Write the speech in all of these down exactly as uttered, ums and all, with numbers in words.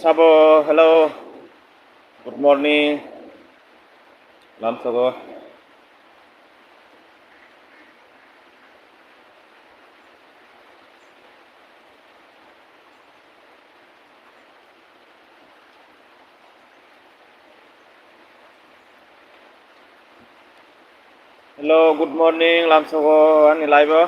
Sabo, hello. Good morning. Lamsogo. Hello, good morning, lamsogo ani live o.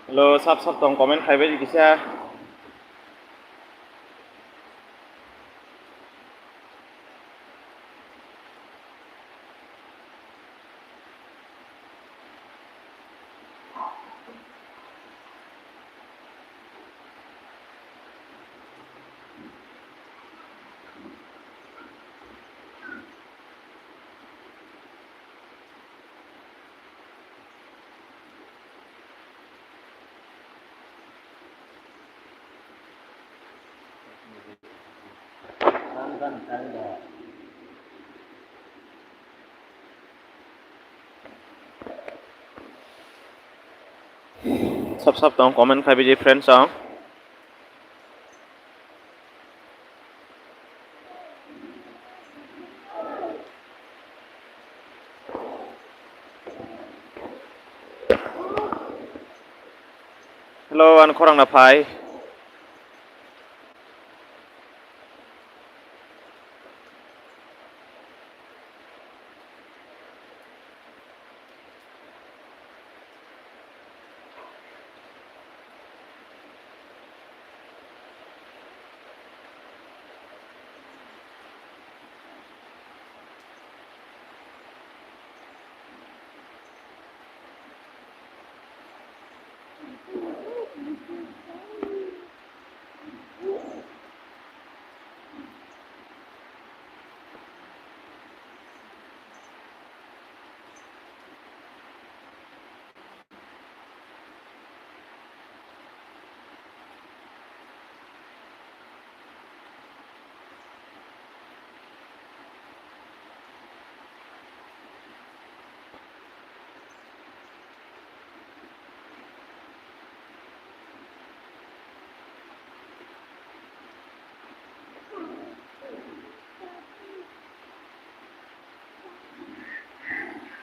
Hello, sap sap tong comment khai bai di kisa. Sap sap tong comment khai bidi friends ang. Hello, ang khorang na phai.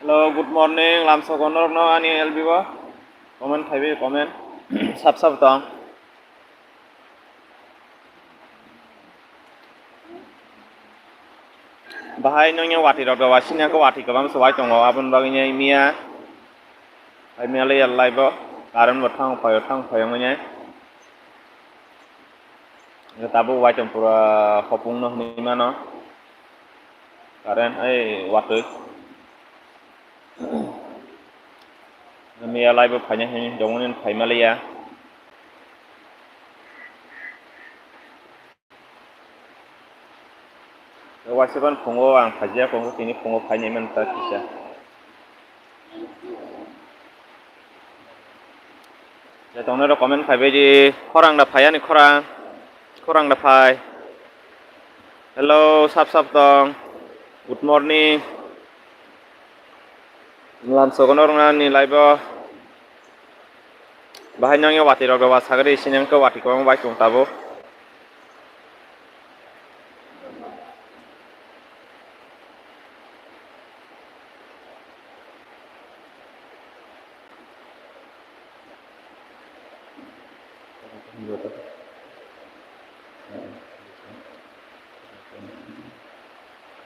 Hello, good morning. Lamsogo norokno ani L B o comment khaiwi comment sap sap tong. Bahai nongya watwi rok da wasini ako watwi kwbang se wai tongo aboni bagwi miya. Hai miya le yal live o current bo thang phaio thang phaio wngya. Tabuk wai tong pura hopung no hinwi mano. Current ai watwi. Miya live o phaina hinwi jongoni phai maliya. Waisa ban phungo ang phaijak, phungo tini phungo phaini man ta kisa. Tongnai rok comment khai bai di, khorang da phai ani khorang, khorang da phai. Hello, sap sap tong. Good morning. Lam sogono rwngnani live o. Bahai nang ya wati rok ba sagri sinang ke wati kong bai tong tabo.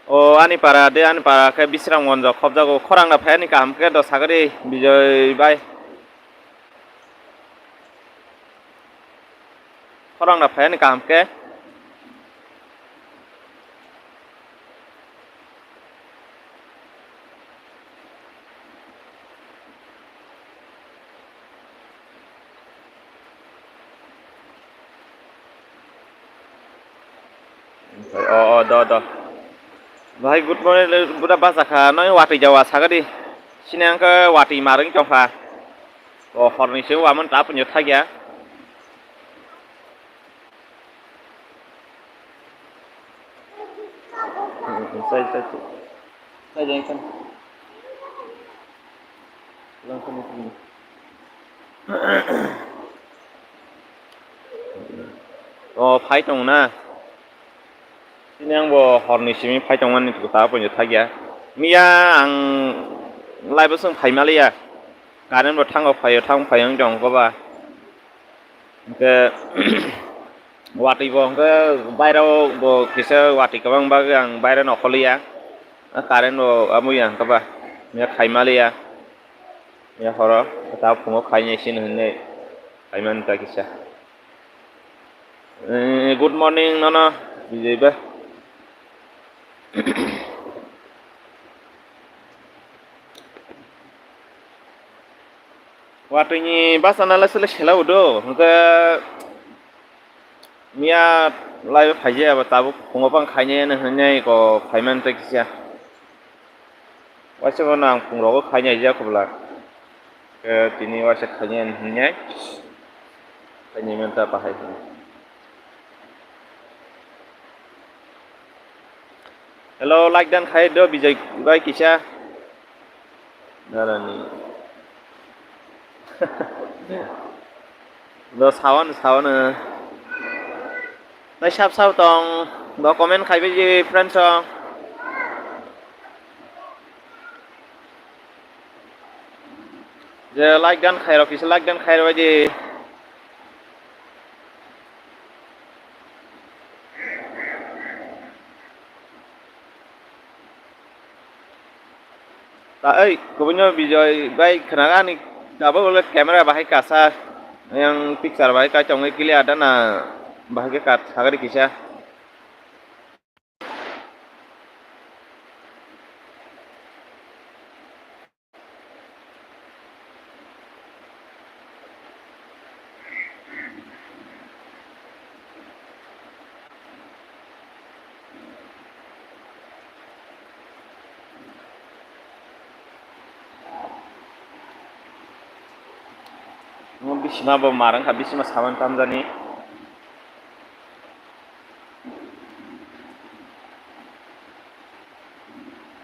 O ani para de, ani para khe Bisramgonjo khobjago, khorang da phai ani kaham khe do sagri Bijoy bai. Khorang da phai ani kaham khe. O, o, do, do. Bhai, good morning, le, buda basa kha, noi watwi jawa sagadi. Sini ang khe watwi marwng tongkha. O, horni se wamon ta punyo thagya. Sai, sai, sai. Sai, sai, sai. Lang kani kani. O, phai tong na. Sini ang bo horni simi phai tongmani ta punyo thagya. Miya ang live o song phai maliya. Current bo thango phaio, thang phaio wng tong koba. Hwnkhe watwi bo hwnkhe bairao bo kisa watwi kwbang bagwi ang baira nokholiya. Current bo amui ang kaba. Miya khai maliya. Miya horo ta phungo khainai sini hwnwi khaimani ta kisa. Eh, good morning, nono, Bijay ba. Watwini basa nala sele sela udo, hwnkhe miya live phaijaya ba tabuk phungo bang khainai hwnwi ko phaiman tei kisa. Waisa bono ang phungrogo khainai ya khobla. Khe tini waisa khainai hwnwi. Khainai manta bahai hwnwi. Hello, like dan khai do Bijay bai kisa. Darani. Do sawan, sawan. Nai sap sap tong. Do comment khai bai friends song. Je like dan khai rok kisa like dan khai rok di. Ta ei, kubunyo Bijoy bai khwnaga ani tabuk le camera bahai kasa, yang picture bahai kai tongwi clear da na bahai khe kat sagari kisa. Omo bisima bo mar wngkha, bisima saman tamjani.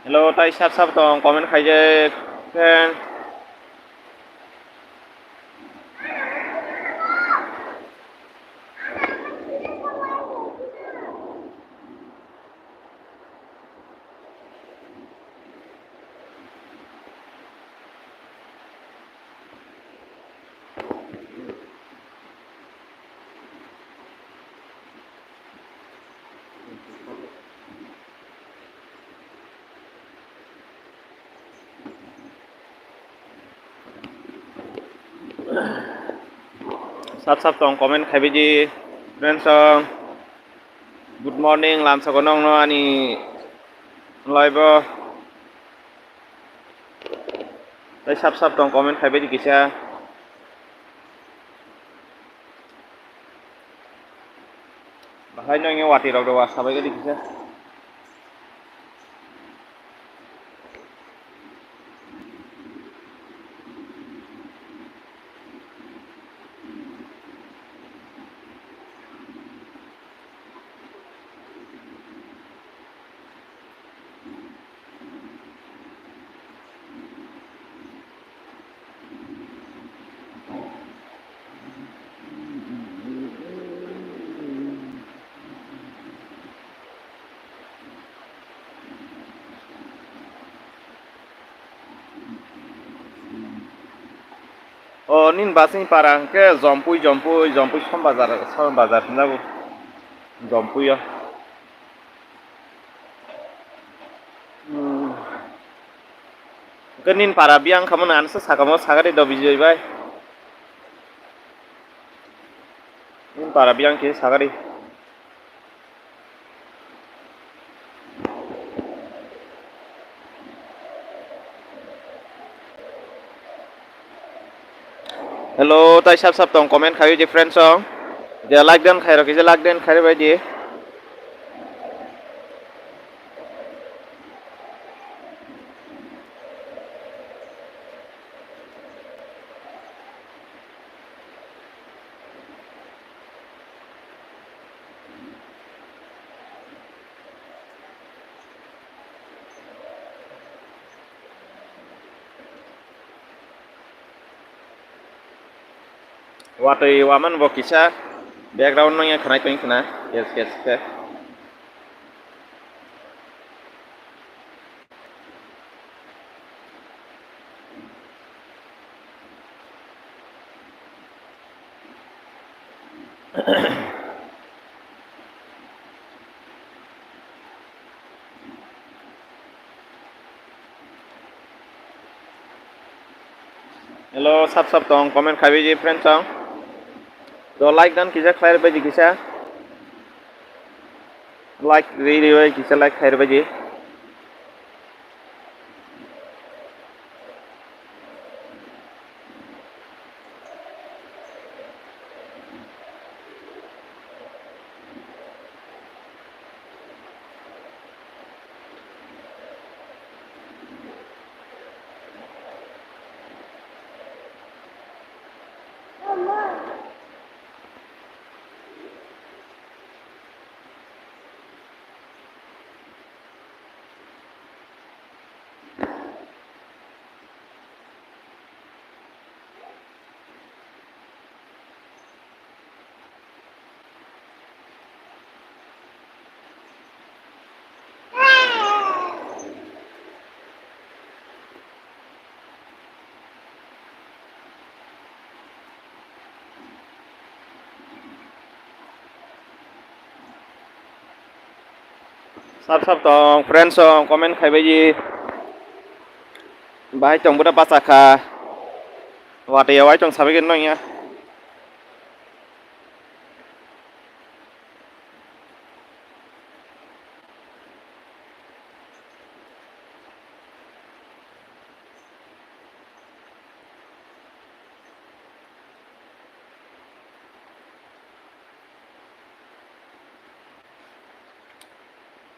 Hello, tai sap sap tong, comment khaijak, friend. Sap sap tong comment khaibai di, friends song. Good morning, lamsako nokno ani live o. Tai sap sap tong comment khaibai di kisa. Bahai no wngya wati rok rok sabai gadi kisa. O, nini basing para hwnkhe Jompui, Jompui, Jompui Som Bazar, Som Bazar hwnjago. Jompui o. Hmm. Hwnkhe nini para biyang khamano ano se sakamo sagadi do Bijoy bai. Nini para biyang khe sagadi. Hello, tai sap sap tong comment khai di friends song. Je like dan khai rok, je like dan khai bai di. Watwi waman bo kisa background no ya khwnai tong khna, yes, yes, yes. Hello, sap sap tong comment khai bai di friends song. Do like dan kisa khlai bai di kisa. Like ri ri bai kisa like khai bai di. Sap sap tong friends song comment khai bai di. Bahai tong bwta bacha kha. Watwi ya wai tong sabai gini nong ya.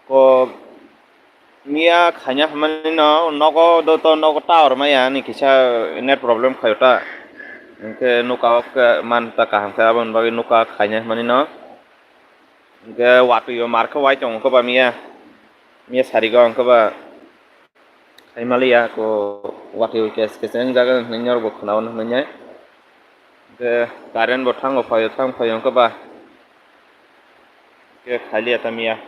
Ko miya khaina hwnmani no nogo do to nogo tower maya ani kisa net problem khaio ta. Hwnkhe nuka o khe man ta kaham khe aboni bagwi nuka khaina hwnmani no. Hwnkhe watwi o mar khe wai tongo khe ba miya. Miya sarigo hwnkhe ba. Khaimaliya ko watwi khe khe wng jaga hwnwi norok bo khwnao hwnwi. Hwnkhe current bo thango phaio thang phaio hwnkhe ba. Khe khailiya ta miya.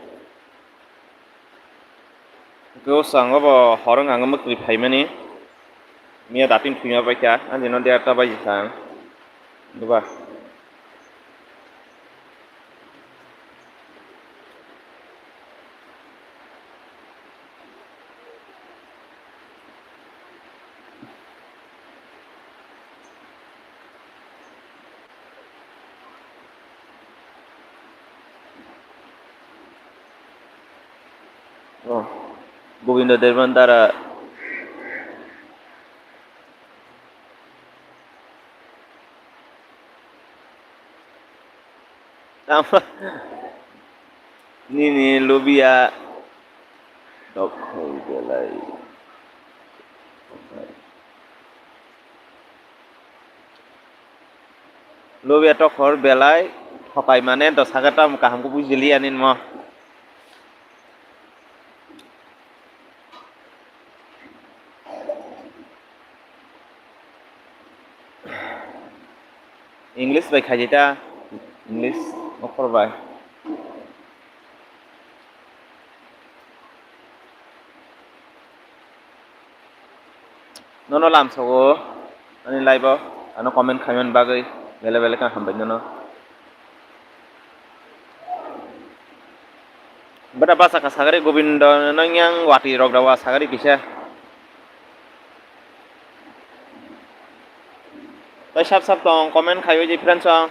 Hwnkhe o chwng obo hor wng ang mwkhwtwi phaimani. Miya datin thwima paikha, ani no derta baji kha ang. Duba. Oh, Gobindo Derman Dara. Tamo nini lubiya dokhol belai. Lubiya dokhol belai thokai mane do saka tamo kaham khe bujiliya nini mo. English bai khaidi ta, English okhor bai. Nono lamsogo ani live o. Ano comment khaimani bagwi bele bele khe hambai nono. Bada basa kha sagari Gobindo nang yang watwi rok dawa sagari kisa. Tai sap sap tong comment khaiwi di friends ang.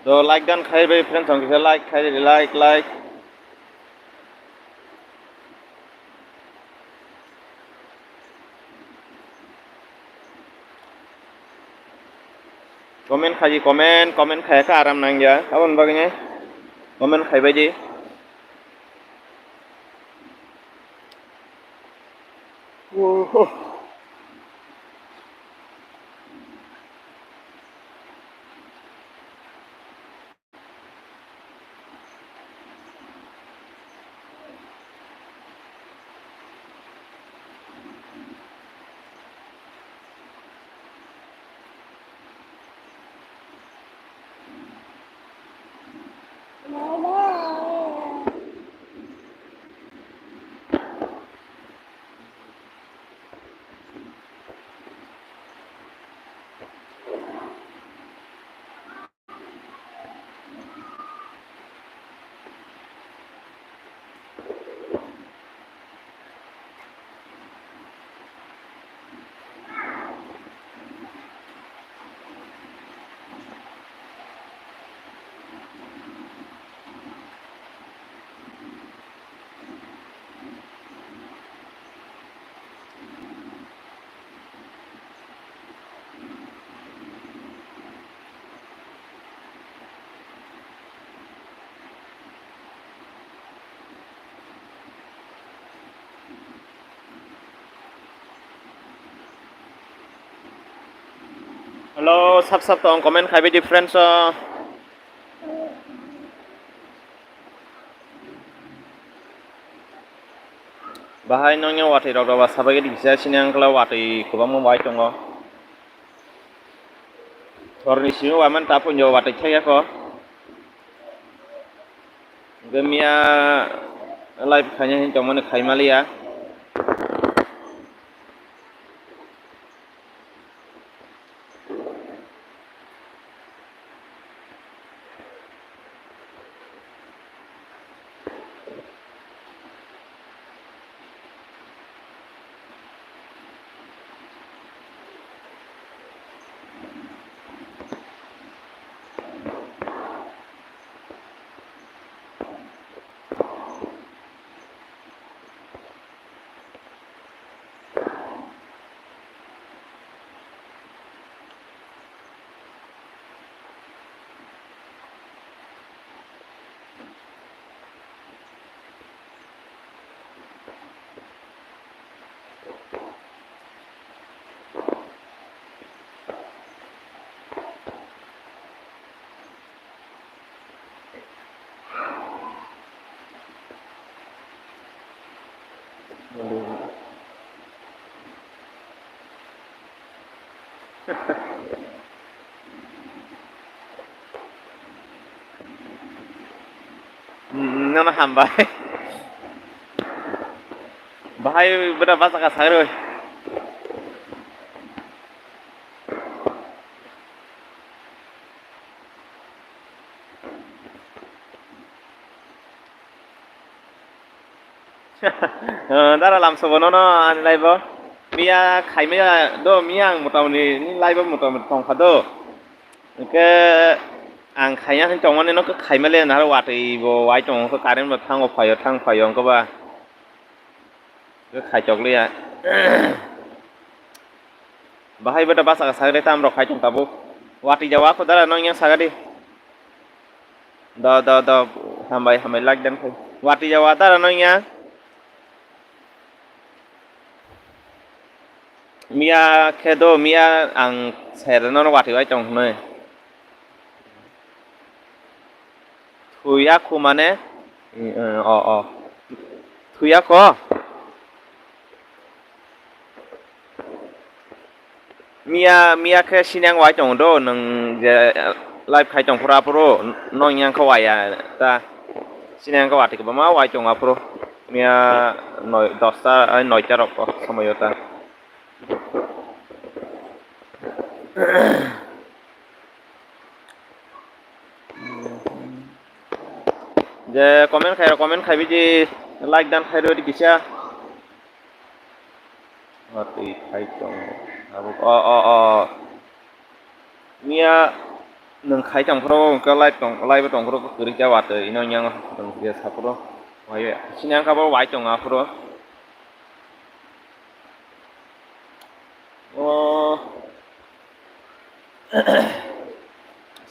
Do like dan khai bai friend tong kisa like khai like like. Comment khaji comment comment khaya kha aram nangya aboni bagwi nai comment khaibai di. Oho. Hello, sap sap tong comment khai bai di friends o. Bahai nongya watwi rok rok ba sabai di kisa sini angkla watwi kwbangma bai tongo. Torni simi waiman tapunjo watwi thaiya ko. Hwnkhe miya live khaina hin tongmani khaimaliya. Hmm, nono hambai. Bahai bwda bachaka sagroi. Dara lamsobo nono ani live o. Miya khaimaya do, miya ang motamoti ni live o motamoti tongkha do. Hwnkhe ang khaina hin tongmani no khe khaimale nahar watwi bo wai tongo, khe current bo thango phaio, thang phaio, hwnkhe ba. Khe khaichok liya. Bahai bwta bachaka sagri tam rok khai tong tabuk. Watwi jawa kho dara nong yang sagadi. Do, do, do, hambai, hambai, like dan khai. Watwi jawa dara nong yang. Miya khe do, miya ang sereno watwi bai tong hwnwi. Thuya khu mane? O, o. Thuya kho? Miya, miya khe sinang wai tongo do, nwng je live khai tong phuru aphuru, nong yang khe wai ya ta. Sinang khe watwi kwbangma wai tongo aphuru. Miya noi, dosta, ai, noita rok somoio ta. Je comment khai rok, comment khai bidi like dan khai rodi kisa. Watwi khai tongo. Abo, o, o, o. Miya nwng khai tong phuru, hwnkhe live tong, live tong phuru kwrwi khe watwi, ino yang nwng je sa phuru. Wai, sini ang kabo wai tong aphuru. O.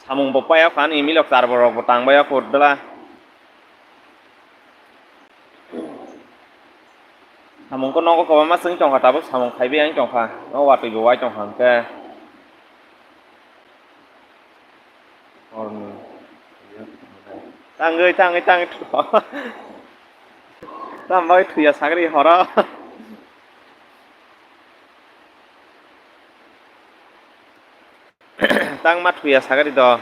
Samung bo paya kha ni milok char borok bo tang baya kurdla. Samung ko nogo kwbangma swng tongkha, tabuk samung khaiwi ang tongkha, o watwi bo wai tongkha hwnkhe. Horni. Tangwi, tangwi, tangwi. Tamo bagwi thuya sagri horo. Tangma thuya sagari do.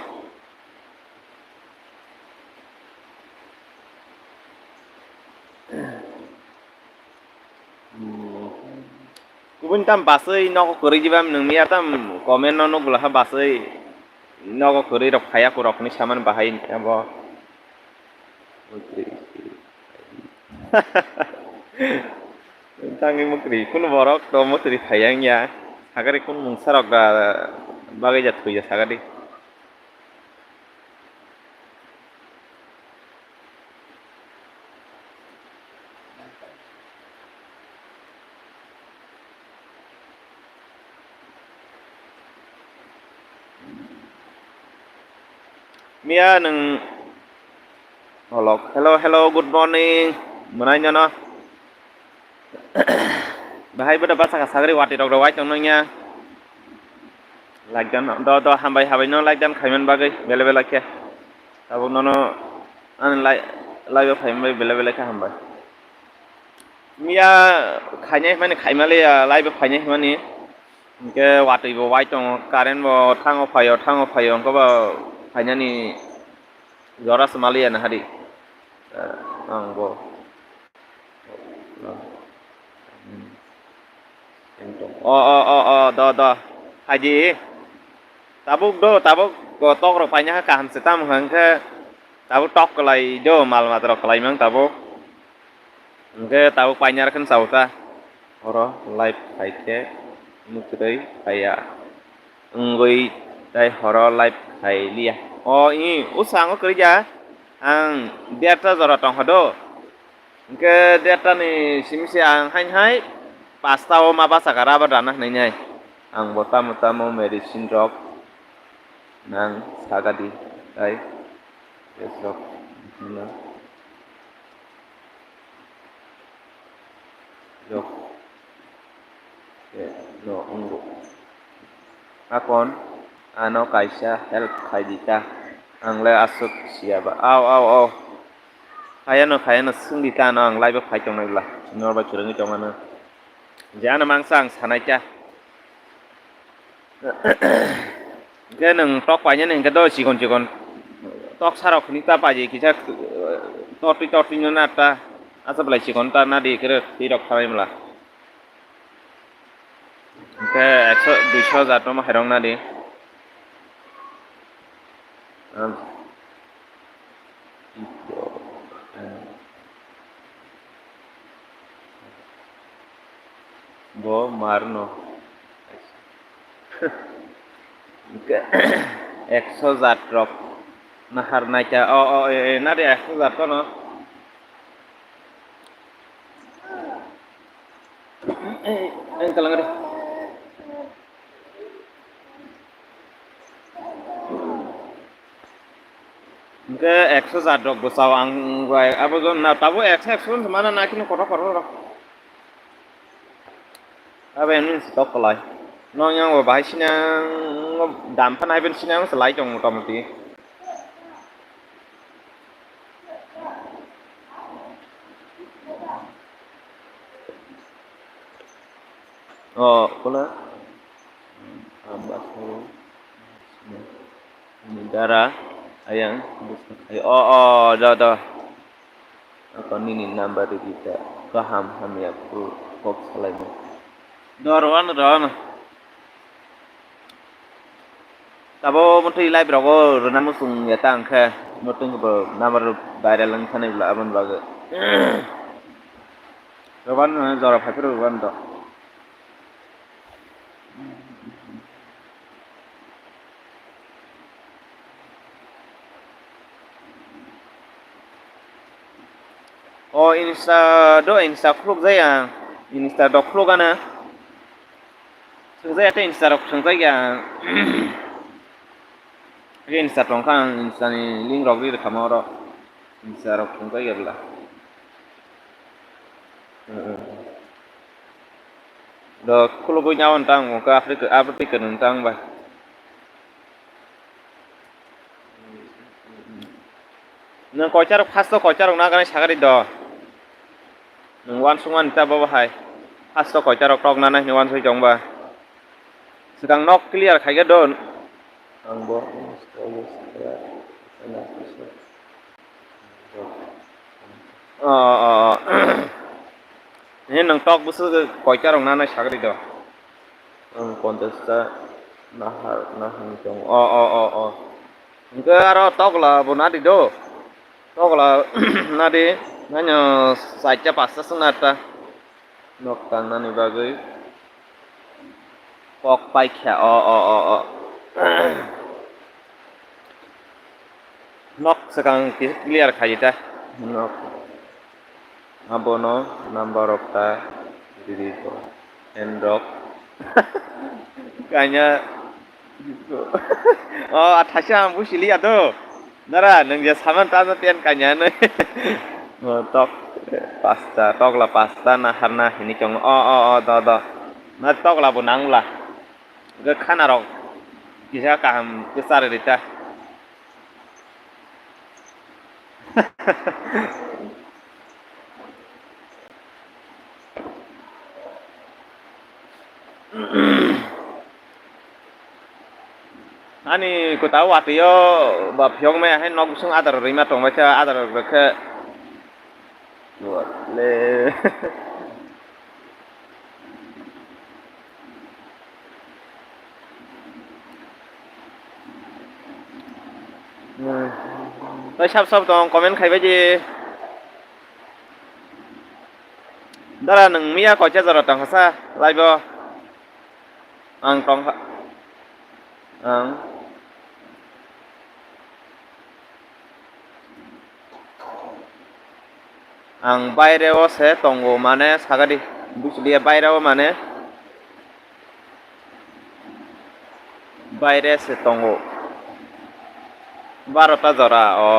Kubun tam basui nogo kwrwi diba nwng miya tam comment no nukla ha basui nogo kwrwi rok phaya kurok ni saman bahai abo. Tangwi mukri, kunu borok to mukri phai yang ya. Sagari kunu mungsa rok da bagwi ja thwi ya sagari. Miya nwng olok. Hello, hello, good morning. Mwnai nono. Bahai bwdw bwsakha sagri watwi rok rw wai tong nangya. Like dan do do hambai habai no like dan khaiman bagwi bele bele khe. Tabuk nono ani lai lai o phaiman bagwi bele bele khe hambai. Miya khainai hwnmani khaimaliya, live o phainai hwnmani. Hinkhe watwi bo wai tongo, current bo thango phaio, thango phaio, wngkhe bo phainani jora se maliya nahadi. Ang bo. O, o, o, o, do, do. Phaidi. Tabuk do, tabuk tok rok paina ha kaham se, tamo hwnkhe tabuk tok kwlai do, mal mata rok kwlai mang tabuk. Hwnkhe tabuk paina rok khe chao ta. Oro live khai khe mwtwrwi phaiya. Wngwi tai horo live khai liya. O, i, usa ang kwrwi ya. Ang derta jora tongkha do. Hwnkhe derta ni simi se ang hain hai pasta o ma bachakha rubber dana hwnwi nai. Ang bo tamo tamo medicine rok nang sagadi tai test rok hwnna. Yok. Eh, no, wngbo. Akon, ano kaisa help khai di ta. Ang le aswk siya ba. Aw, aw, aw. Khayano, khayano, swng di ta ano ang live o phai tongnai bwla. Norbai kwrwngwi tong ano. Je ano mangsa ang sanai ta. Hwnkhe nwng tok painani hwnkhe do chikon chikon tok sarok hwnwi ta paidi kisa, tortwi tortwi no na ta, asa belai chikon ta nadi kwrwi twi rok thanai bwla. Hwnkhe ekso duiso hajar tongma khairok nadi. Bo marno. Ekso jat rok nahar naikha. O, o, e, e, nari ekso jat kono. Ang kalang ri. Hwnkhe ekso jat rok bwsao ang bai abo jon na tabuk ekso ekso jon mana na kino kotor kotor rok. Aben min si tok kolai. Nong yang bo bahai sinang dam phan hai ben sinang selai tong mota moti. Oh, kola. Abas. Dara, ayang, oh, oh, do, do. Ako nini number rikita, kaham hamya kok salaimo. Do, rono, rono. Tabo motwi live rogo rwna muchung ya ta wngkhe, motwi bo number viral wngkha nai bwla aboni bagwi. Roban jora phaiphuru roban do. O Insta do, Insta khuluk jaya, Insta do khuluk ano. Swngjaya tei Insta rok swngjaya. Insta tongkha ang, Insta ni link rok ri rwkha mo oro. Insta rok swngjaya bwla. Do khulugwi nyawan tang wngkha Africa, Africa nung tang bai. Nwng koicha rok first o koicha rok nagani sagari do. Nwng wansukmani ta bobo hai. First o koicha rok tok nana hini wansuk tong ba. Swkang nok clear khaikhe do. Ang bo. O, o, o. Ni nwng tok bwswk koicha rok nana sagari do. Ang ponchash ta nahar, nahar tong. O, o, o, o. Hwnkhe aro tokla bo nadi do. Tokla nadi, nanya saita pasta sung nata. Nok tangnani bagwi. Kok paikha, o, o, o, o. Nok swkang kisa clear khaidi ta. Nok. Abono number rok ta riri ko. Handrok. Kanya. O, athaisa ang busi liya do. Dara, nwng je saman ta ten kanya nai. O, tok pasta, tokla pasta na harna hini chong. O, o, o, do, do. Na tokla bo nangla. Ga khana rok. Kisa kaham kwchar rita. Ani kwtal watwi o ba phiyok maya hai nok bising adar rwima tongbaikha, adar rwkhe le. Tei sab sab tong comment khaibai di. Dara nwng miya koicha jora tongkha sa live o? Ang tongkha. Ang. Ang baire o se tongo mane sagadi. Buchiliya baire o mane. Baire se tongo. Barota jora, o.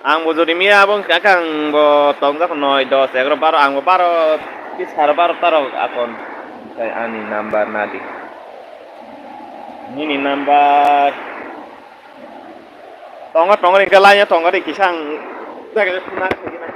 Ang bo jodi miya abo wngkha khe ang bo tongjak noi, dos, egaroh, baro, ang bo baro, tisar barota rok akon. Tei ani number nadi. Nini number. Tongo, tongo, ringkha laina tongo ri kisa ang jaga phunuk khaikhe na.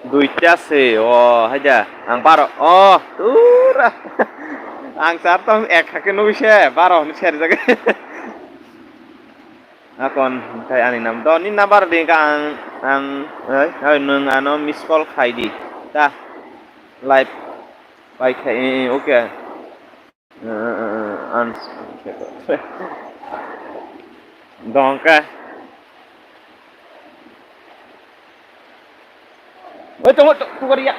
Duita se, o, haida, ang baro, o, tura. Ang sar tong ek hake nugui se, baro hwnwi serjak. Akon, tei ani nam, do, ni number di ka ang, ang, oi, oi, nwng ano miss call khai di, ta, live bai khai, eh, eh, okay. Dongka. Oi, tongo, to-, tukar ya.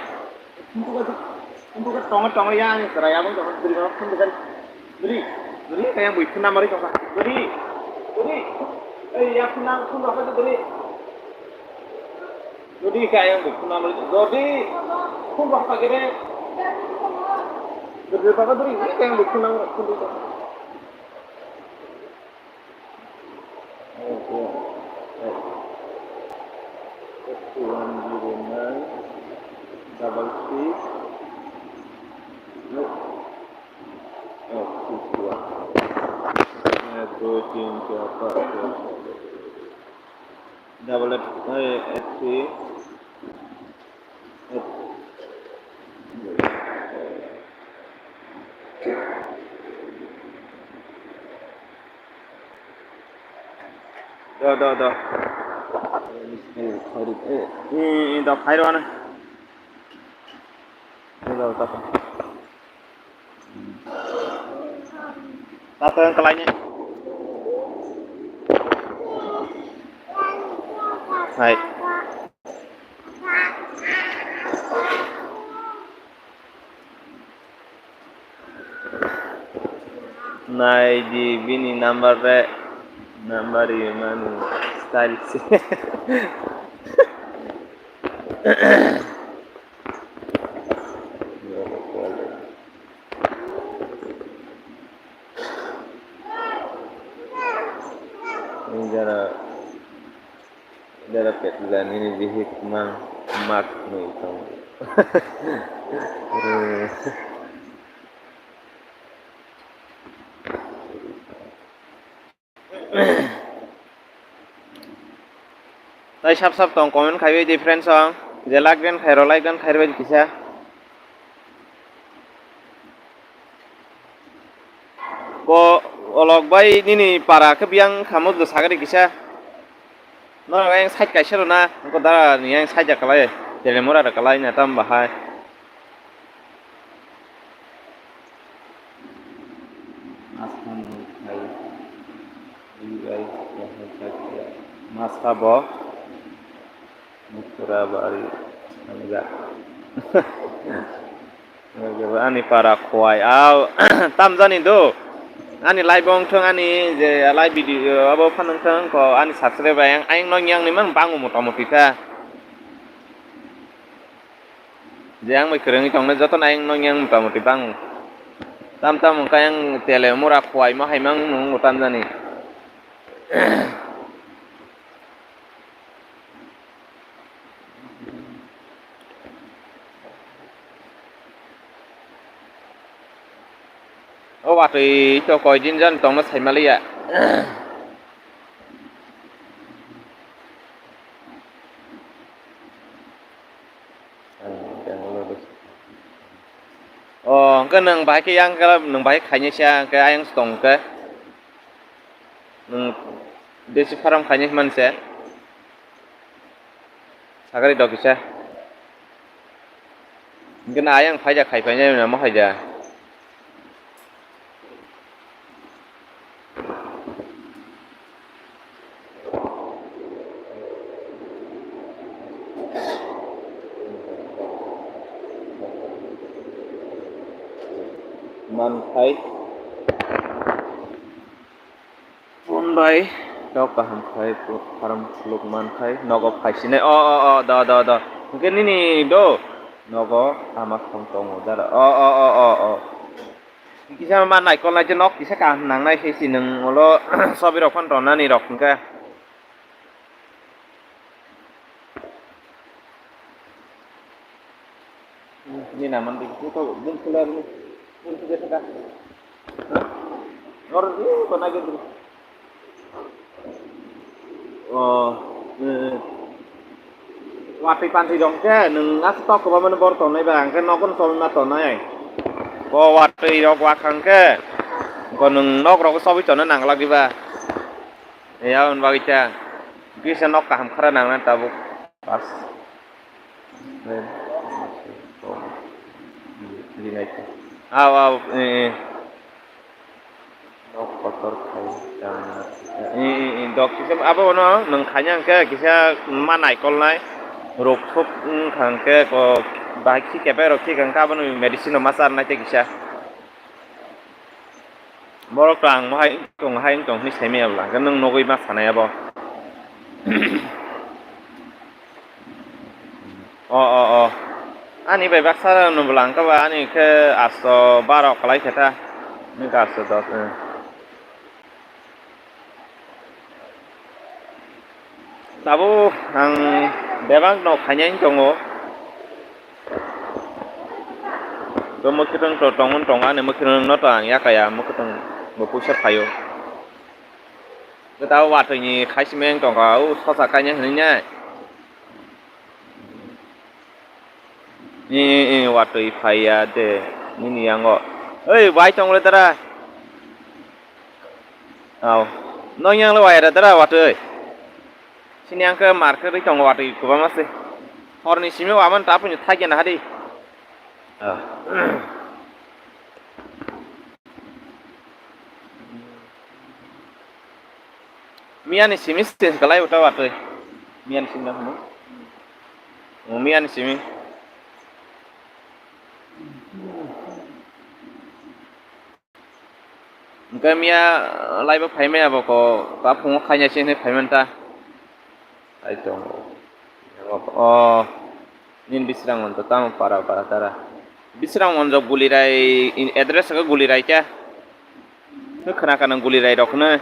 Tukar, tukar, tongo, tongo ya, ani serai abang tongo, beri tongo, beri. Dori kaya bui phuna mari kaka. Dori. Dori. Ei, ya phuna, phun rokha dori. Dori kaya bui phuna mari. Dori. Phun rokha gede. Dori baba dori. Dori kaya bui phuna mari. Phun rokha. One zero nine double six. Oh, six one. Ek, dui, tin, char, panch, chhai, sat, aat. Double eight, eh, eight three. Da, da, da. Eh, eh, eh, da, phai rw na. Da, da, da. Tato yang kelanya. Hai. Nai di bini number re, number rimani style se. Jara, jara pet la nini bihik mang mak nui tong. Tai sap sap tong comment khaiwi di friends song. Je like den khairo, like den khairo kisa. Ko olok bai nini para khe biyang khamo do sagari kisa. No yang side kaisa rona, ko da yang side kalai. Telemura da kalai na tam bahai. Maska nung khai, U I, maska bo, Mukura bari, hamjak. Ani para khwai, aw, tam jani do. Ani live wng thung, ani je live video abo phan wng thung, ko ani subscribe ayang, ayang no yang ni man bango motamoti ta. Je ang bai kwrwngwi tongnai jotono ayang no yang motamoti bang. Tam tam wngkha yang tele mura khwai ma hai mang nung tam jani. O watwi to koi din jan tongno sai maliya. O, hwnkhe nwng bahai khe yang khe nwng bahai khainai se, hwnkhe ayang se tong khe. Nwng desi farm khainai se man se. Sagari dok kisa. Hwnkhe na ayang phaija khai phainai ma phaija. Manthai. Phone bai, kok kaham khai, phu-, pharam phuluk man khai, nogo phai sinai. O, o, o, do, do, do. Hwnkhe nini do? Nogo ama thong tongo, dara. O, o, o, o, o. Kisa ma naikol nai je nok kisa kaham nangnai se si nwng ulo sobi rok phano tonani rok hwnkhe. Ni naman di ko bun kula ni bun kula ka. Nor ni ko na gitu. Oh, eh. Watwi panthi rok khe nwng aswk tok kwbangmani bor tongnai ba, hwnkhe nogo no chobwi ma tongnai. Bo watwi rok wakhang khe, bo nwng nok rok chobwi tongna nang lagi ba. Aboni bagwi khe kisa nok kaham khara nang nai tabuk. Pas. Aw, aw, eh, eh. Nok kotor khai tang. I, i, i, dok kisa abo no nwng khaina hwnkhe kisa ma naikolnai rok thok wngkha hwnkhe ko bahai khi kebek rok thik hwnkhe abono medicine rok ma charnai tei kisa. Borok to ang mohai wng tong, hai wng tong hinwi saimaya bwla, hwnkhe nwng nugwi ma sanai abo. O, o, o. Ani bai baksa rwno bwla hwnkhe ba ani khe asto baro kwlai khe ta. Ani khe asto dos, eh. Tabuk ang bebak no khainai tongo. To mwkhwtwng to tongmani tongo, ani mwkhwtwng no to ang yakaya, mwkhwtwng bo puisa phaio. Tabuk watwi ni khai simi wng tongkha, o sosa kainai hinwi nai. Ee, ee, watwi phaiya de nini yango. Oi, bai tongole dara. Au. Nong yang le wai da dara watwi. Sini ang ke mar ke ri tongo watwi kubama se. Horni simi waman ta punya thagi na hari. Ah. Miyani simi se kalai uta watwi. Miyani simi na hunu. Oh, miyani simi. Hwnkhe miya, uh, laibo phaimaya bo ko, ta phungo khaina se hinwi phaimanta. Ai tongo. O, nini Bisrang Monjo tamo para para tara. Bisrang Monjo Gulirai, in address ko Gulirai kya? Nw khna khna Gulirai rok hwnwi.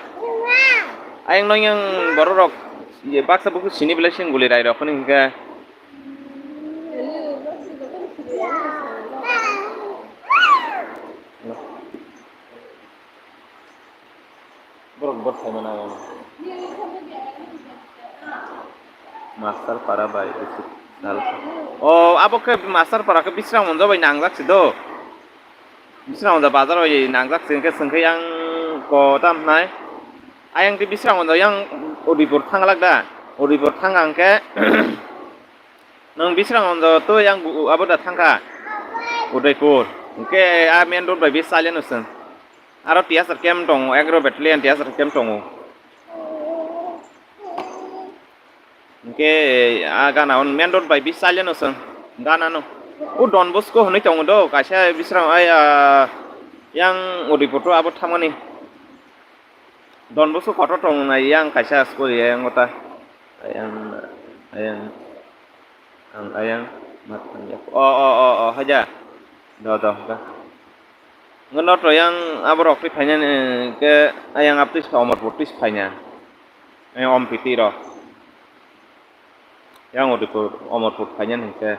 Ayang no yang borok rok, ye baksa buku sini belai sing Gulirai rok hwnwi hwnkhe. Borok bot khaimani ayang. Master para bai bisi sal. O, abo khe Master para khe Bisrang Monjo bai nangjak si do. Bisrang Monjo bazar bai nangjak si, hwnkhe swngkhe yang ko tam hnai. Ayang tei Bisrang Monjo yang Udaipur thanglak da. Udaipur thang ang khe. Nwng Bisrang Monjo to yang bu-, abo da thangkha Udaipur. Hwnkhe a main road bai bis salya no chwng. Aro T S R camp tongo, egaro battalion T S R camp tongo. Hwnkhe a gana on main road bai bis salya no chwng. Gana no. O Don Bosco hwnwi tongo do, kaisa Bisrang ai, ah, yang Udaipur to abo thangmani. Don Bosco kotor tong nai yang kaisa school yang ota. Ayang, ayang, ang ayang, mat ang yak. O, o, o, o, haja. Do, do, do. Ngono to yang aborok twi phainani, ke ayang aptis Omorpur twi phaina. Ayang Ompiti ro. Yang Udaipur, Omorpur phainani ke.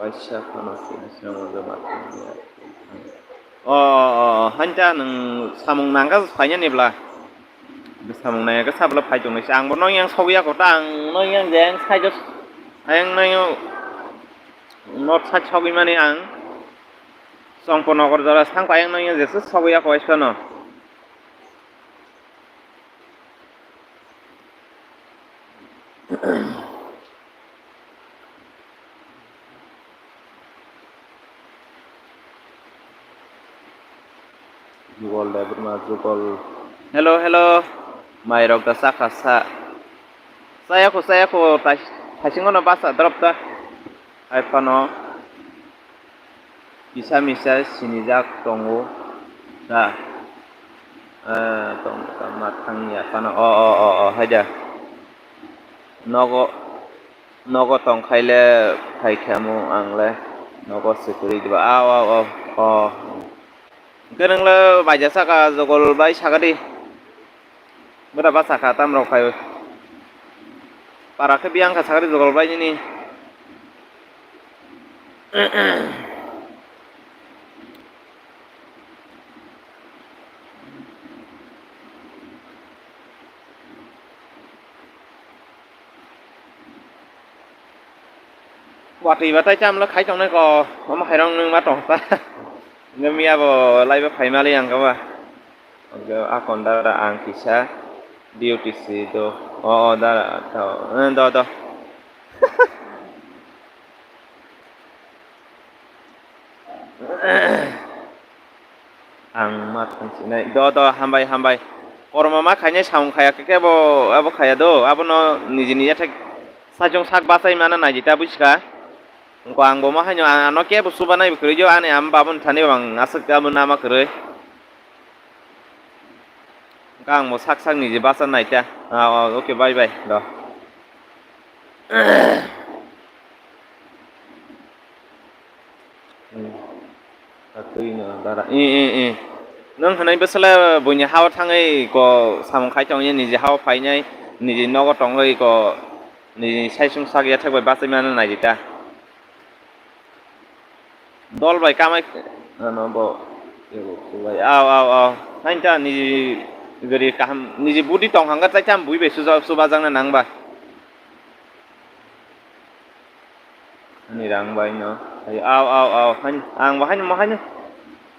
Waisa phano sini sini mo joma tongya. O, o, o, hanja nwng samung nangkha phainani bwla. Samung nangya khe sabla phai tongnaisa. Ang bo nong yang sogwi ya kota, ang nong yang je ang side o, ayang nong yang north side sogwi mani ang. Chongpo nogor jora sang pa ayang nong yang jesa sogwi ya koi sano. Jugol dai bwrwma jugol. Hello, hello. Mairok da chakha sa. Chayakho, chayakho, thai-, thaisingono basa drop ta. Hai phano kisa misa sinijak tongo da. Eh, tong, tong ma thang ya phano. O, o, o, o, hai da. Nogo. Nogo tongkhaile phaikhamu angle nogo swkuri diba. Aw, aw, aw, o. Hwnkhe nwngla baija saka jogol bai sakadi. Bwra ba saka tamrok khai. Para khe biyang kha sakadi jogol bai nini. Watwi batai chamlo khai tongnai ko, omo khairok nwng ma tongsa. Numi abo laiba phaimali ang kaba. Ang khe akon dara ang kisa duty si do. O, o, dara, do, eh, do, do. Ang ma thang sinai. Do, do, hambai, hambai. Korma ma khainai samung khaya khe kebo abo khaya do, abono niji niji thek saichung sak bachai mana naidi ta buiska. Wngkha ang bo ma haino ano kebo chubanai bo kwrwi o, ani ama babuni thani bo ang aswk abo nama kwrwi. Wngkha ang bo sak sak niji bacha nai ta. Ah, oh, okay, bye bye do. Hmm. Tatwi no dara. I, i, i. Nwng hwnwi bwsala buini hao thangwi ko samung khai tongya, niji hao phainai, niji nogo tongwi ko, niji saisung sak yathek bai bachai mano naidi ta. Dol bai kamai, ano bo, ebo, bai, aw, aw, aw. Hain ta niji gari kaham, niji budi tong hangkha tai tam bui bai suja, subajakna nang ba. Ani rang bai no. Ai, aw, aw, aw. Hain, ang bo hain, mo hain.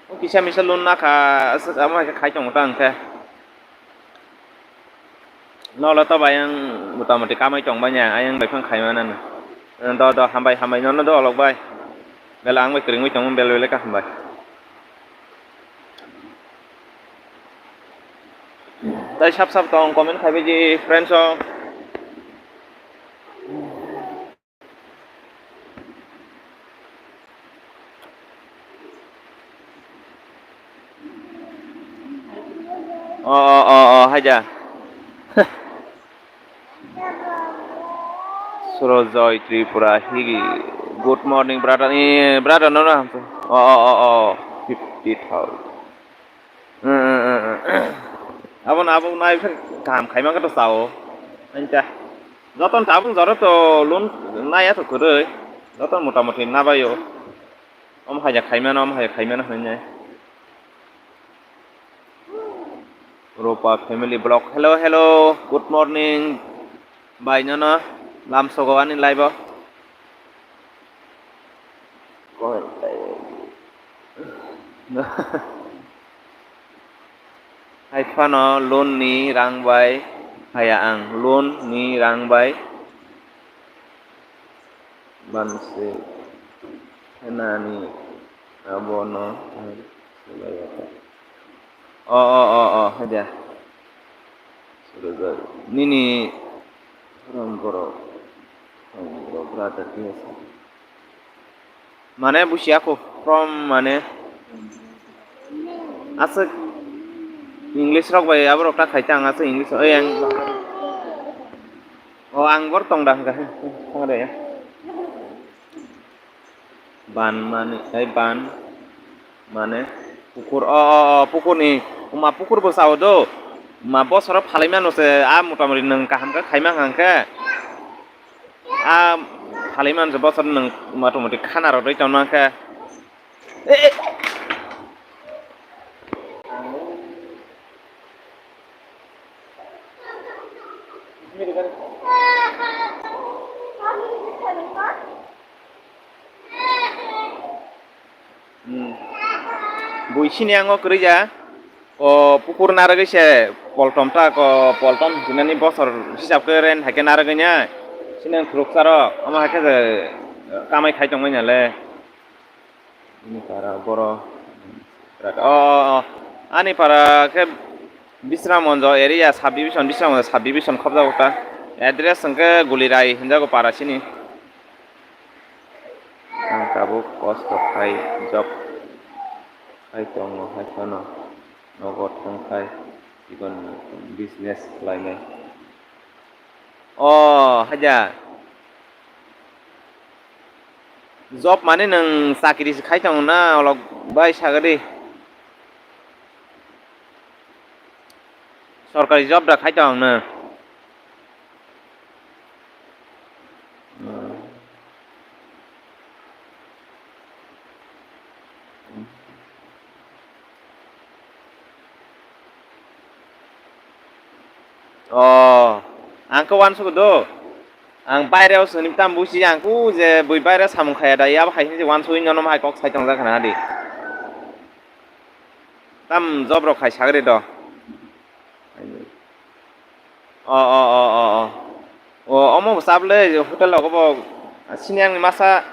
O kisa misa loan na kha, aswk amo hai khe khai tongo ta ang khe. Nolo to bai ang motamoti kamai tong bai ya, ayang bai phang khai mana no. Do, do, hambai, hambai, nono do olok bai. Bela ang bai kwrwngwi tongmo bel bel kha hambai. Tai sap sap tong comment khai bai di friends o. O, o, o, o, haja. Surojoy Tripura higi. Good morning, brother. Eh, brother, no, no. O, o, o, o. Fifty thousand. Abono abo nai kaham khaima khe to sao. Anta. Joton tabung jora to loan naya to kwrwi. Joton motamoti nabaio. Om haja khaimano, om haja khaimano hinwi. Rupa family vlog. Hello, hello. Good morning. Bai nono lam sogo ani live o. Hai phano loan ni rang bai haya ang, loan ni rang bai banse nani abono ang. O, o, o, o, hai de. Nini from borok, from borok brother khe sa. Mane busiya kho, from mane aswk English rok bai aborok ta khai ta ang aswk English, oi ang, o ang bor tong da hwnkha, thang de ya. Ban mani, tei ban mane pukur, o, o, o, pukurni, ma pukur bo sao do, ma bosoro phalai mano se, a motamoti nwng kaham khe khaima hwnkha khe, a phalai mano se bosoro nwng motamoti khana rw rwi tongma khe. E, e. Hmm. Bui sini ang o kwrwi ya. O pukur narwgwi se poltom ta, ko poltom hinani bosor hisab khe rent hai khe narwgwi ya. Sini ang khuruksa rok, omo hai khe je kamai khai tongmani le. Ani para boro. O, o, o. Ani para khe Bisramganj area subdivision, Bisramganj subdivision khobjago ta. Address hwnkhe Gulirai hinjago para sini. Ang tabuk kosto khai job khai tongo, hai phano nogo thangkhai chikon business khlainai. O, haja. Job mane nwng chakri se khai tongo na, olok bai sagadi. Sorkari job da khai tong nwng. O, ang khe uansukgo do. Ang baire o swnwi tam busi ang ku je bui baire samung khaya da, yabo hai se uansugwi nono hai kok sai tongjak khna di. Tam job rok khai sagri do. O, o, o, o, o. O, omo bo chap le hotel rogo bo sini ang ni masa,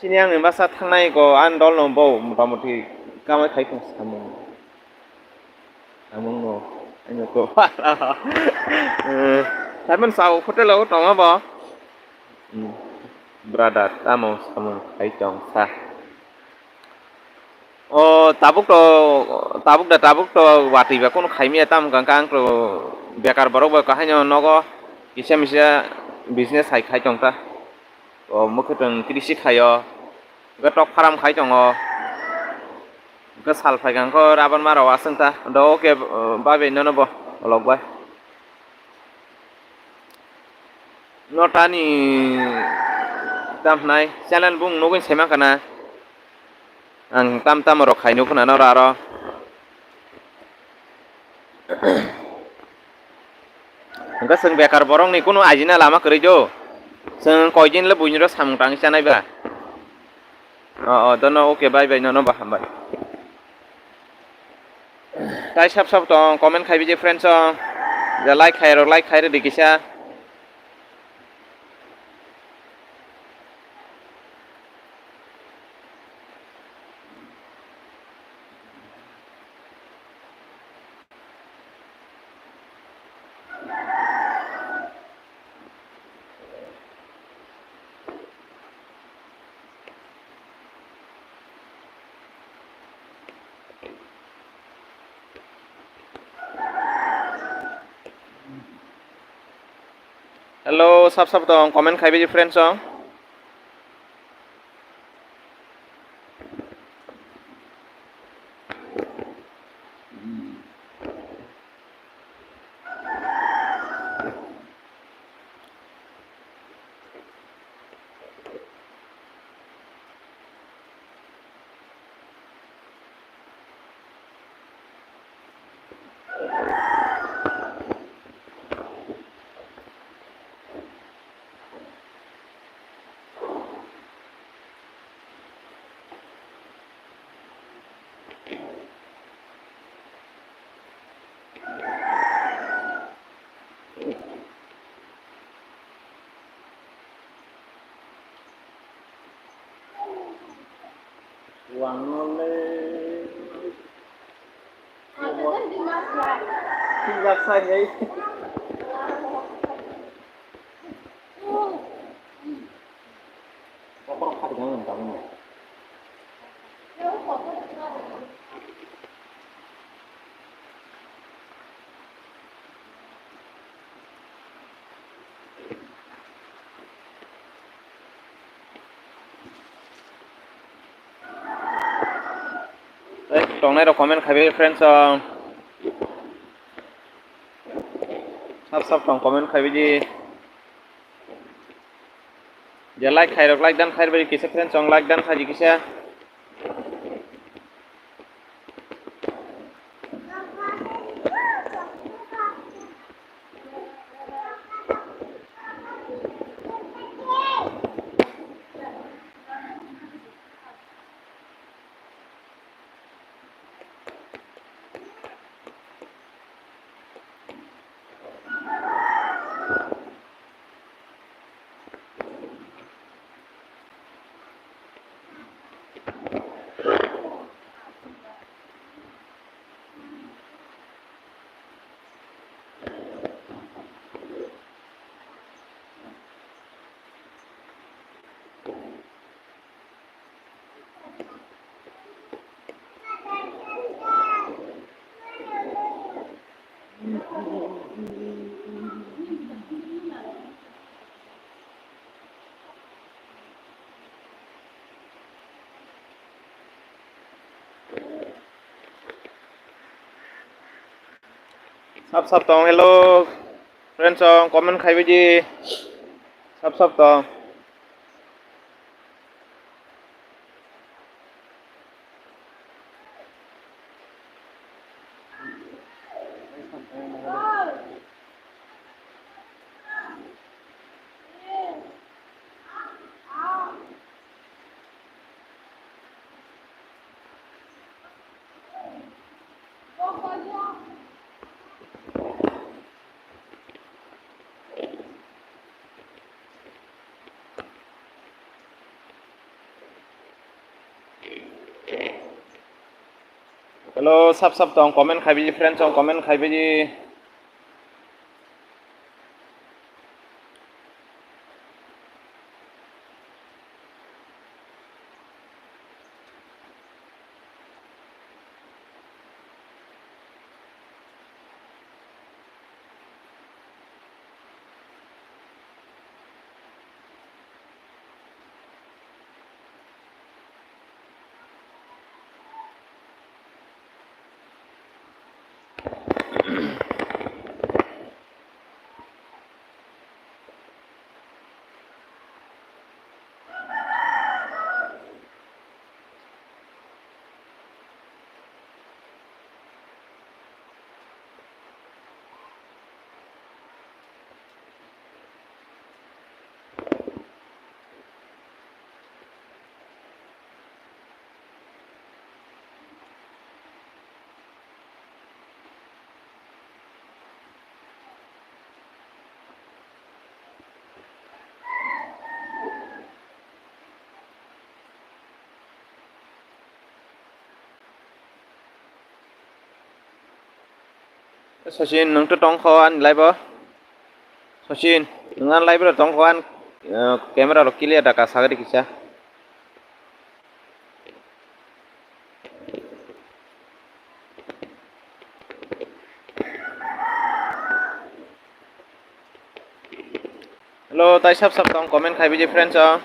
sini ang ni masa thangnai go ang dol no bo motamoti kamai khai tong samung. Samung no Simon sao hotel o tongo bo. Hmm. Brother, tamo samung khai tong sa. O tabuk to, tabuk da tabuk to watwi ba kunu khaimya tamo kang kang to bekar borok bai kahaino nogo kisa misa business hai khai tong ta. O mukhe tong krisi khaio. Hwnkhe tok pharam khai tongo. Hwnkhe sal phaikha hwnkhe raban maro aswng ta. Do okay, babe nono bo olok bai. Notani tam hwnai channel bung nugwi saiman kana. Ang tam tam rok khaino khna noro aro. Hwnkhe chwng bekar borokni kunu ajina lama kwrwi do. Chwng koidin le buini ro samung tangwi chanai ba. O, o, dono, okay, bye, bye, nono ba hambai. Tai sab sab tong, comment khai biji friends song. Ja like khai rok, like khai rw di kisa. Hello, sab sab tong, comment khai biji friends song. Wangole. Tinjak sai hai. Tongnai rok comment khai bai friends song. Sab sab tong comment khai bai di. Je like khai rok like dan khai bai kisa friends song like dan khai di kisa. Sab sab tong, hello. Friends song, comment khai bai di. Sab sab tong. Hello, sap sap tong comment khai biji, friends tong comment khai biji. Sachin, nwng to tongkho ani live o? Sachin, nwng ani live o tongkho, ani, eh, camera rok clear da ka sagri kisa. Hello, tai sab sab tong comment khai biji friends o.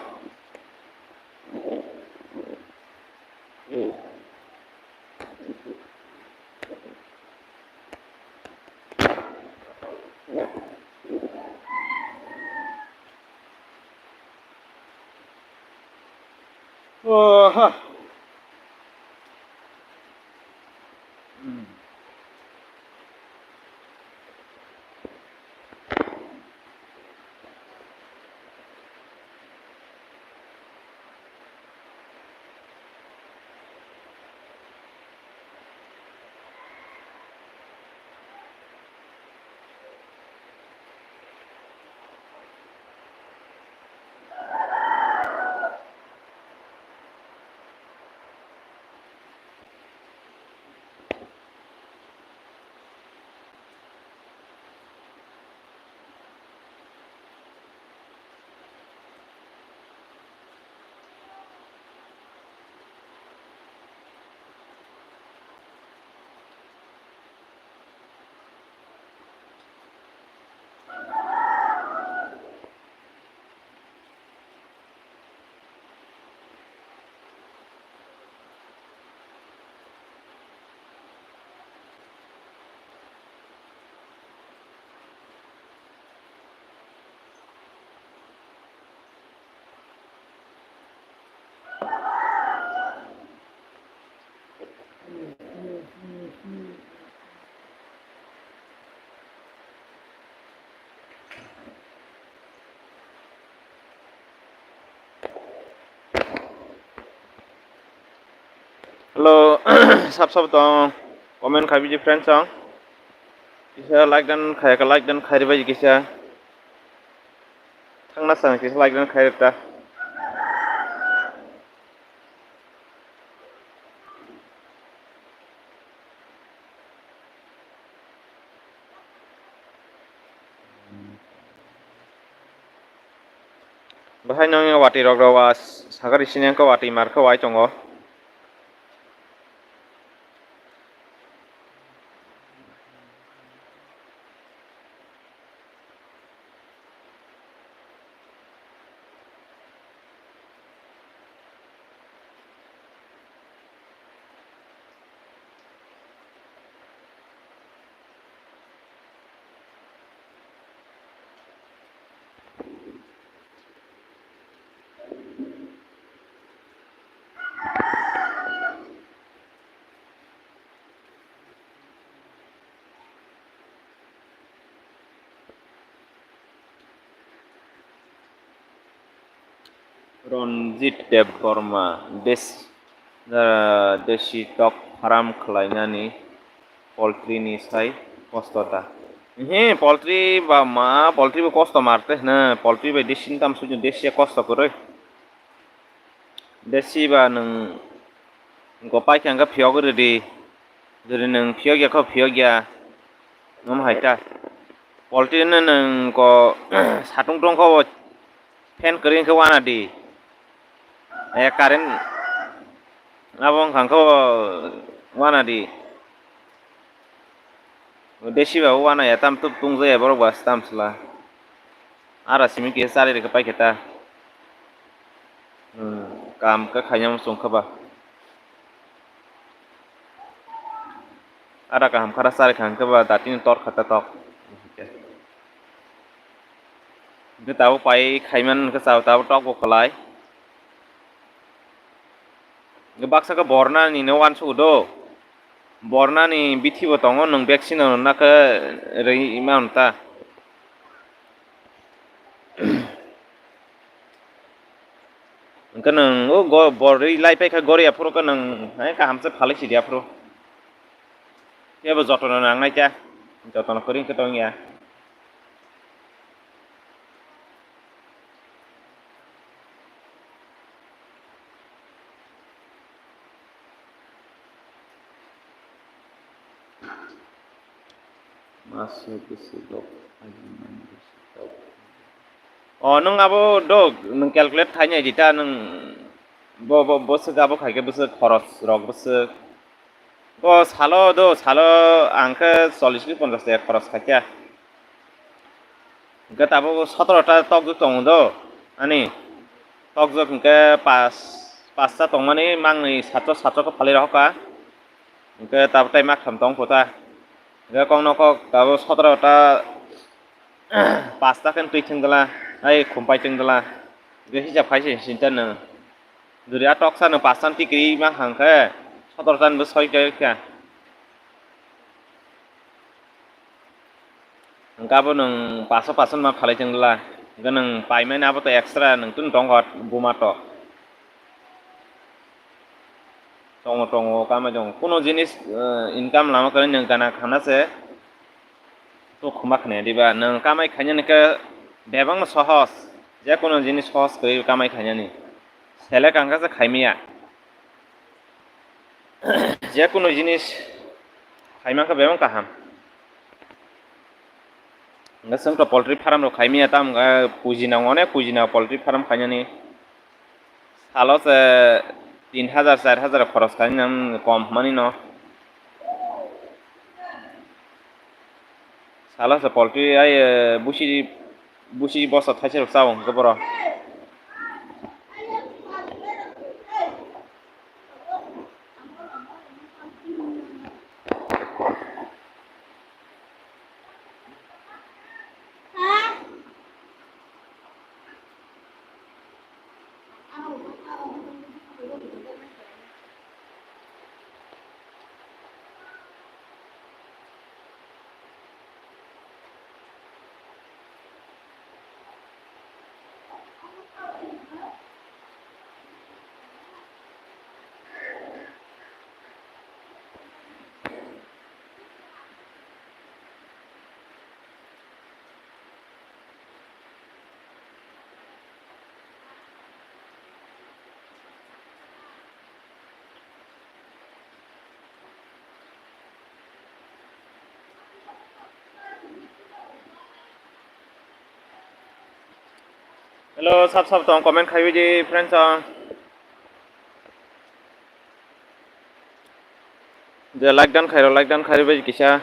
Oha. Hello, sab sab tong comment khai biji friends tong. Kisa like dan khai ka like dan khai ribai kisa. Thangna sang kisa like dan khai rita. Bahai nong watwi rok rok wa sagari sini ko watwi mar ko wai tongo. Ranjit Debbarma, des-, ah, desi tok farm khlainani poultry ni sai kosto ta. He, poultry ba ma, poultry bo kosto marte, na, poultry bai desi tam suju desi kosto kwrwi. Desi ba nwng go paikha hwnkhe phiyok rwdi. Jodi nwng phiyok ya kho phiyok ya, omo hai ta. Poultry no nwng ko satung tong kho, fan kwrwi khe wana di. Eh, current abo wngkha kho wana di. Desi ba wana ya tam tuk tung jaya borok ba stam sla. Ara simi kisa chari rikha pai khe ta. Hmm, kam khe khaina muchung kha ba. Ara kaham khara chari kha hwnkhe ba datini tor kha ta tok. Hwnkhe tabuk pai khaiman hwnkhe chao tabuk tok bo khlai. Hwnkhe baksa khe bornani no uansuk do. Bornani bithi bo tongo, nwng vaccine no nakhe rwi ma hwn ta. Hwnkhe nwng o go-, bor rwi lai paikha gori aphuru khe nwng hai kaham se phalwi sidi aphuru. Kebo jotono nang nai kha, jotono kwrwi khe tong ya. Maso bwswk rok ajimani bwswk rok. O, nwng abo do, nwng calculate khainai di ta, nwng bo, bo, bwswk abo khaikhe bwswk khoros rok bwswk. O salo do, salo ang khe chollish ki ponchash taka khoros khaikha. Hwnkhe tabuk sotoro ta tokjwk tongo do, ani tokjwk hwnkhe pas, pasta tongmani mangni satso, satso khe phalwi rohorkha. Hwnkhe tabuk tai maktham tong kho ta. Hwnkhe kokno kok tabuk sotoro ta pasta khe twi thwng dwla, ai khum pai thwng dwla. Hwnkhe hisab khai se sinta nwng. Jodi a toksa nwng pasta tikri ma hang khe sotoro ta nwng soi khe kha. Hwnkhe abo nwng paso paso ma phalai thwng dwla. Hwnkhe nwng paimani abo to extra nwng tun tong kha buma to. Tongo, tongo, kamai tongo. Kuno jinis, eh, income lama kwrwi nwng gana khana se. To khuma khna diba, nwng kamai khainani khe bebak no sohos. Je kuno jinis sohos kwrwi kamai khainani. Selek ang khe khaimya. Je kuno jinis khaima khe bebak kaham. Hwnkhe chwng to poultry farm rok khaimya, tamo wngkha puji nango, onek puji nango poultry farm khainani. Salo se tin hajar, char hajar khoros khainani, kom hwnmani no. Salo se poultry ai, eh, busi, busi boso thaisa rok chao hwnkhe borok. Hello, sab sab tong comment khaiwi di friends ang. Je like dan khairo, like dan khairo bai kisa.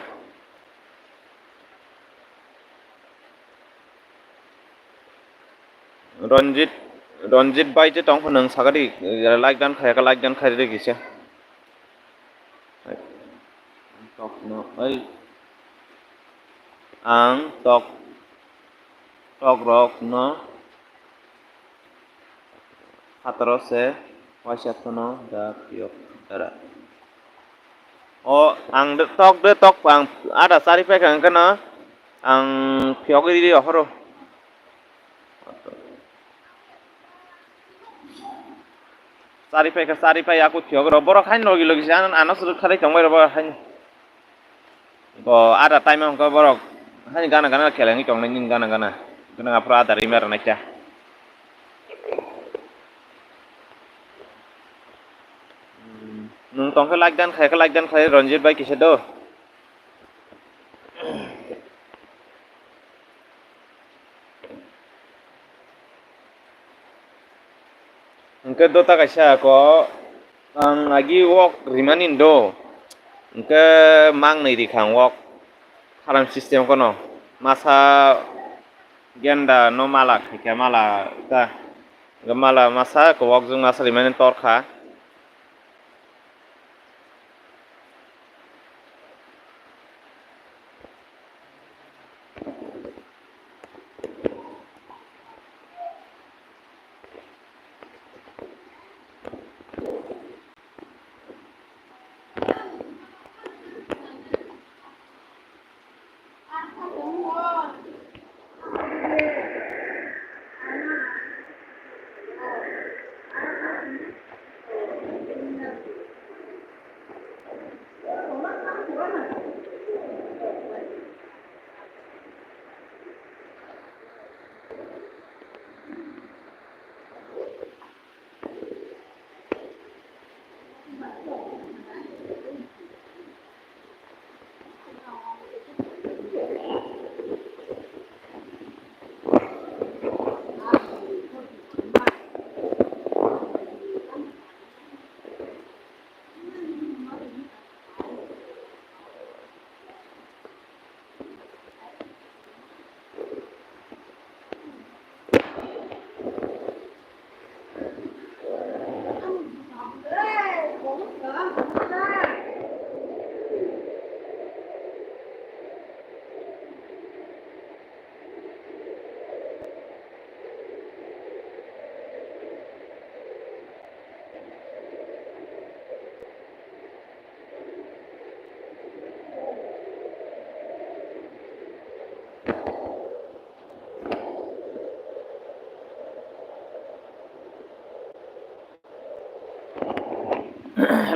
Ranjit, Ranjit bai je tong phano nwng sakadi, like dan khaiyakha, like dan khairi kisa. Tok no, ai. Ang tok, tok rok no. Hataro se waisa phano da phiyok dara. O ang de tok de tok ang ada chari paikha hwnkhe no ang phiyok riri ohoro. Chari paikha chari pai aku phiyok ro borok haino logi logi se ano ano swrwk khalai tongbai ro borok haino. Bo ada time hwnkhe borok hani gana gana khelengwi tongnai nini gana gana. Gwnang aphuru ada rima rwnaikha. Nwng tongkhe like dan khaikhe like dan khlai Ranjit bai kisa do. Hwnkhe dota kaisa ko ang agi wok rimani do. Hwnkhe mangnwi rikha ang wok. Haram system kono masa genda no mala khaikha mala ta. Hwnkhe mala masa ko wok jwng masa rimani torkha.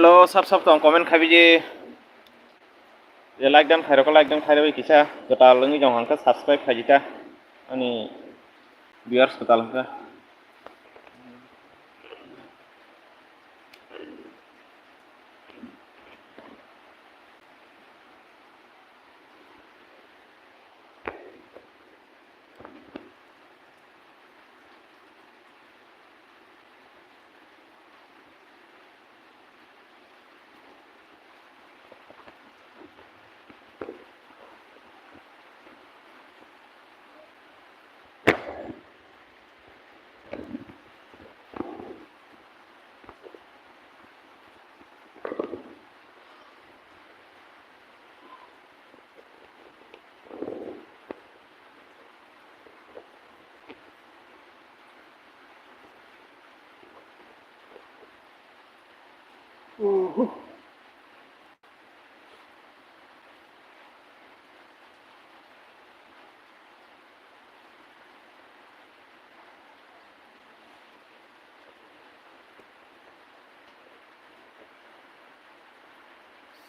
Hello, sab sab tong comment khaibidi. Je like dan khairok like dan khairok kisa kwtal wngwi jong hangkhe subscribe khaijita ani viewers kwtal hangkhe.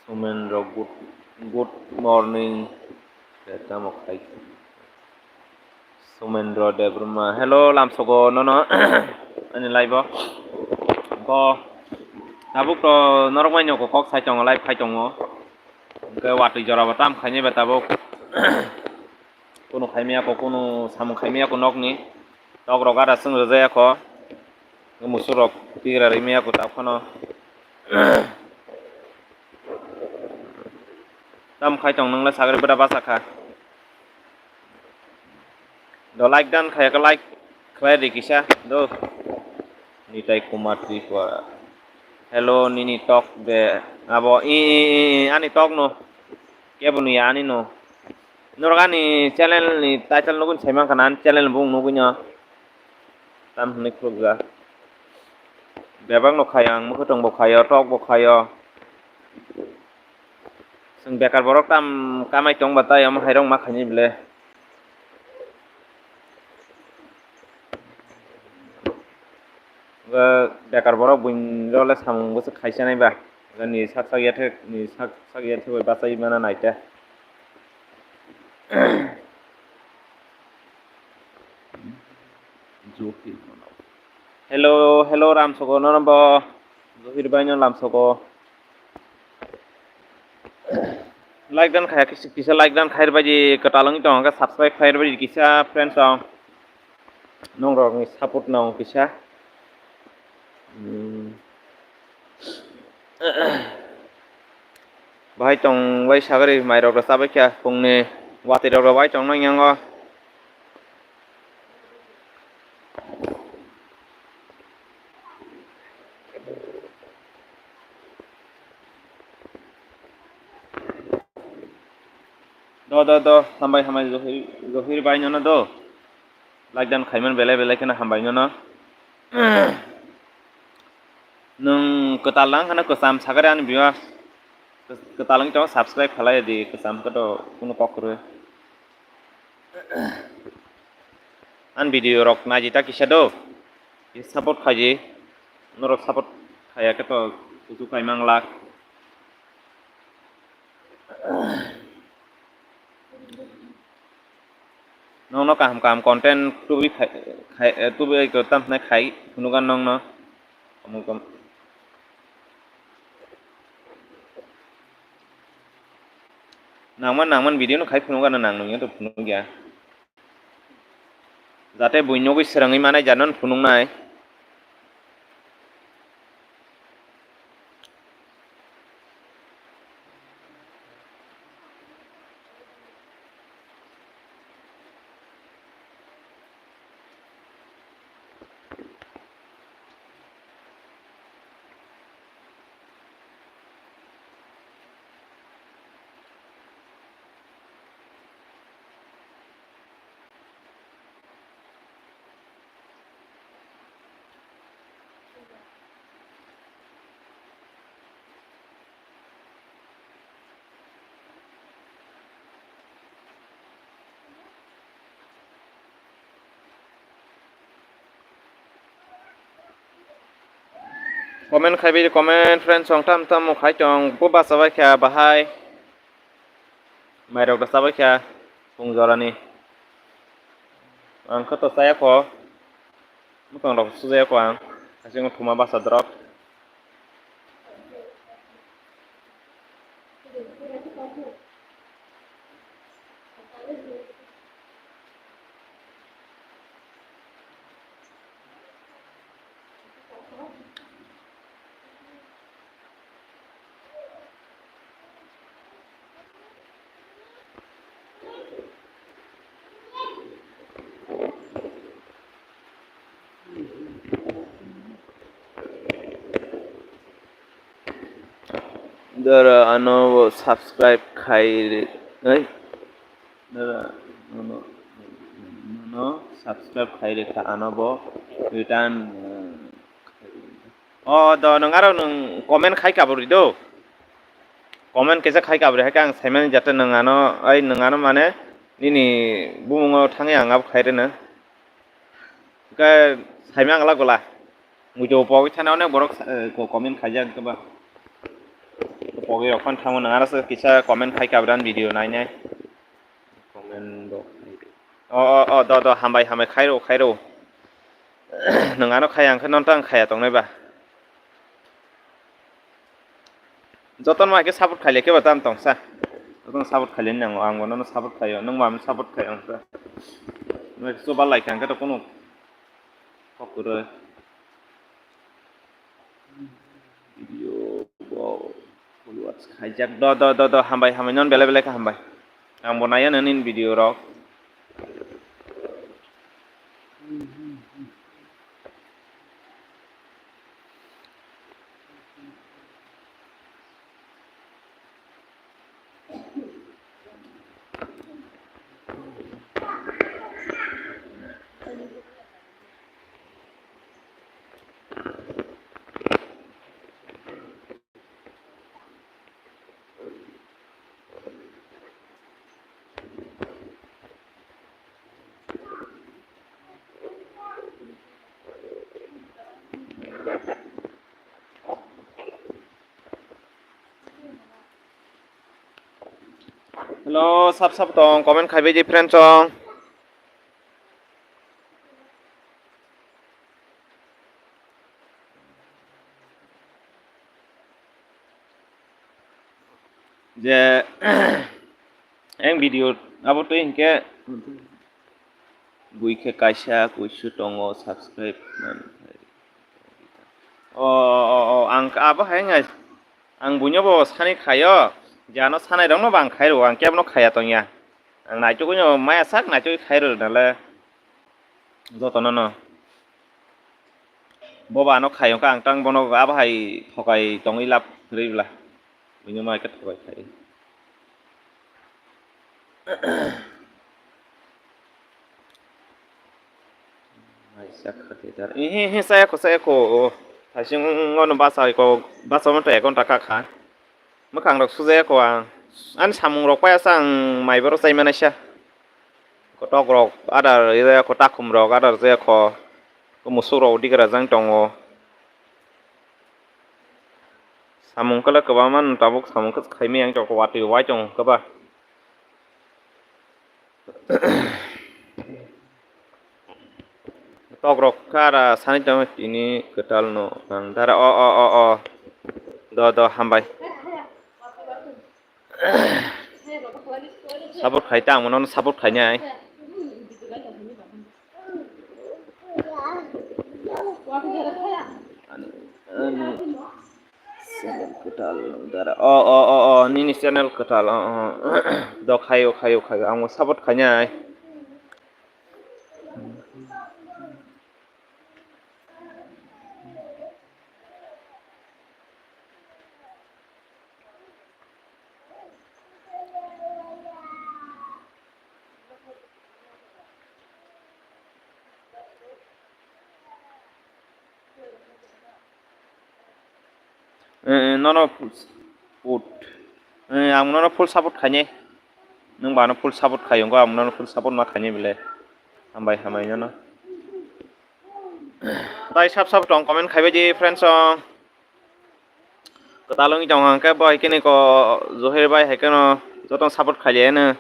Sumendro, good, good morning. Tamo khai. Sumendro Debbarma, hello, lamsogo nono ani live o. Bo tabuk to norok mai nyoko kok sai tongo, live khai tongo. Hwnkhe watwi jora bo tam khaini ba tabuk. Kunu khaimaya ko, kunu samung khaimaya ko nokni. Tok rok ada sung rwjaya ko. Musuk rok tigra rimaya ko tabuk phano. Tam khai tong nang le sagri bwra basa kha. Do like dan khaya khe like khlai di kisa do. Nitai Kumar Tripura. Hello, nini tok de abo i, i, i, i, ani tok no. Kebo nuya ani no. Norok ani channel ni title nugwi sai mankha na, ani channel bung nugwi no. Tam hwnwi khulukjak. Bebak no khayo ang, mwkhwtwng bo khayo, tok bo khayo. Chwng bekar borok tam kamai tong ba tai omo hai rok ma khaini bile. Ga bekar borok buini role samung bwswk khaisa nai ba. Ga ni sak sak ya thek, ni sak sak ya thek bai bachai mana nai ta. Johir mano. Hello, hello, Ramsogo, nono bo Johir bai no lamsogo. Like dan khaya kisa, kisa like dan khair bai di, kwtal wngwi tong khe subscribe khair bai di kisa friends rok. Nong rok ni support nong kisa. Hmm. Bahai tong bai sagari mai rok rw chabai kha phungni watwi rok rw bai tong nang yango. Do, do, do, hambai, hambai, Zohir, Zohir bai nono do. Like dan khaiman belai belai kheno hambai nono. Nwng kwtal lang khana kwcham sagari ani viewers. Kwtal wngwi tong subscribe khalai di kwcham khe do kunu kok kwrwi. Ani video rok naidi ta kisa do. Support khaidi. Norok support khaya khe to kuchuk kaimang lak. Nongno kaham kaham content tubui khai, khai, eh, tubui ko tam hwnai khai phunugan nongno. Nangman nangman video no khai phunugan nang nungya to phunugya. Jate buinogwi srangwi manai jano phunuknai. Comment khai bai comment friends song tam tam khai tong bo basa bai kha bahai. Mairok da chabai kha phung jorani. Ang khe to chaya kho. Mwkhang rok sujaya kho ang. Hasingo thuma basa drop. Dara ano bo subscribe khai ri, ai. Dara ano, ano subscribe khai ri kha ano bo return, eh, O do, nwng aro nwng comment khai kabri do. Comment kisa khai kabri hai khe ang saimani jate nwng ano, ai nwng ano mane nini bumungo thangwi ang abo khai rwno. Khe saimang la gola. Muijo pogwi thana onek borok, eh, ko-, comment khaijak khe ba. Pogwi rok phan thango nwng aro se kisa comment khai kabri ani video nai nai. Comment bo khai. O, o, o, do, do, hambai, hambai, khairo, khairo. Nwng ano khai, ang khe nono tang khaya tongnai ba. Jotono hai khe support khaile khe ba tam tong sa. Jotono support khaile nango, ang bo nono support khaio, nwng bo ang support khaio ang khe. Nwng khe chuba lai kha ang khe to kunu kok kwrwi. Video bo forward khaijak. Do, do, do, do, hambai, hambai, non belai belai khe hambai. Ang bo naiya nini video rok. Hello, sap sap tong, comment khai bai di friend song. Je, eng video abo twi hinkhe bui khe kaisa kuisu tongo, subscribe. O, o, o, ang abo hai wngnai, ang buino bo sani khaio, je ano sanai rokno bo ang khai rwo, ang kebo no khaiya tongya. Ang naichugwi no maya sak naichugwi khai rwo nale jotono no. Bo ba ano khai wngkha, ang tang bono abo hai thokai tongwi lab kwrwi bwla. Buino ma khe thokai khai. Hai sak kha khe dar. Ehe, he, saya ko, saya ko. Thasing ngono basa ko, basa mo to ek ghonta kha kha. Mwkhang rok sujaya ko ang. Ani samung rok paya sa ang mai boro chai manai sa. Kotok rok adar rwya ko, takhum rok adar rwya ko. Ko musuk rok digra jang tongo. Samung kala kwbangma no tabuk samung khe khaimaya ang tok watwi wai tongo kwba. Tok rok kara sani tongo tini kwtal no ang dara o, o, o, o. Do, do, hambai. Support khai ta, ang nono support khainai. Ani, ani channel kwtal dara. O, o, o, o, nini channel kwtal, o, o. Do khaio, khaio, khaio. Ang support khainai. Eh, eh, nono full support. Eh, ang nono full support khainai. Nwng ba ano full support khai wngkha, ang nono full support ma khainai bile. Hambai, hambai nono. Tai sab sab tong comment khaibai di friends song. Kwtal wngwi tong hwnkhe bo hai khe ni ko Johir bai hai kheno joto support khailai ano.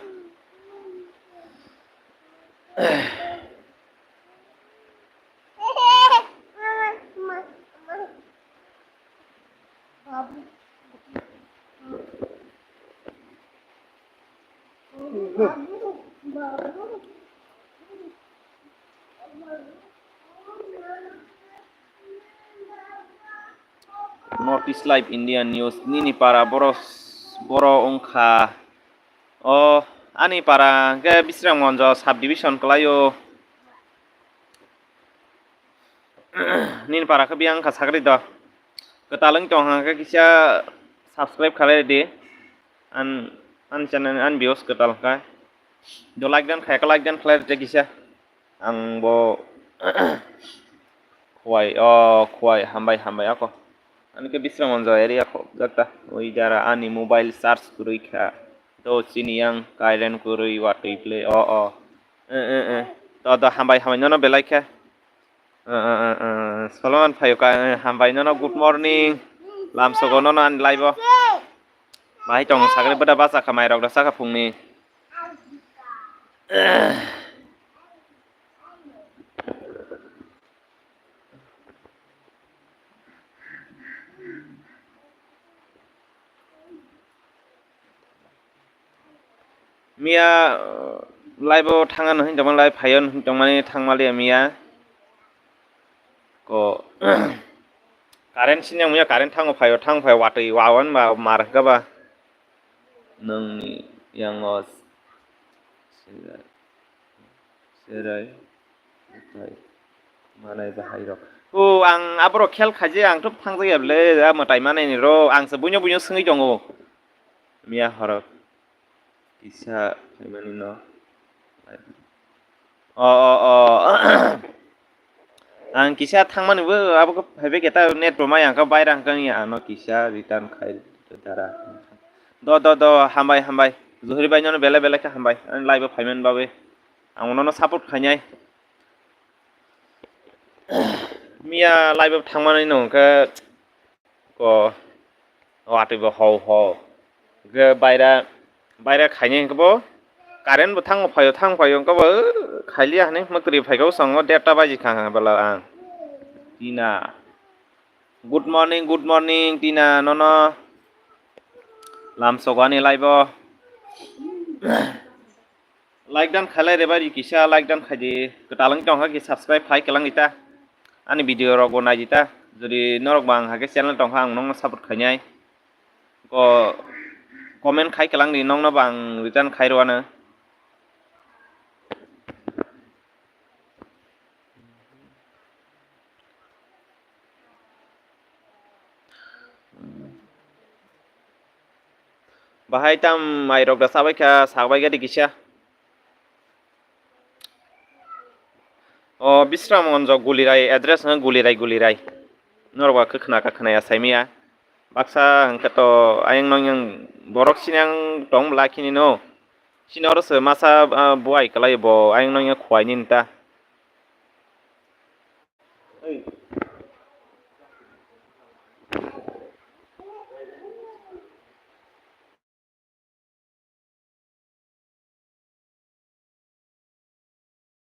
North East Live India News, nini para boro, boro wngkha. O, ani para hwnkhe Bisramganj subdivision kwlaio. Nini para khe biyang wngkha sakri do. Kwtal wng tong hwnkhe kisa subscribe khalai di. An, an channel, an views kwtal wngkha. Do like dan khaikha, like dan khlai rwdi kisa. Ang bo Khowai, o Khowai, hambai, hambai ako. Ani khe Bisramganj area kho, jakta. Oi jara ani mobile charge kwrwi kha. To chini yang current kwrwi watwi play, o, o. Eh, eh, eh. To, to, hambai, hambai, nono belai khe. Eh, eh, eh, eh. Solomon phayo ka, eh, hambai, nono good morning. Lamsogo nono ani live o. Bahai tong sakri bwda basa kha, mairok da saka phungni. Miya, uh, live o thang ano hwn tongmani, live phaio hwn tongmani thang maliya miya. Ko, current sini miya current thango phaio, thang phaio watwi wawan ba mar hwnkha ba. Nongni yango serai, serai, mwtai, manai bahai rok. O, ang aborok khel khaji, ang to thangjak ya bwle, a mwtai manai ni ro, ang se buino buino swngwi tongo. Miya horok kisa phaimani no. O, o, o. Ang kisa thangmani bo abo khe phaibai khe ta net bo maya hwnkha, baira hwnkha wngya ano kisa return khai dara. Do, do, do, hambai, hambai. Johri bai nono belai belai khe hambai. Ani live o phaimani bagwi. Ang nono support khainai. Miya live o thangmani no hwnkhe ko watwi bo hau hau. Hwnkhe baira, baira khainai hwnkhe bo current bo thango phaio, thang phaio hwnkhe bo khailiya hinwi mwtwrwi phaikha bwskango derta baji kha bwla ang. Tina. Good morning, good morning, Tina, nono. Lamsogo ani live o. Like dan khailai rebai di kisa, like dan khaidi. Kwtal wng tongkha ki subscribe khai kwlang di ta. Ani video rok bo nai di ta. Jodi norok bang hake channel tongkha ang nokno support khainai. Ko comment khai kwlang di nokno bang return khai rwano. Bahai tam mai rok da sabai kha, sabai gadi kisa. O Bisramganj Gulirai, address hwnkhe Gulirai, Gulirai. Norok ba khe khna kha khna ya saimaya. Baksa hwnkhe to ayang nong yang borok sinang tong bwla khini no. Sini oro se masa, ah, buai kwlai bo ayang nong yang khuai ni ta.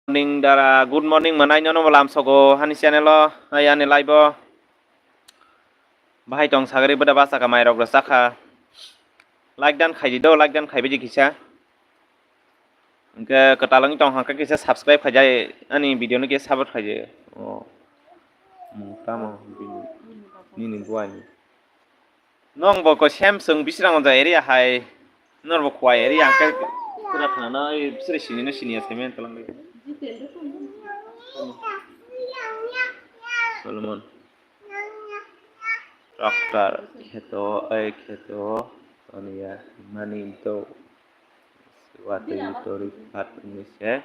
Morning dara, good morning mwnai nono bo lamsogo hani channel o, hai ani live o. Bahai tong sagri bwda basa ka mai rok rwchak kha. Like dan khaidi do, like dan khaibai di kisa. Hwnkhe kwtal wngwi tong hwnkhe kisa subscribe khaijai ani video no kisa support khaijai. O. Mung tamo bini, nini buai ni. Nong bo ko sem swng Bisramganj area hai. Nor bo Khowai area hwnkhe pura thana na, oi, bisri sini no sini ya semen talang dai. Solomon. Tractor, kheto, ai kheto, toniya, mani to, watwi tori phat wngwi se,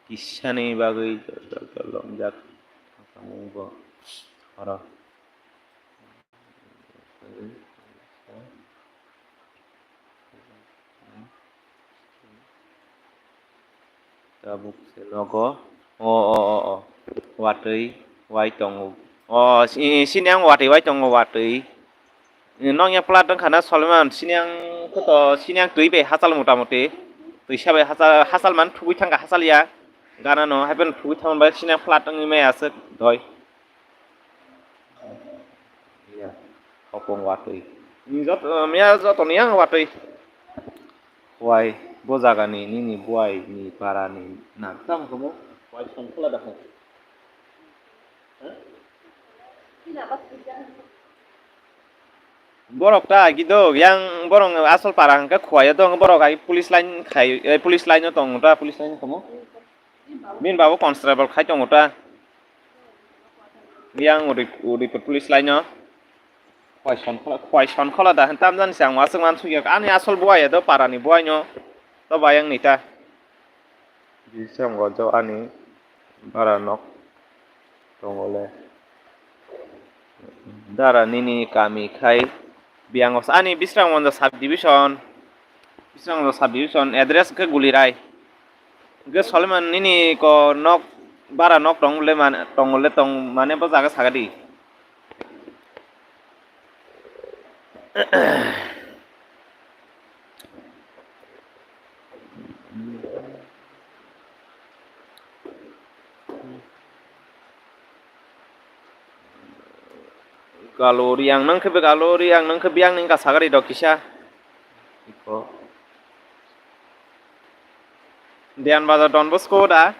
kisani bagwi jol jol jol longjak, tongmung bo oro. Tabuk se nogo. O, o, o, o. Watwi wai tongo. O, si-, sini ang watwi wai tongo, watwi. Nong ya plat wngkha na Solomon, sini ang khe to, sini ang twi bai hachal mota moti. Twisa bai hachal, hachal man thugwi thangkha, hachal ya. Gana no, hai phano thugwi thangma bai sini ang plat wngwi maya aswk doi. Ya, hopong watwi. Ni jot-, miya joto ni yang watwi. Wai, bo jaga ni, nini buai ni para ni nang tam kamo? Wai songkhola da kho. Ha? Borok ta agi do, yang borok asol para hwnkhe Khowai o dong, borok agi police line khai, eh, police line o tong ta, police line kamo? Bini babo constable khai tongo ta. Yang Udi-, Udaipur police line o. Khowai Sonkhola, Khowai Sonkhola da, tamjani se ang aswk man sugya. Ani asol buai ya do, para ni buai no. To bayang ni ta. Bising o jo ani bara nok tongo le. Dara nini kami khai Biang o ani Bisramganj sub division, Bisramganj sub division, address khe Gulirai. Hwnkhe Solomon nini ko nok bara nok tong le man, tong le tong mane bo jaga sagadi. Galo Riang nang khe be Galo Riang nang khe biyang ni wngkha sagari dok kisa. Iko. Diyan Bazar Don Bosco da.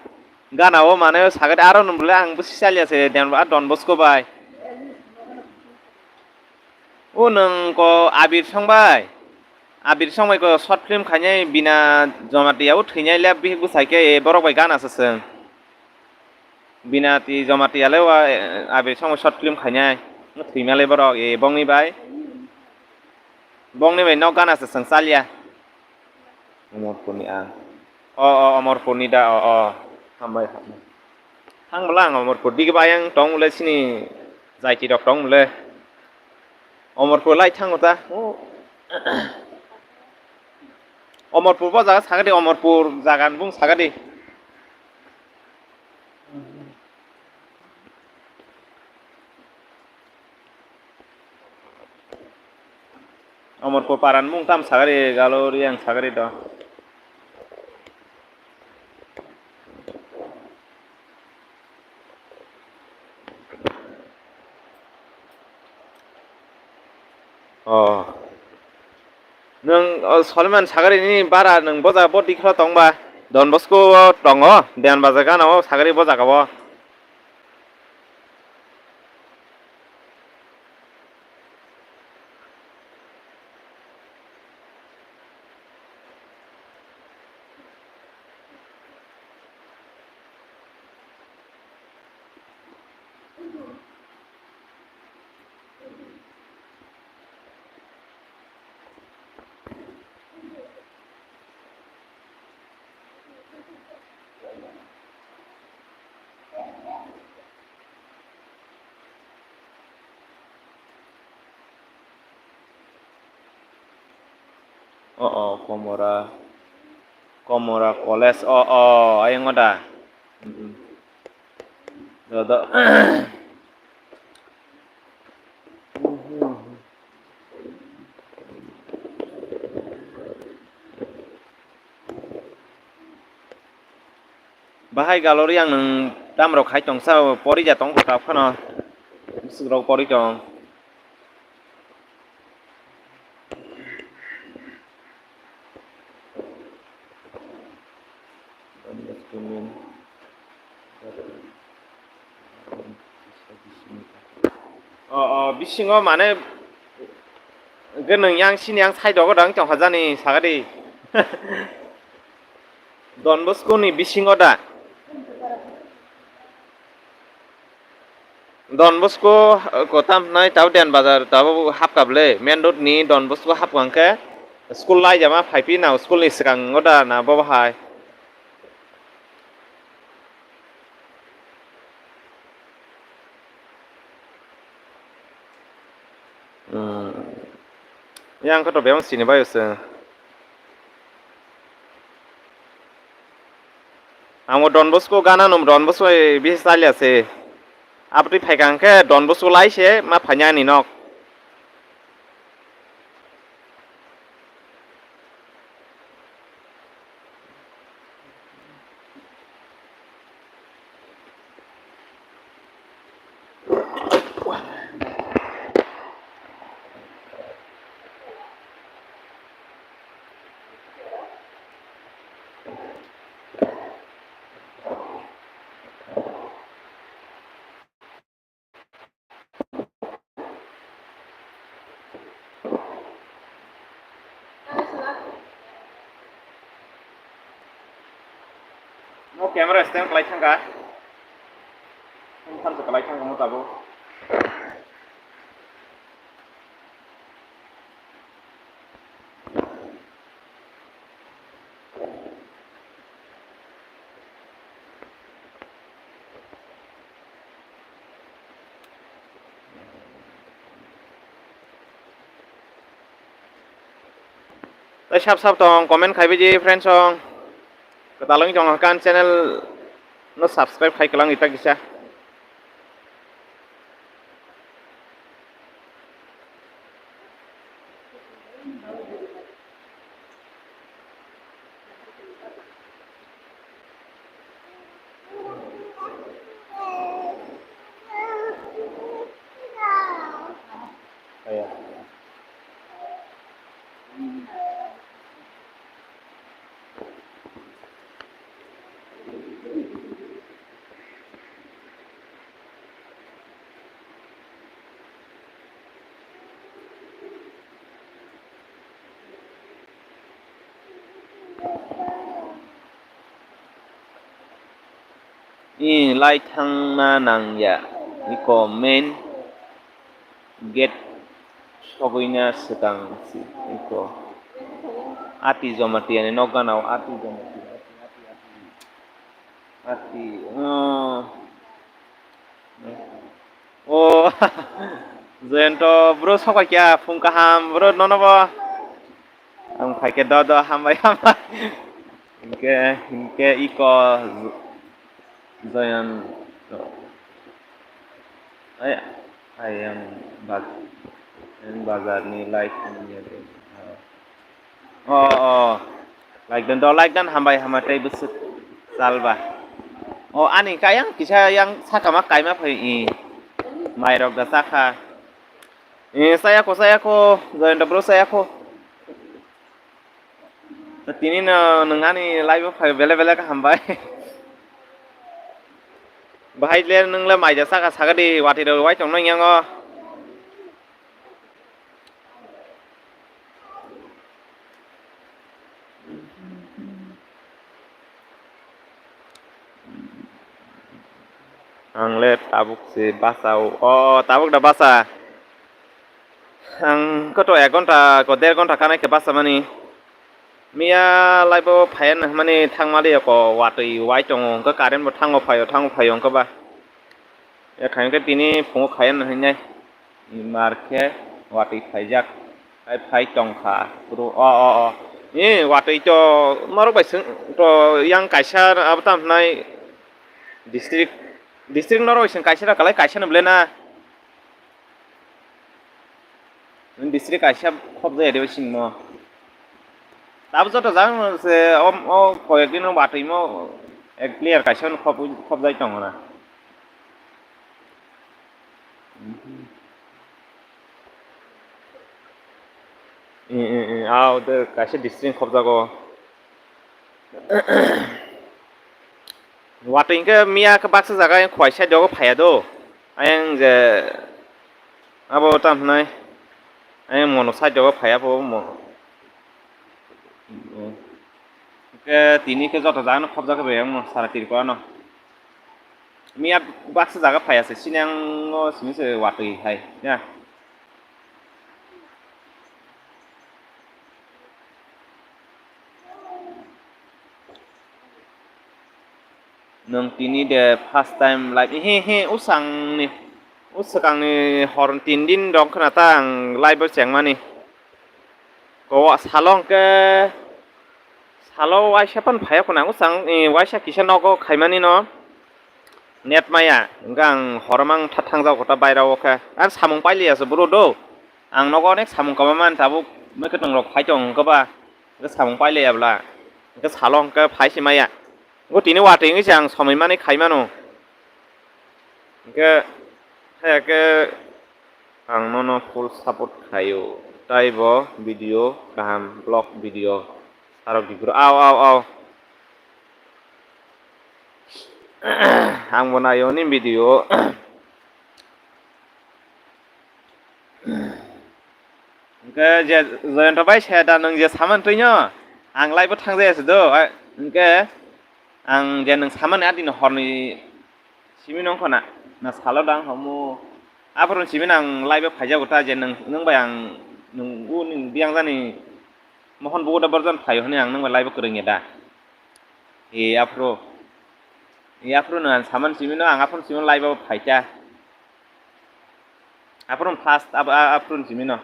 Gana o mane sagari aro nung bole ang busi salia se Diyan Ba-, Don Bosco bai. O nung ko Abir Song bai. Abir Song bai ko short film khainai bina Jamatia o thwinai le bihik bwsai khe borok bai gana se chwng. Binati Jamatia le wa, eh, Abir Song short film khainai. Thwima le borok, eh, bongni bai. Bongni bai nok gana se chwng chalia. Omorpurni ang. O, o, Omorpurni da, o, o. Hambai, hambai. Thang bwla ang Omorpur digi bai ang tong le sini jaiti rok tong le. Omorpur lai thango ta. O. Omorpur bo jaga sagadi, Omorpur jaga ni bung sagadi. Omorpur paran mung tam sagari, Galo Riang sagari do. Oh. Nwng, o, Solomon Sagari ni bara nwng boja bo dikhro tongba. Don Bosco o tongo, Diyan Bazar gana o Sagari boja kabo. O, o, Komora, Komora College, o, o, ayang o da. Mm, mm. Do, do. Bahai galori ang nwng tamrok hai tongsa, pori ja tong kha phano. Bwswk rok pori tong. O, o, bisingo mane, hwnkhe nwng yang sini yang side rogo dang tongkha jani sagadi. Don Bosco ni bisingo da. Don Bosco, eh, kotam hwnai tabo Diyan Bazar tabo hapkha bwle. Main road ni Don Bosco hapkha hwnkhe school laijama phaiphino school ni swkango da na bobo hai. Hmm. Yang khe to bebak sini bai se. Amo Don Bosco gana num Don Bosco bai bisi chali ase. Aboni phaikha hwnkhe Don Bosco lai se ma phainani nok. No camera stand kalai thangkha. Phone thansa kalai thangkha mo tabuk. Tai sab sab tong comment khaibai di friends song. Kwtal wng tong kan channel no subscribe khai kwlang ita kisa. I lai thangna nangya, iko main gate sogwina swkang si iko. Ati Jamatia ni nok gana o Ati Jamatia. Ati, oh. Oh, Jayanta bro, sok pai kha, phung kaham bro, nono bo. Ang phai khe do do, hambai, hambai. Hinkhe, hinkhe iko Jayanta. Ay, ayang baz-, ayang bazar ni light ni ya. Oh, oh. Like dan do, like dan, hambai, hambai, tei bwswk salba. Oh, ani kayang kisa yang sakama kaima phai, i. Mairok da sakha. I, sayako, sayako, Jayanta bro, sayako. Tini no nwng ani live o phai bele bele kaham bai. Bahai le nwng le maija saka saka di watwi rok wai tong nang yango. Ang le tabuk se basa o, o tabuk da basa. Ang koto ek ghonta ko der ghonta kanai khe basa mani. Miya live o phaiya na hwnmani thangma liya ko watwi wai tongo, hwnkhe current bo thango phaio, thango phaio hwnkhe ba. Ya khain khe tini phungo khaiya na hwnwi nai. Mar khe watwi phaijak. Hai phai tongkha. Bro, o, o, o. E, watwi to norok bai swng to yang kaisa abo tam hwnai district, district norok bai swng kaisa da kalai kaisa no ble na. Nini district kaisa khobjaya de singmo. Tabuk joto jang se o, o koyek din watwi mo ek player kaisa no khob, khobjai tongo na. E, e, e, ao de kaisa district khobjago. Watwi hwnkhe miya khe baksa jaga ayang khowai side o phaiya do. Ayang je abo tam hwnai. Ayang mono side o phaiya bo mo. Hwnkhe tini khe joto jaga no khobjak khe bai ayang mo sara Tripura no. Miya baksa jaga phaiya se sini ang o simi se watwi hai ya. Nwng tini de first time live, he, he, usangni, uswkangni hor tin din rok khna ta ang live o chengmani. Ko salo hwnkhe, salo waisa pan phaiya khna, usang, eh, waisa kisa nogo khaimani no net maya, hwnkhe ang hor mang tha-, thangjago ta baira o khe. Ang samung pailiya se bro do. Ang nogo onek samung kwbangma tabuk mwkhwtwng rok phai tong hwnkhe ba, hwnkhe samung pailiya bwla. Hwnkhe salo hwnkhe phai se maya. Hwnkhe tini watwi wngwi se ang somoi mani khai mano. Hwnkhe haya khe ang nono full support khaio. Tai bo video kaham, vlog video sarok di bro. Aw, aw, aw. Ang bo naio ni video. Hwnkhe je Joyonto bai se da nwng je saman twi no, ang live o thangjaya se do, a, hwnkhe ang je nwng saman adini horni simi no wngkha na, na salo da wngkha omo. Aphuru simi no ang live o phaijago ta je nwng, nwng bai ang nwng u nwng biyang jani mohon bugo da borjon phaio hwnwi ang nwng bai live o kwrwngya da. E aphuru, e aphuru nwng ang saman simi no, ang aphuru simi live o phaikha. Aphuru first, ap-, a-, aphuru simi no.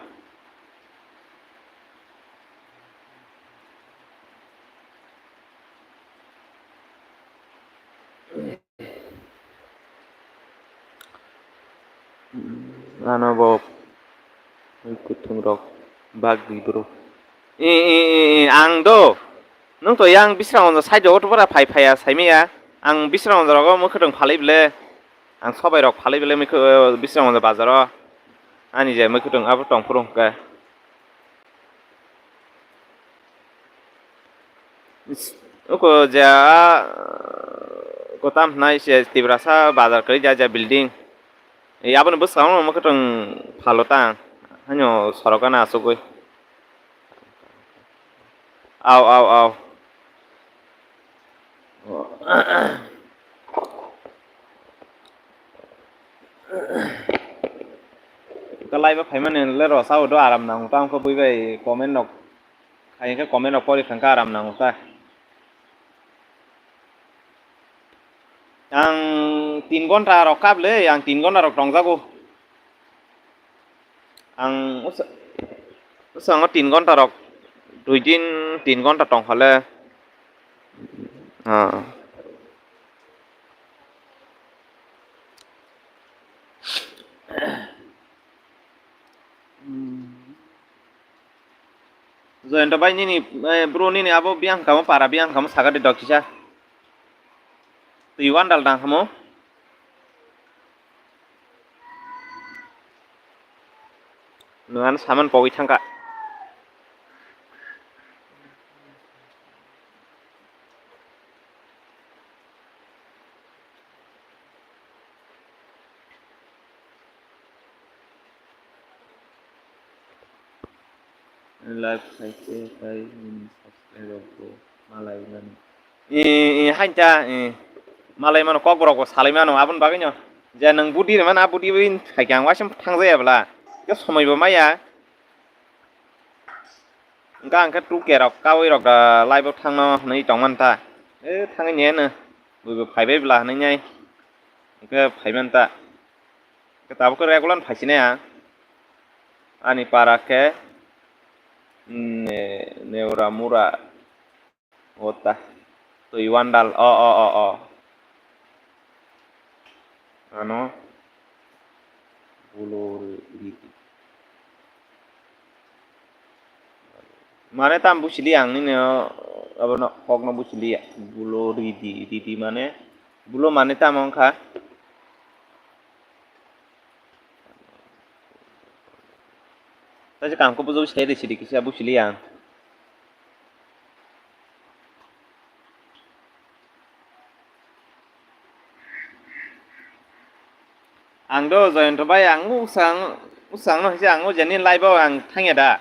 Ano bo kuthum rok bag di bro. E, e, e, e, ang do. Nwng to yang Bisramganj side o pura phai phaiya saimaya. Ang Bisramganj rogo mwkhwtwng phalwi bwle. Ang sobai rok phalwi bwle mwkhw-, Bisramganj bazar o. Ani je mwkhwtwng abo tong phuru hwnkhe. Uko je a, kotam hwnai se Tiprasa bazar kwrwi ja, ja building. E, aboni bwskango mwkhwtwng phalo ta. Haino sorok gana asugwi. Aw, aw, aw. Kalai ba phaimani le rw sa o do aram nango ta, wngkha bui bai comment rok khai khe comment rok pori thangkha aram nango ta. Ang tin ghonta rok kap le, ang tin ghonta rok tongjago. Ang usa-, usango tin ghonta rok, dui din tin ghonta tongkha le. Ah. Joyonto bai nini, eh, bro nini abo biyang kamo para biyang kamo saga de dok kisa. Twi wandal dang kamo. Nwng ano saman pogwi thangkha. Live khaikhe tai nini subscriber bo malai mano. I, i, hain ta, i, malai mano, kok borok bo salai mano, aboni bagwi no. Je nwng budi rwmani, a budi bai khaikhe ang waisa thang jaya bwla. Khe somoi bo maya. Wngkha ang khe two K rok kaui rok da live o thangno hwnwi tongmani ta. E thangwi niyano. Bui bo phaibai bwla hwnwi nai. Hwnkhe phaimani ta. Khe tabuk khe regular phaisinai ang. Ani para khe, mm, ne-, Neuramura. O ta. Twi Wandal. O, o, o, o. Ano. Bulo ridi. Mane tam buchili ang nini o, abono kokno buchili ya. Bulo ridi, ridi mane, bulo mane tamo wngkha. Taisa kaham khe bujui sai de sidi kisa buchili ang. Ang do Joyonto bai ang usang, usang no hise ang o jani live o ang thangya da.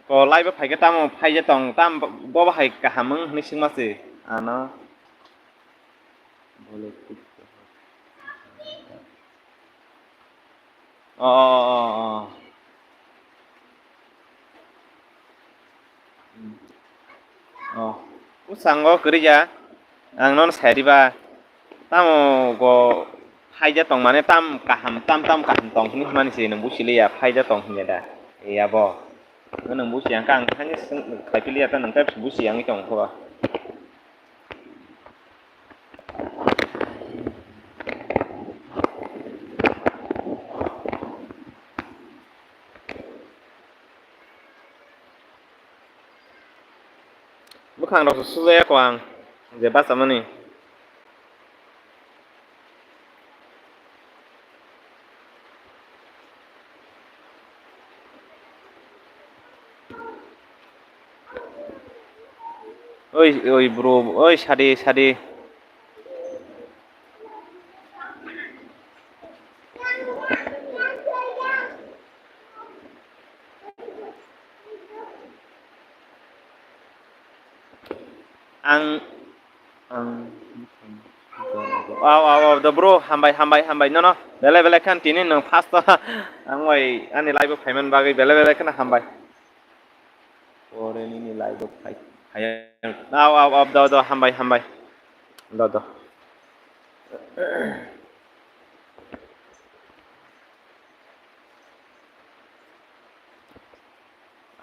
Ko live o phaikhe tamo phaija tong, tam bo bahai kaham wng hwnwi swngma se ano. O, o, o, o, o. Hmm. O, bwskango kwrwi ya. Ang nono sai riba. Tamo go phaija tong mane tam kaham, tam tam kaham tong hwnwi hwnmani se nwng buchili ya, phaija tong hinya da. E abo. Nwng buchi yang kang thani swng khai pili ya ta nwng ta buchi yang tong kho. Bwkhang rok se sujaya ko ang je bachamani. Oi, oi, bro, oi, sadi, sadi. Ang, ang, aw, aw, aw, do bro, hambai, hambai, hambai, no, no, belai, belai khan tini nwng first o ang bai ani live o phaiman bagwi belai, belai khan hambai. Ore nini live o phai, phai, aw, aw, aw, do, do, hambai, hambai, do, do.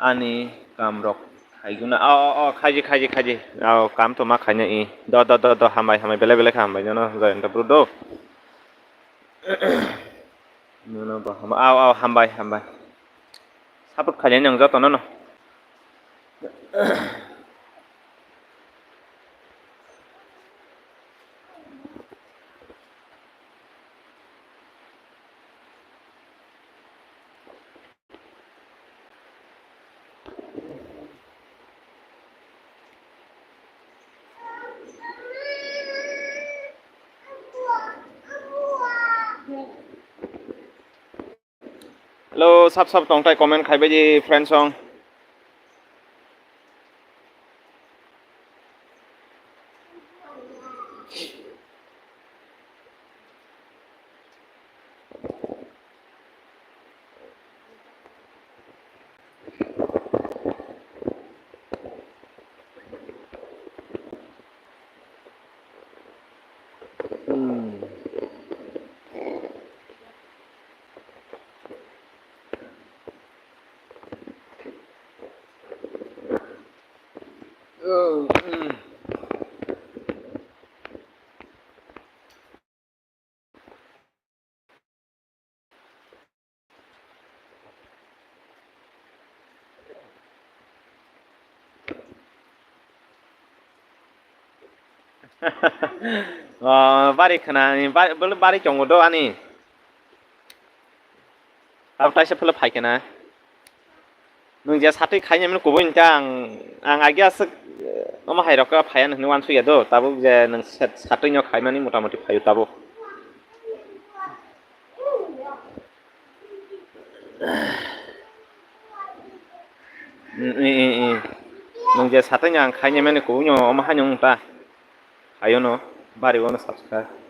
Ani kam rok khaiguna. O, o, o, khaiji, khaiji, khaiji. O, kam to ma khaina i. Do, do, do, do, hambai, hambai, belai, belai kha hambai. Nono Jayanta bro do. Nono bo hambai. O, o, hambai, hambai. Support khaijani ang joto nono. Hello, sap sap tongthai comment khaibai di friends song. O, bari khna, bari, bari tongo do ani. Abo taisa phela phai khna. Nwng je satwi khaina mani kubui hwnkha ang, ang agi aswk, eh, omo hai rok phai ya hwnwi uansukya do, tabuk je nwng sat-, satwi no khaimani mota moti phaio tabuk. Mm, mm, mm, mm. Nwng je sathai ni ang khainai mani kubui no omo haino wng ta. Hayo no, bari o no subscribe.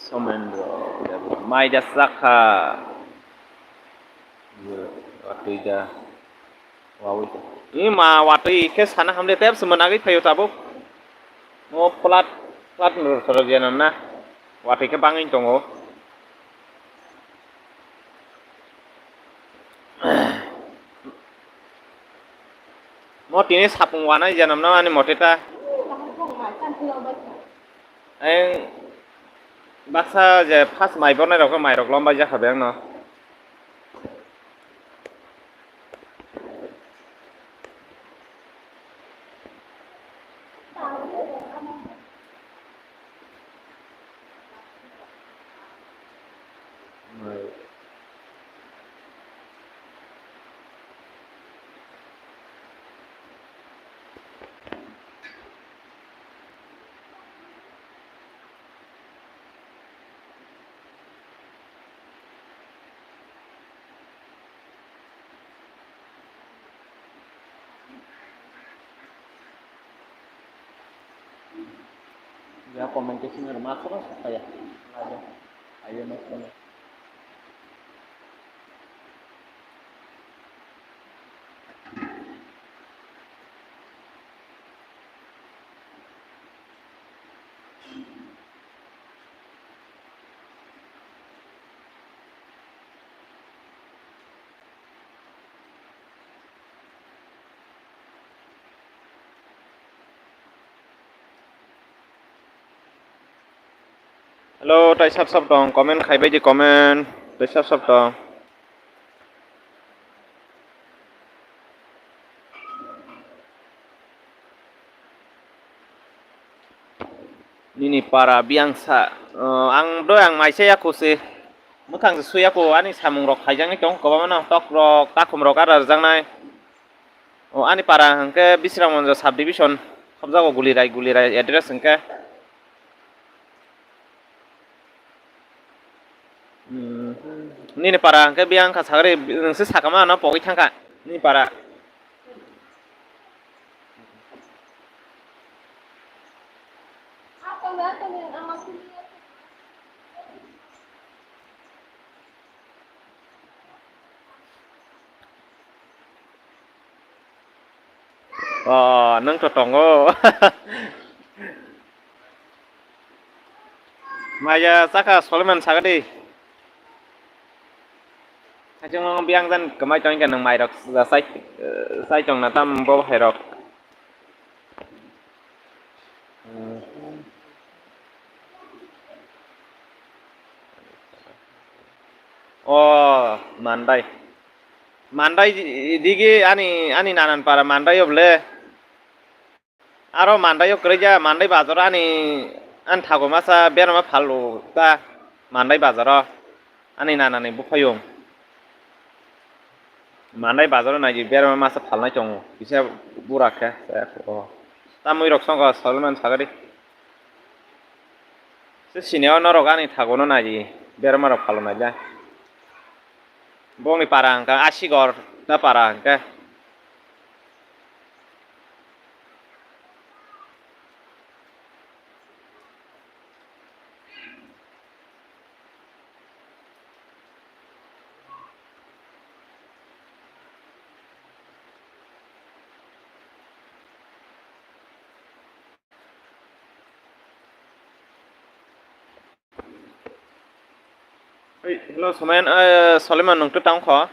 Somendro, mai da sakha. Watui da. Wawi. Ima watui khe sana hamle tep se mwnagwi phaio tabuk. Mo plat, plat nur khoro jena na. Watui khe bangwi tongo. Mo tini sapung wanai jena na ani mote ta. Ang baksa je first mai bornai rok, mai rok lombai jakha beng no. Ya, comment section er ma khoro sakaya. Ayo, ayo, mas kono. Hello, tai sab sab tong, comment khai bai di, comment, tai sab sab tong. Nini para biyang sa, o, ang doi ang maisa yaku se, mwkhang se suyaku, ani samung rok khaijangni tong, kwbangma no tok rok, takhum rok, ara rwjaknai. O, ani para hwnkhe Bisramganj sub division, khobjago Gulirai, Gulirai address hwnkhe. Hmm. Nini para hwnkhe biyang kha sagri, nwngse sakama ano pogwi thangkha nini para. O, nwng to tongo. Maya chakha Solomon sagadi. Hachung biyang jan kwmai tongkha nwng mairok chai, chai tongna tam bo hairok. O, Mandai. Mandai digi ani, ani nanan para Mandai o bole. Aro Mandai o kwrwi ja, Mandai bazar ani, ani thago masa berma phalu ta Mandai bazar o. Ani nanani buphayung. Mandai bazaro naidi berma masa phalnai tongo. Kisa bura khe, o. Tamwi rok songkha Solomon sagadi. Se sineo norok ani thagono naidi berma rok phalnai ja. Bongni para hwnkha Asigor ta para hwnkhe. Hello, Somen, eh, Soleman, nwng to tang kho?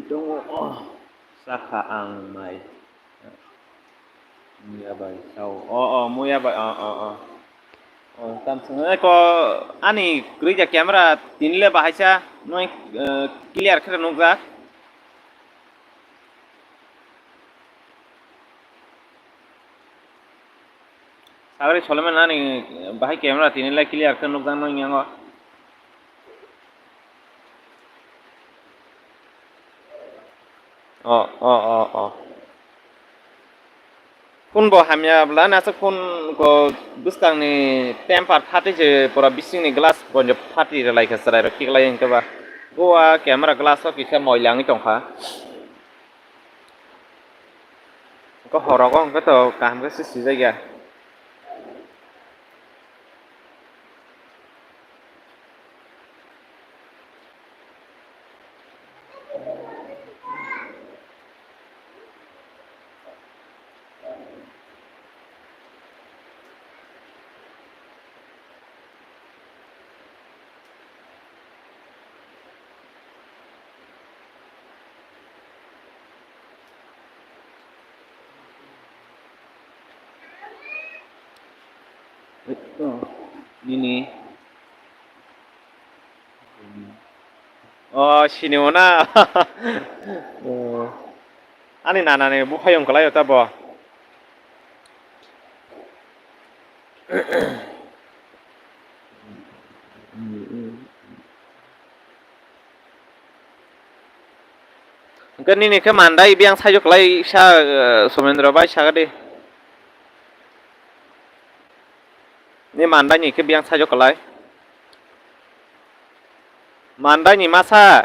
Tongo, oh, sakha ang mai. Muya bai sao. Oh, oh, muya bai, oh, oh, oh. Oh, tam sung, eh, ko, ani kwrwi ja camera tini le bahaisa, noi, eh, clear khe nukjak. Sagri Solomon ani bahai camera tini lai clear khe nukjakno wngya o. O, o, o, o. Phone bo hamya bwla, nasa phone ko bwskangni temper phatwi se pura bisingni glass bo phatwi rwlai kha chwrairok khiklai hwnkhe ba. Go a camera glass o kisa moila wngwi tongkha. Hwnkhe horogo hwnkhe to kaham khe se swijak ya. Nini. O, sini o na. O. Ani nana ni buphai wng kwlai o ta bo. Hwnkhe nini khe mandai biyang saijak kwlai sa, eh, Somendro bai saga di. Ni mandai ni khe biyang saijak kwlai. Mandai ni masa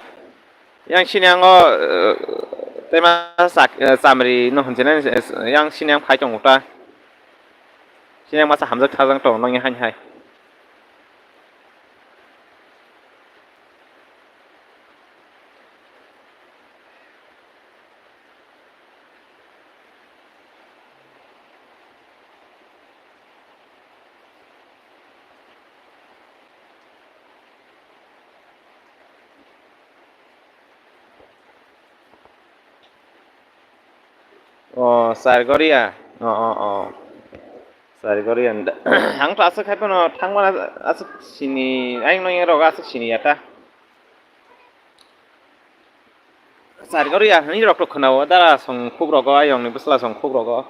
yang sini ango, eh, tema sak, eh, chamri no hwnjini, eh, yang sini ang phai tongo ta. Sini ang masa hamjak thajak tongo nang hai hai. O, Chargoria. O, o, o. Chargoria. Ang to aswk hai phano thangmana aswk sini, ayang no yang rok aswk sini ya ta. Chargoria hwnwi rok to khwnao, dara song khuk rogo, ayong ni bwsla song khuk rogo.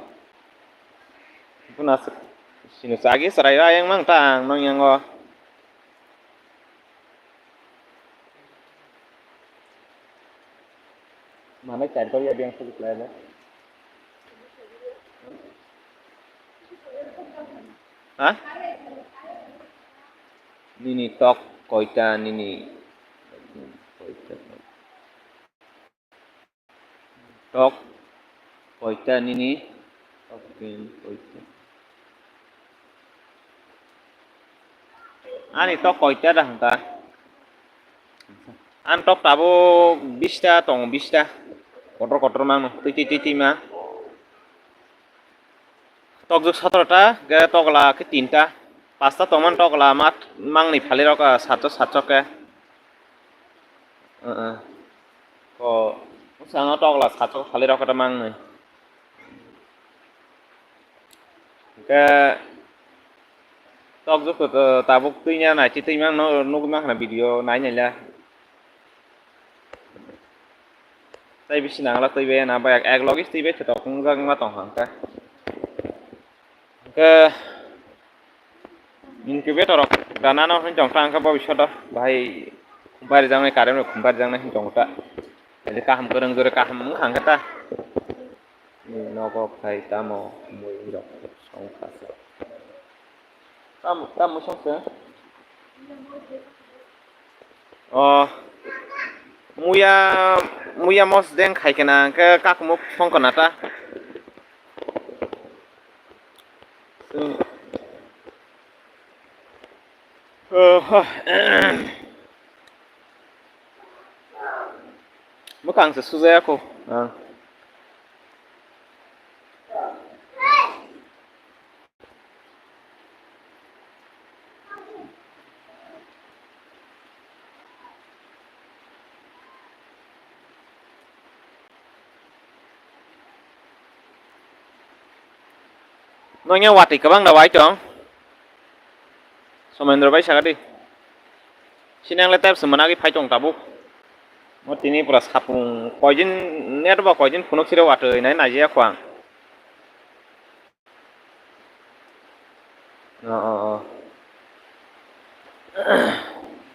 Buna sini chagi chwrai o ayang mang tang nong yango. Manai Chargoria biyang sujik lai bo. Ha? Nini tok koita nini? Tok koita nini? Tok tin koita. Ani tok koita da hwnka? Ani tok tabuk bista tongo, bista. Kotor kotor mangno, twi twi twi twi ma. Tokjwk sotoro ta, ge tokla khe tinta. Pasta tongmani tokla mat mangni phalirok, ah, satchok satchok khe. Uh, uh. Ko, bwskango tokla satchok phalirok khe ta mangni. Hwnkhe tokjwk to tabuk twi ya nai, twi twi mangno nugwi mankha na video nai naila. Tei bisi nangla twi bai na bai ek logi twi bai khe tok wngjak wngma tong kha hwnkhe. Hwnkhe incubator rok danano hwn tong kha hwnkhe bobishoto bahai Bari jangnai, current rok bari jangnai hinwi tongo ta. Jadi kaham kwrwng jora kaham wngkha hwnkhe ta. Ni nogo khai tamo mui rok songkha se. Tamo, tamo songse? O, muya, muya mos deng khai kena hwnkhe kakumo songkha na ta. Oho. Mwkhang se sujaya kho ang. Nokni watwi kwbang da wai tong. Somendro bai saka di. Sinang le tep se mwnagwi phai tong tabuk. Mo tini pura sapung koidin net bo koidin phunuk sire watwi nai naijaya kho ang. O, o, o.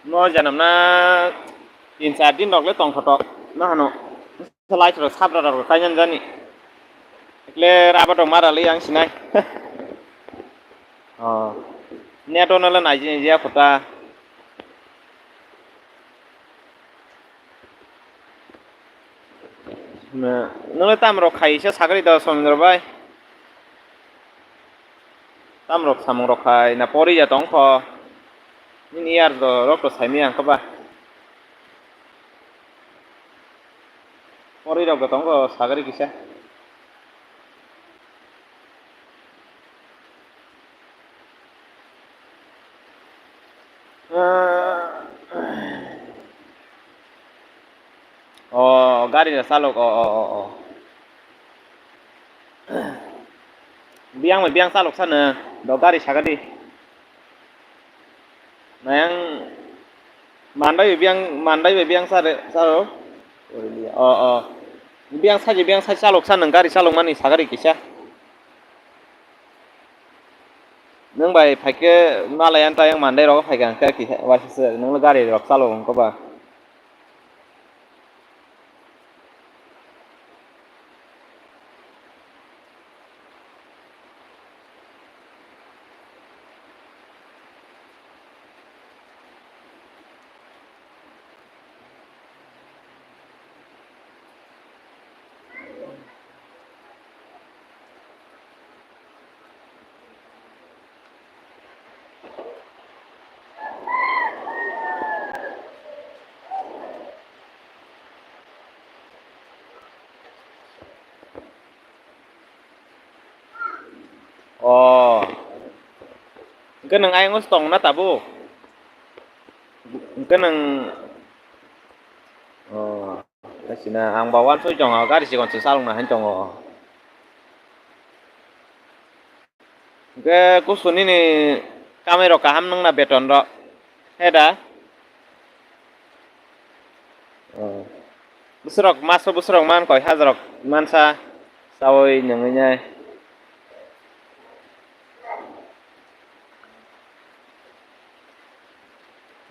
No janam na tin char din rok le tong thotok. Na hano. Light rok sabra rok kainan jani. Ekle raba rok mara le yang sinai. O. Net ono le naiji ya kota. Nole tam rok khai se sagri da Somendro bai. Tam rok samung rok khai na pori ya tong kho. Nini yar do rok to saimi ang kho ba. Pori rok do tong kho sagri kisa. O gari ni salok o o o o. Biyang bai biyang salok sano do gari saka di. Nayang mandai bai biyang mandai bai biyang sare saro. O o. Biyang saji biyang sai salok sano gari salok mani sagari kisa. Nwng bai phaikhe malai ang tayang mandai rogo phaikha hwnkhe kisa waisa se nwng gari rok chalok wngkha ba. O. Hwnkhe nwng ayang o se tong na tabuk? Hwnkhe nwng, o, kaisina ang ba uansuk tongo, gari chikon se chalok na hai tongo. Hwnkhe kusu nini kamai rok kaham nwng na beton rok? He da? O. Bwswrok maso bwswrok man koi hajarok mansa chawi nungwi nai.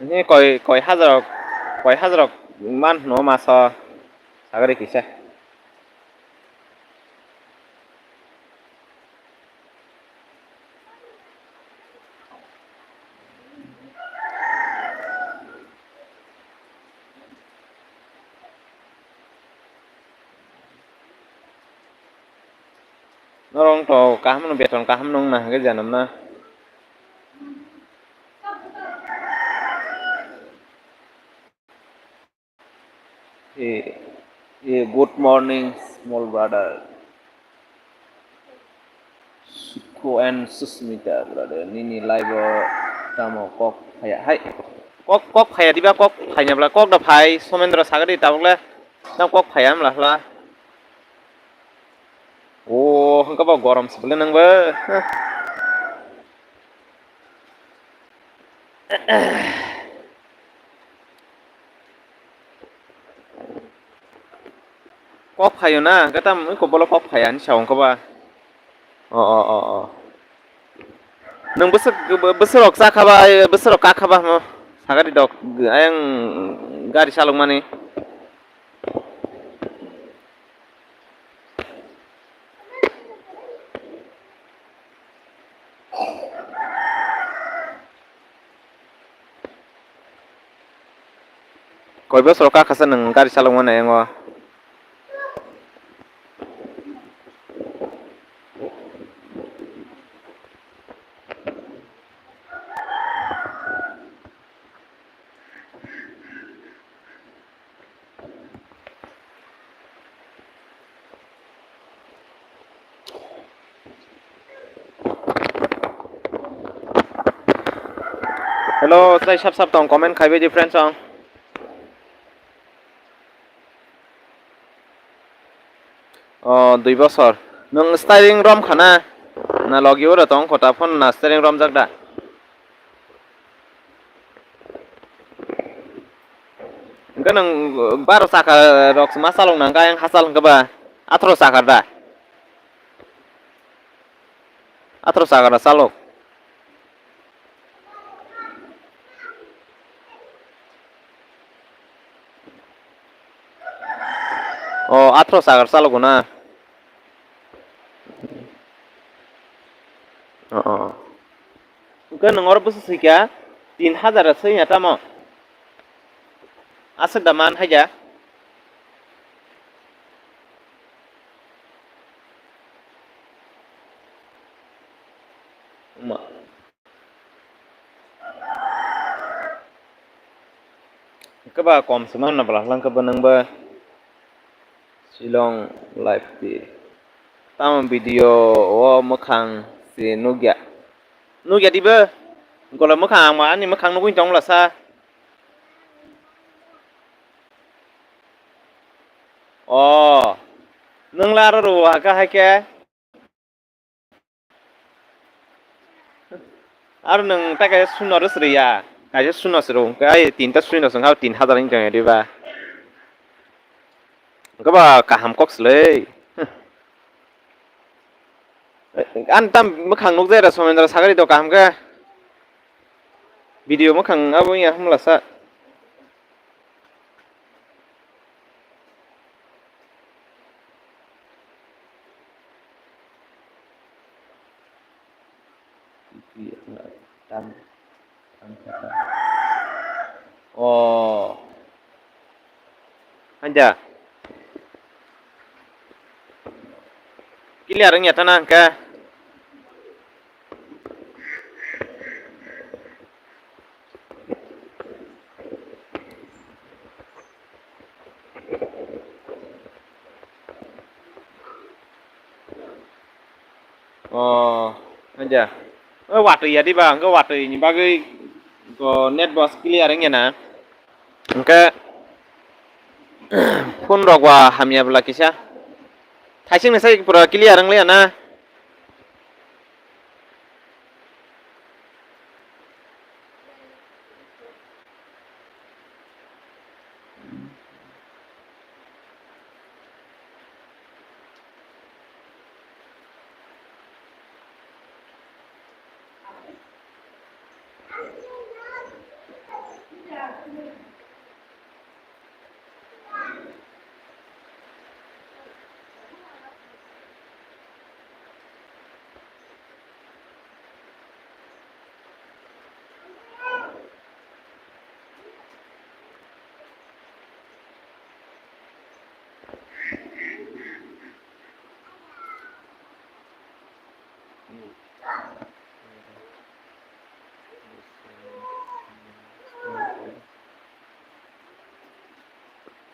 Nini koi, koi hajarok, koi hajarok man hwno maso sagri kisa. Norok to kaham no beton kaham no wngna hwnkhe janam na. Eh, eh, good morning, small brother. Sukho and Susmita, brother. Nini live o tamo kok phaya? Hai, kok, kok phaya diba, kok phanya bla, kok da phai, Somendra sagadi tabuk le, tamo kok phaya mla hla. O, hwnkhe bo gorom se bwle nwng bo. Kok phaio na, hwnkhe tamo eko bolo kok phaya hinwi sa wngkha ba. O, o, o, o. Nwng bwswk, bwswk rok cha kha ba, bwswk rok ka kha ba hwno? Sagari dok, ayang gari salok mani. Koi bosor kha khasa nwng gari salok mani ayango? Hello, tei sab sab tong comment khai bai di friends ang. O, dui bosor. Nwng steering rom khana? Na logi oro tong kota phone na steering rom jak da? Hwnkhe nwng baro chakha rok ma chalok nang kha, ayang ha chalok khe ba atharo chakha da? Atharo chakha da chalok. O, atharo chakha chalogo na? O, o. Hwnkhe nwng oro bwswk swikha, tin hajar swikha tamo? Aswk da man haikha? Wngma. Hwnkhe ba kom se manna bwla hwnkhe bo nwng bo Shillong live ti. Tamo video o mwkhang se nukya. Nukya dibo? Gola mwkhang ang ma ani mwkhang nugwi tongla sa. O. Nwng la aro ro haka haikhe. Aro nwng ta kaisa suno rw sriya, kaisa suno sro, hwnkhe ai tinta suno song hao tin hajar wng tong diba? Hwnkhe ba kaham kok slei. Ani tam mwkhang nukjai ra Somendra Sagari do kaham khe. Video mwkhang abo wngya hamlasa. O. Hanja. Clear wngya tana hwnkhe. O, hanja. O watwi ya diba, hwnkhe watwi ni bagwi go net bo clear wngya na. Hwnkhe phone rok ba hamya bwla kisa. Thaising ni sai pura clear wng liya na.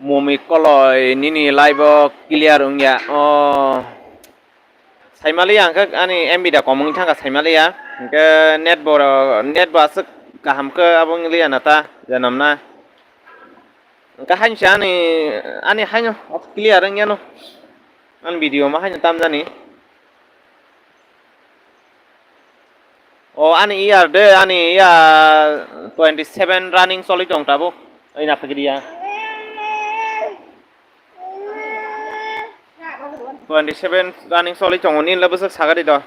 Mumik koloi nini live o clear wngya. O. Saimaliya hwnkhe ani M B da kom wngwi thangkha saimaliya. Hwnkhe net bo, net bo aswk kaham khe abo wngliya na ta, janam na. Hwnkhe haino se ani, ani haino clear wngyano. Ani video ma haino tamjani. O ani year de, ani year twenty seven running choli tong tabuk. Ei na phagiri ya. Twenty seven running choli tongo, nini le bwswk sagadi do.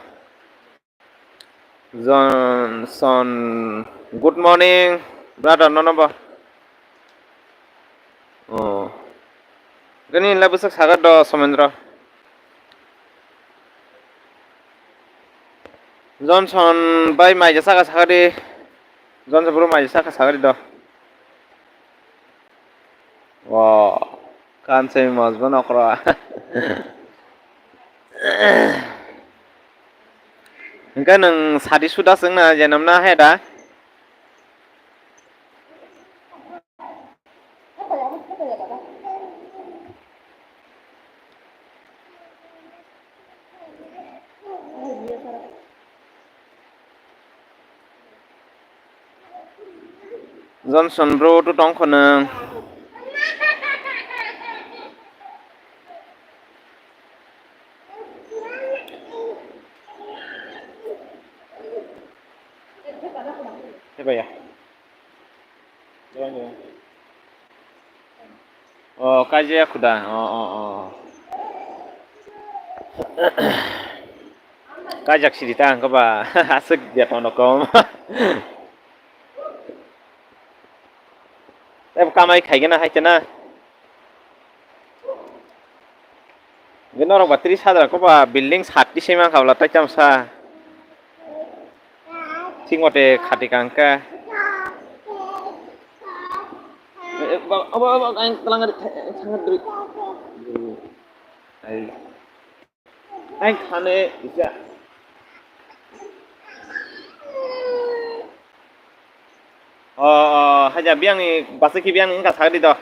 Johnson, good morning. Brother, nono bo. Oh. Gani la bwsak sagar do, Somendro. Johnson bai mai ja saka sagadi. Johnson bro mai ja saka sagadi do. Wow. Kansai mosbo nokro. Hingke nwng sadi suda swngna jenam na he da? Johnson bro tu tong kho nwng. Hebaya. O, kaijak khuda. O, o, o. Kaijak sidi ta ang khe ba. Aswk beton rok kom. Tei bo kamai khaigena hai khena. Norok ba tris hajar ko ba building sat tisai mankha bwla tai chamsa. Thik mote khati kangkha. Eh, eh, ba, aba, aba, ang telang ari, thang, thang, thang, ai. Ang thane, isa. O, o, haja, biyang ni, basa ki biyang ni, wngkha sagadi do.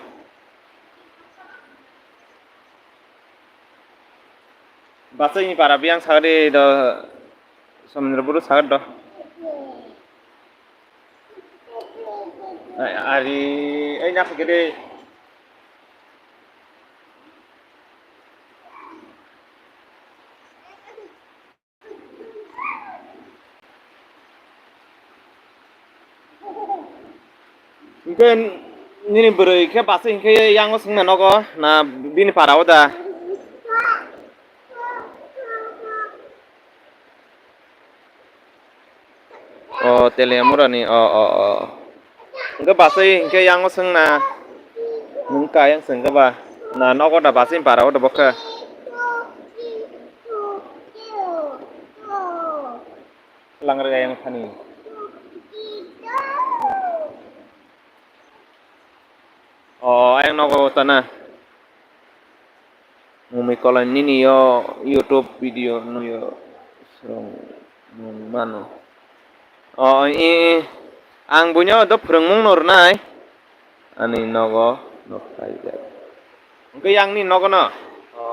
Basa ni para biyang sagadi do, Somendra buru sagadi do. Ai, ari, ai, nak segede. Hingke nini bwrwi khe basa hingke yango swngna nogo na bini para o da? O, Teliamura ni, o, o, o. Hingke basai hingke yango swngna. Nwng kayang swngke ba. Na nogo da basai para o da bokhe. Langrega yang thani. O, ayang nogo tana. Mumi kolai nini yo YouTube video no yo srong mung mano. O, i, i, ang buino do phwrwngmung no rwnai. Ani nogo no khaijak. Hwnkhe yang ni nogo no. O.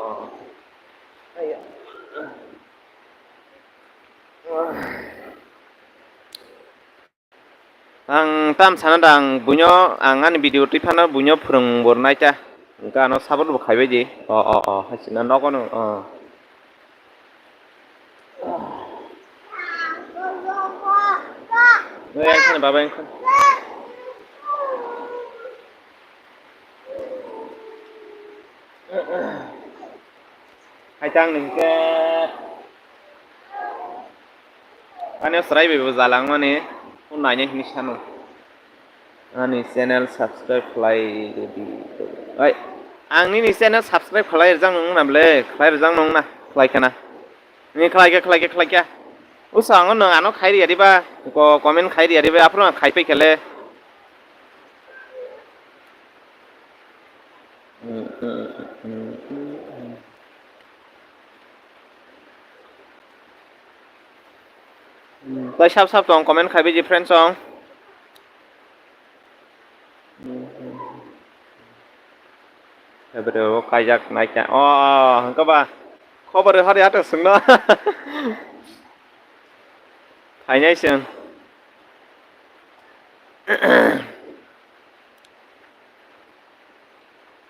Ang tam sana da ang buino, ang ani video twi phano buino phwrwng bo rwnai ta. Hwnkhe ano support bo khaibai di. O, o, o, hai sina nogo no, o. Oi, ang khani baba, ang khani. Hai tang ni hwnkhe. Ani o chwrai bai bo jalangmani, o nainai hwnwi sano. Ani channel subscribe khlai rwdi. Oi, ang nini channel subscribe khlai rwjak nung na ble, khlai rwjak nung na, khlai khana. Ni khlai khe, khlai khe, khlai khe. Usa ang nwng ano khai rwya diba, ko comment khai rwya diba, aphuru ang khai pai khe le. Tai sap sap tong comment khai biji friends song. Ebere o kaijak naikha. O, hwnkhe ba khobor hari hato swngno. Phainai chwng.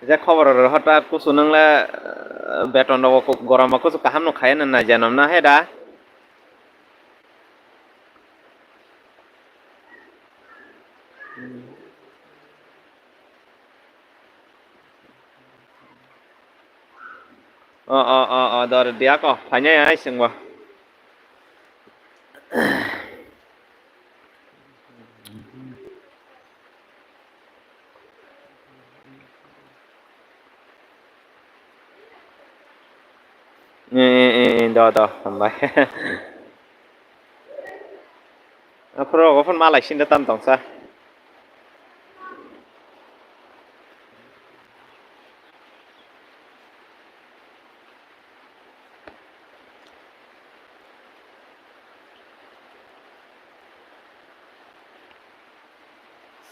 Je khobor rw hota kusu nwngle, eh, beton rogo ku-, goroma kusu kaham no khaya na, na janom na he da. O, o, o, o, dor dia ko, phainai ai singbo. Eh, eh, eh, eh, do, do, hambai. Aphuru obo phone malai sinde tam tongsa.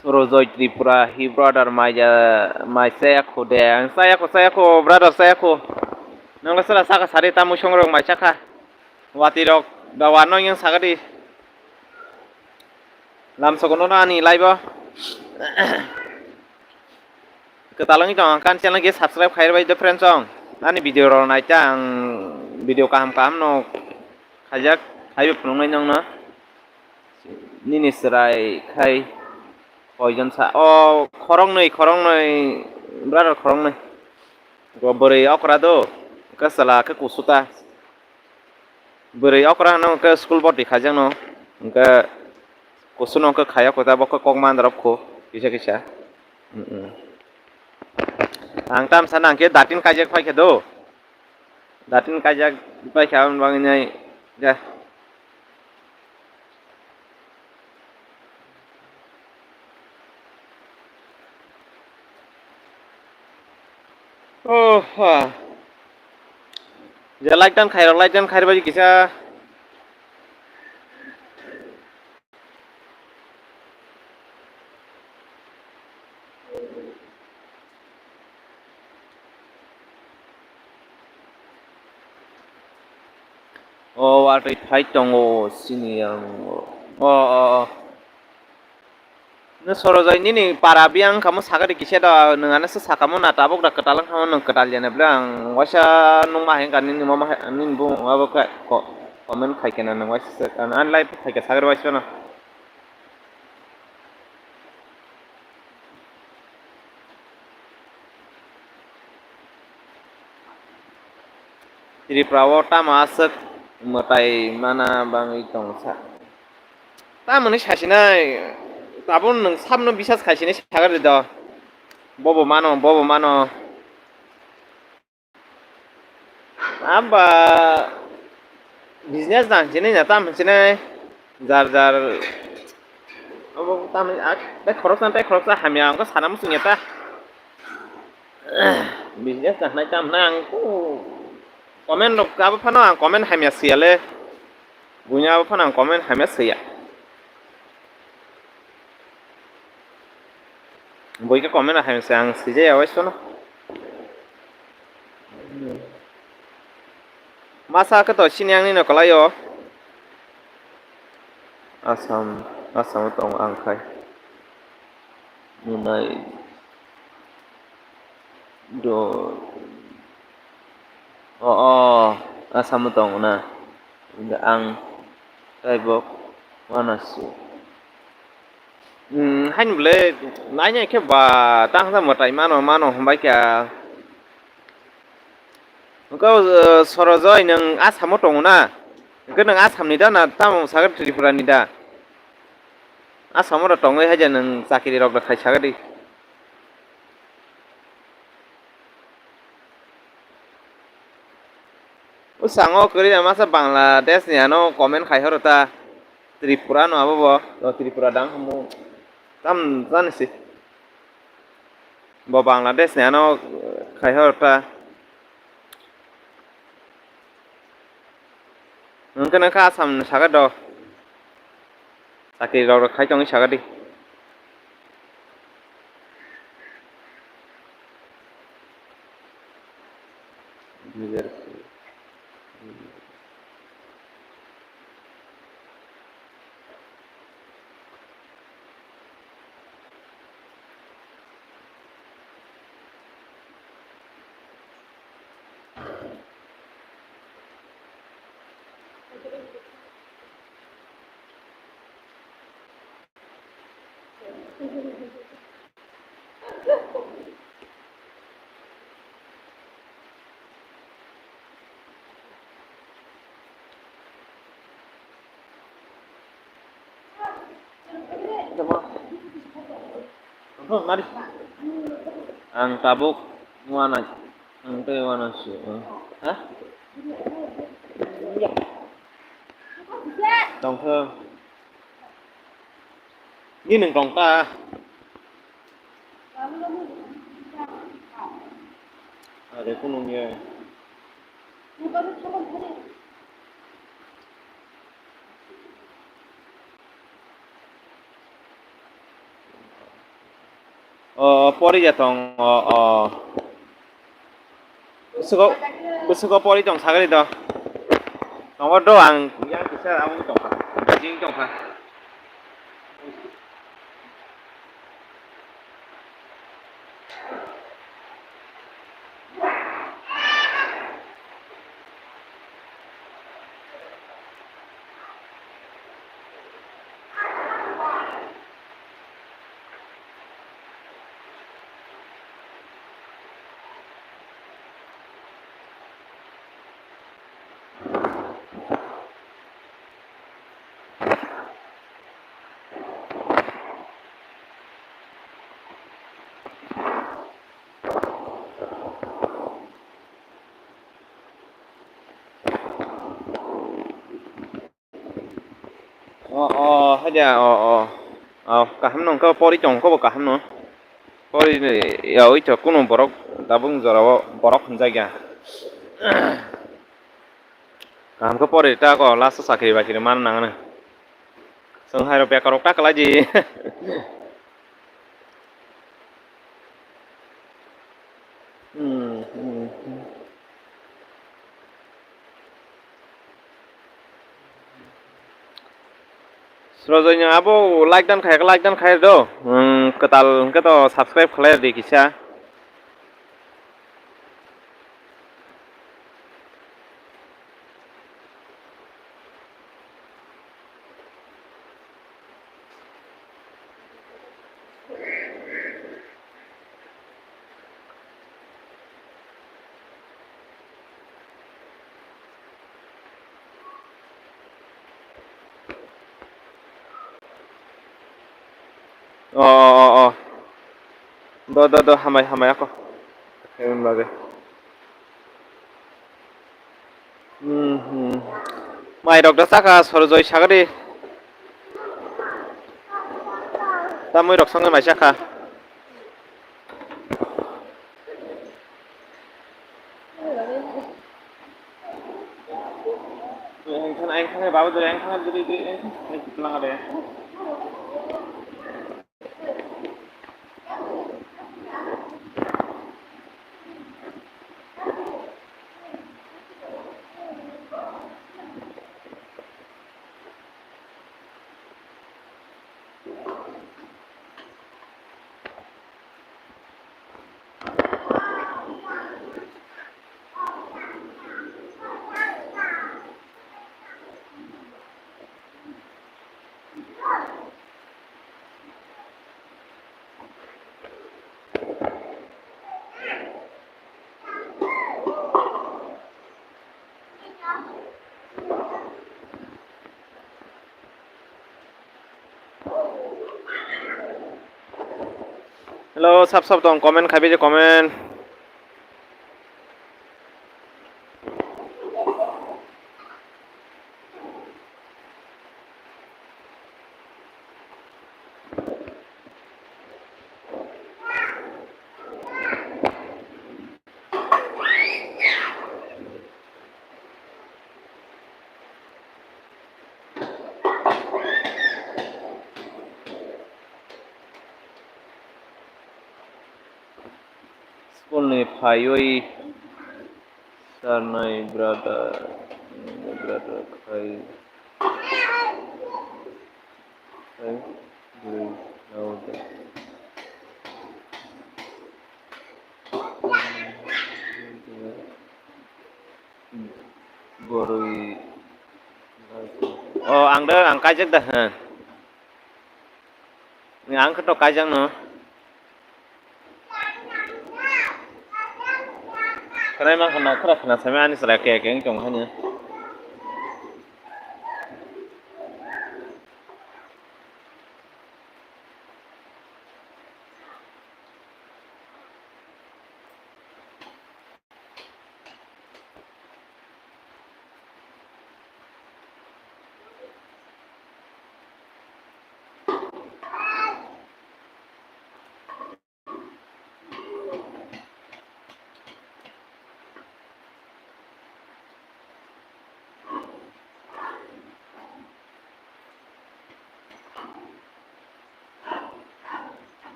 Surojoy Tripura, hi brother, mai ja, mai chaya kho de. Ang chaya kho, chaya kho, brother, chaya kho. Nang le sala saka sari ta musong rok mai chakha. Wati rok, dawa no yang sagadi. Lam sogono na ani live o. Kwtal wngwi tong ang, kan channel khe subscribe khai rwbai de friends song. Ani video rok nai ta ang video kaham kaham no khaijak, khaibo phunuknai nongno. Nini chwrai khai koijon sa, o khoroknwi, khoroknwi, brother khoroknwi. Bo bwrwi okra do, hwnkhe chwla khe kusu ta. Bwrwi okra hwnwi hwnkhe school boti khaijakno, hwnkhe kusuno hwnkhe khaiya kota bo khe kok mandorop kho kisa kisa. Mm, mm. Ang tam sana hwnkhe datin kaijak paikha do. Datin kaijak paikha aboni bagwi nai ja. Oh, ha. Je like dan khairok, like dan khairok bai kisa. O watwi phai tongo sini ang. O, o, o. Nw Sorojai nini para biyang kamo sakari kisa da, nwng ano se sakamo na tabuk da kwtal wngkha mo, nwng kwtal ya na bwle ang waisa nung ma hengkha nini mama hai, nini bung abo khe ko-, comment khai khe na nwng waisa se, an, an live khai khe sakari waisa no. Tripura o tamo aswk mwtai mana bangwi tong sa. Tamoni sasinai, tabuk nwng sabno bisas khaisinai sagari do. Bobo mano, bobo mano. Amba business dang sini na tam sini jar jar. Abo tam ak, tei khoroksa, tei khoroksa hamya, angko sana muchung ya ta. Business dang nai tam na angko comment rok abo phano ang comment hamya siya le. Bunya abo phano ang comment hamya siya. Boike comment hai se ang sijaya waisono. Masa khe to sini ang nino kwlaio. Assam, Assam tong ang khai. Nunai do. O, o, Assam tong na. Ang taibo wana su. Hmm, haini bwle naina khe ba tang sa mwtai mano, mano hwnbai kha. Hwnkhe, uh, Sorojoi, nwng Assam-o tongo na? Hwnkhe nwng Assam-ni da na tamo sakha Tripura-ni da? Assam-o da tongwi haida nwng chakiri rok da khai sakha di. Bwskango kwrwi masa Bangladesh ni ano comment khai horo ta, Tripura no abo bo, o Tripura dang hamu tam jani si. Bo Bangladesh ni ano khai horo ta. Nwng khe nokha Assam ni sakha do. Chakiri rok rok khai tongwi sakha di. Ang tabuk wana, ang tei wana si, ha? Tongkha. Ni nung tongkha. Are kunung ye. O, pori ya tong, o, o. Bwswk o, bwswk o pori tong sagri do. Tongo do ang yang kisa abo tongkha. Jing tongkha. O, o, haida, o, o. O, kaham no, wngkha pori tong, wngkha bo kaham no. Pori ni, ya, oi to, kunu borok, tabuk jora o borok hwnjak ya. Kaham khe pori ta ko, last o chakri bakri man nang ano. Chwng hai rok bekar rok ta kwlai di. Hmm, hmm, hmm. Srojoy no abo like dan khai, like dan khai do. Hmm, kwtal hwnkhe to subscribe khlai di kisa. O, o, o, o. Do, do, do, hambai, hambai, ako. Khaimani bagwi. Hmm, hmm. Mai rok da chakha, Sorojoy sagadi. Ta mui rok songwi mai chakha. Ang thang, ang thang, babu dure, ang thang, dure, dure, ang thang, ang thang, dure. Hello, sap sap tong comment khai biji comment. School ni phaiwi sarnai brother, brother khai, khai bwrwi nao de. Bwrwi. O, ang da, ang kaijak da, ha. Ang khe to kaijak no. Khwnai ma khna, khra khna, sami ani chwrai khe, khe wng tong hani.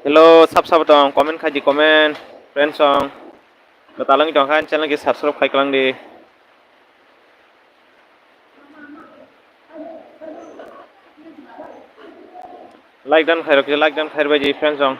Hello, sab sab tong, comment khai di, comment, friends song. Bo talangwi tong kha, channel khe subscribe khai kwlang di. Like dan khai rok, like dan khai rok bai di, friends song.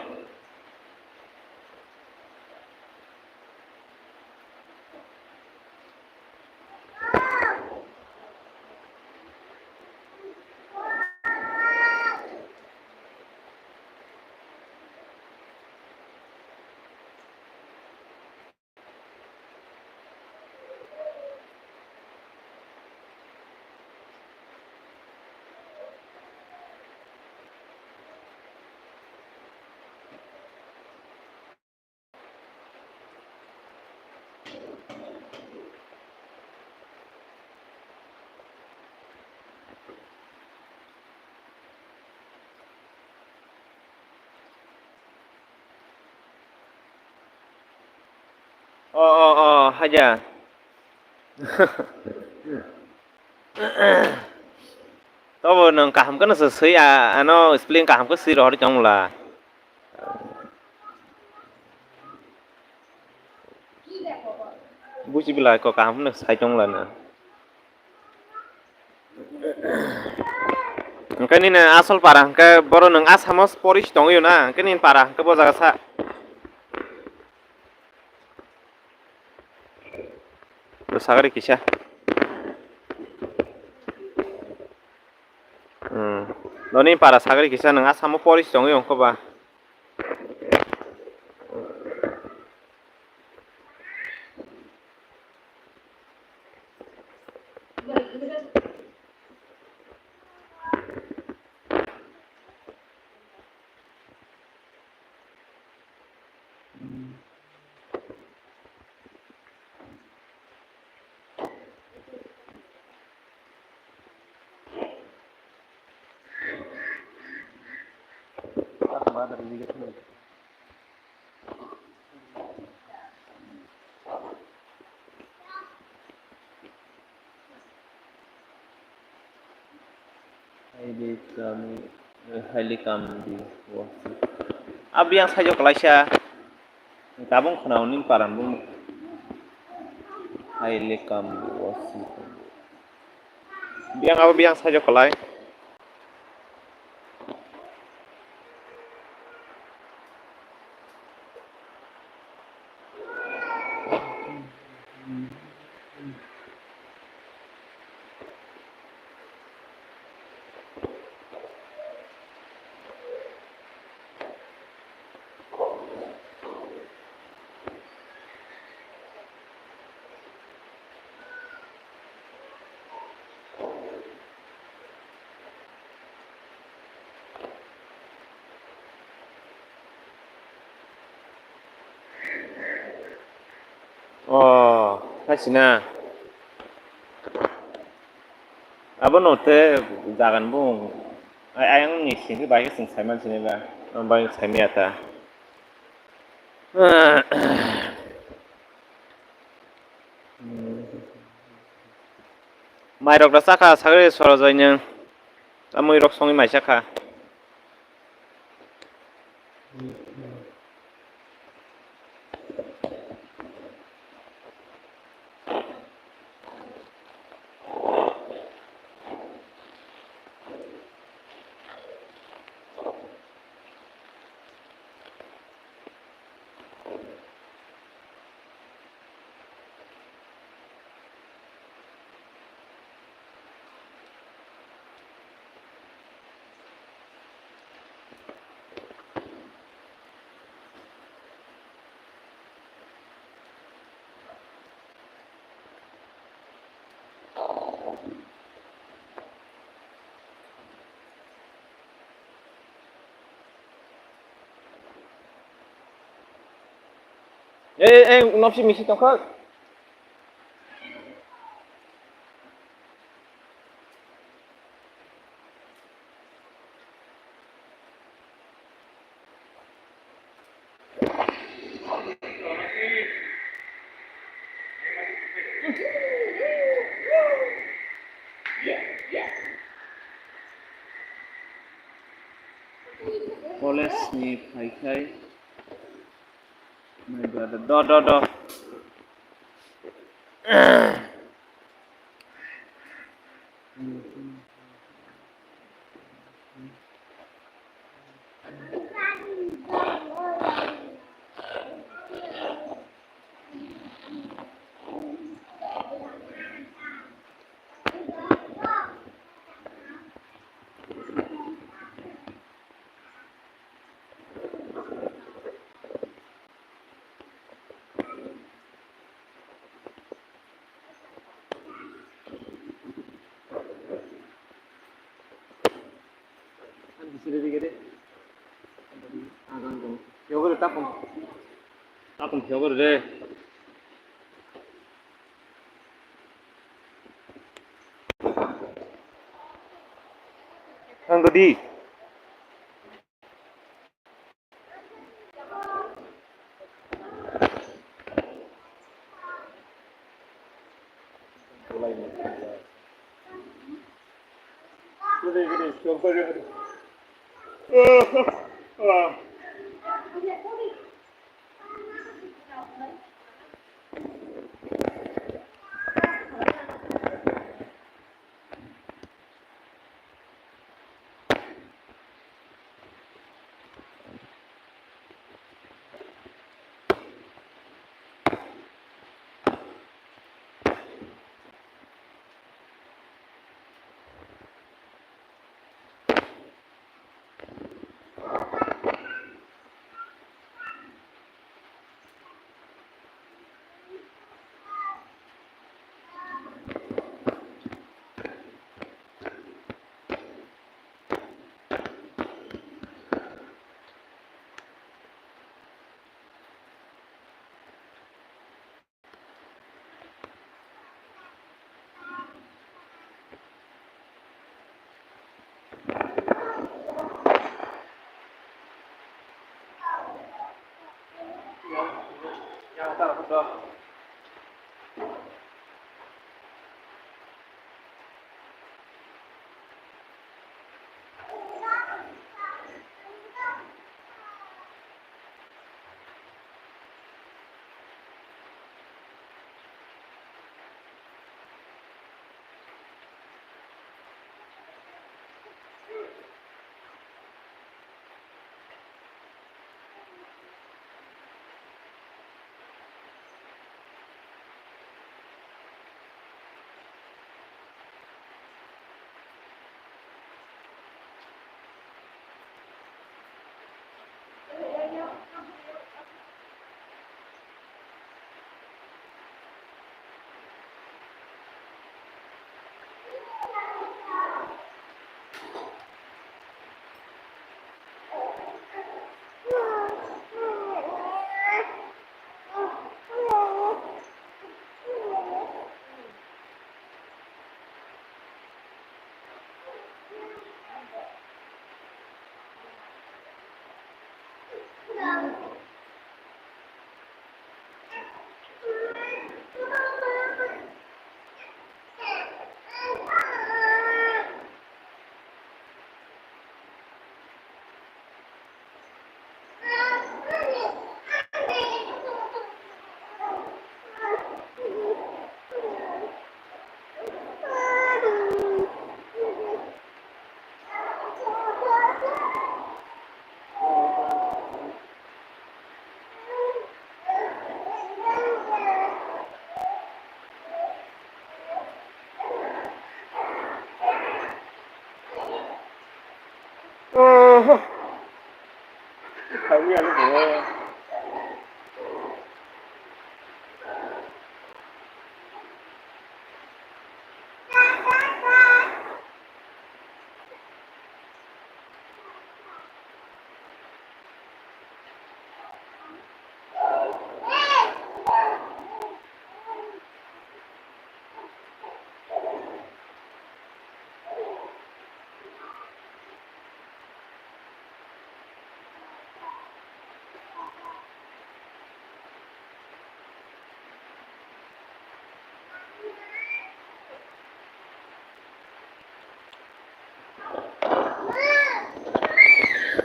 O, o, o, haja. Tobo nwng kaham kheno se swi, a-, ano spelling kaham khe swi rohorwi tongmwla. Buji belai kok kaham phano sai tongla na. Hwnkhe nini asol para hwnkhe boro nwng Assamose pori se tongwi na, hwnkhe nini para hwnkhe bo jaga sa. Bo sagari kisa. Hmm. Noni para sagari kisa nwng Assamo pori se tongwi hwnkhe ba. Highly kam, highly kam di. Abiyang sajo kalaisa. Tabung khna uning paran bung. Highly kam di. Biyang abo biyang sajo kalai. O, hasina. Abono te jagan bung. Ay, ayang ni sini bai sing saiman sini ba. Ang bai saimya ta. Mai rok da chakha sagri soro jai nang. Amui rok songwi mai chakha. Ei, ei, ei, nopsi misi tongkha. College ni phaikhai. My brother. Do, do, do. Yogurt tapung. Tapung yogurt de. Ang gadi.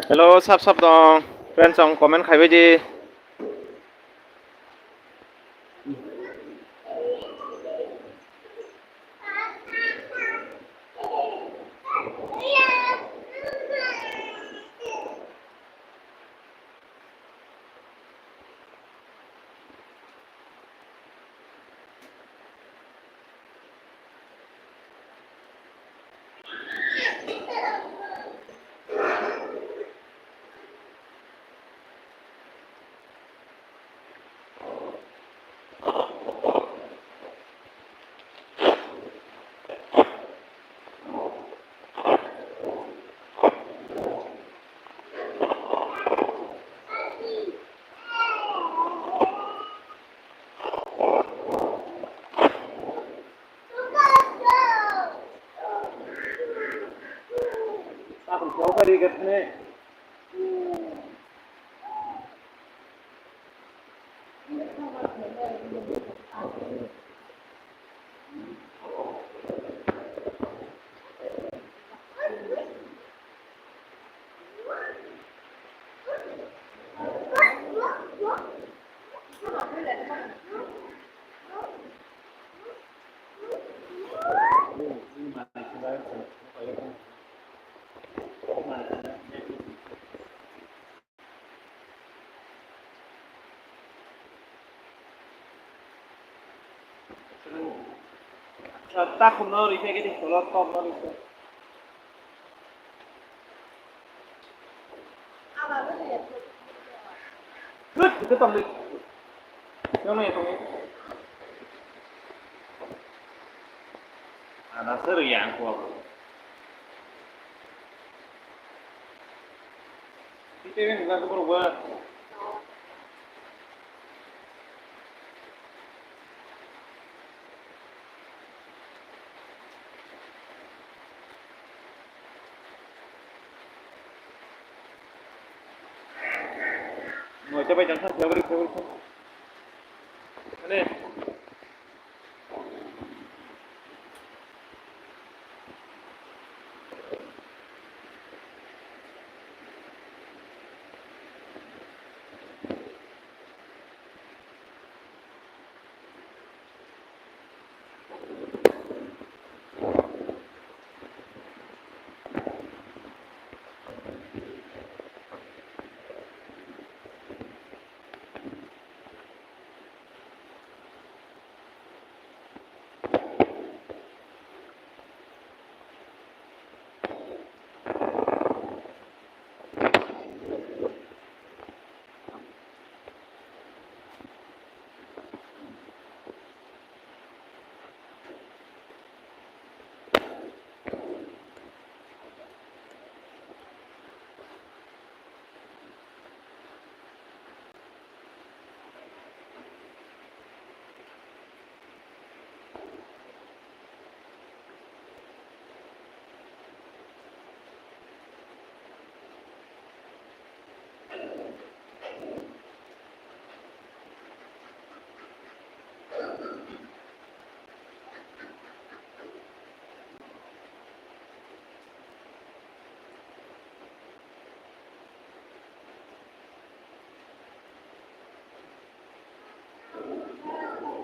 Hello, sap sap dong. Friends, ang comment khaibai di. Takhumno rikhe khe tolo tokno rikhe. Thut, thut, tong di. Yang mana tong di? Ada seru ya aku. Kita ini enggak keluar. Noita bai jang sang, february, february. Ane.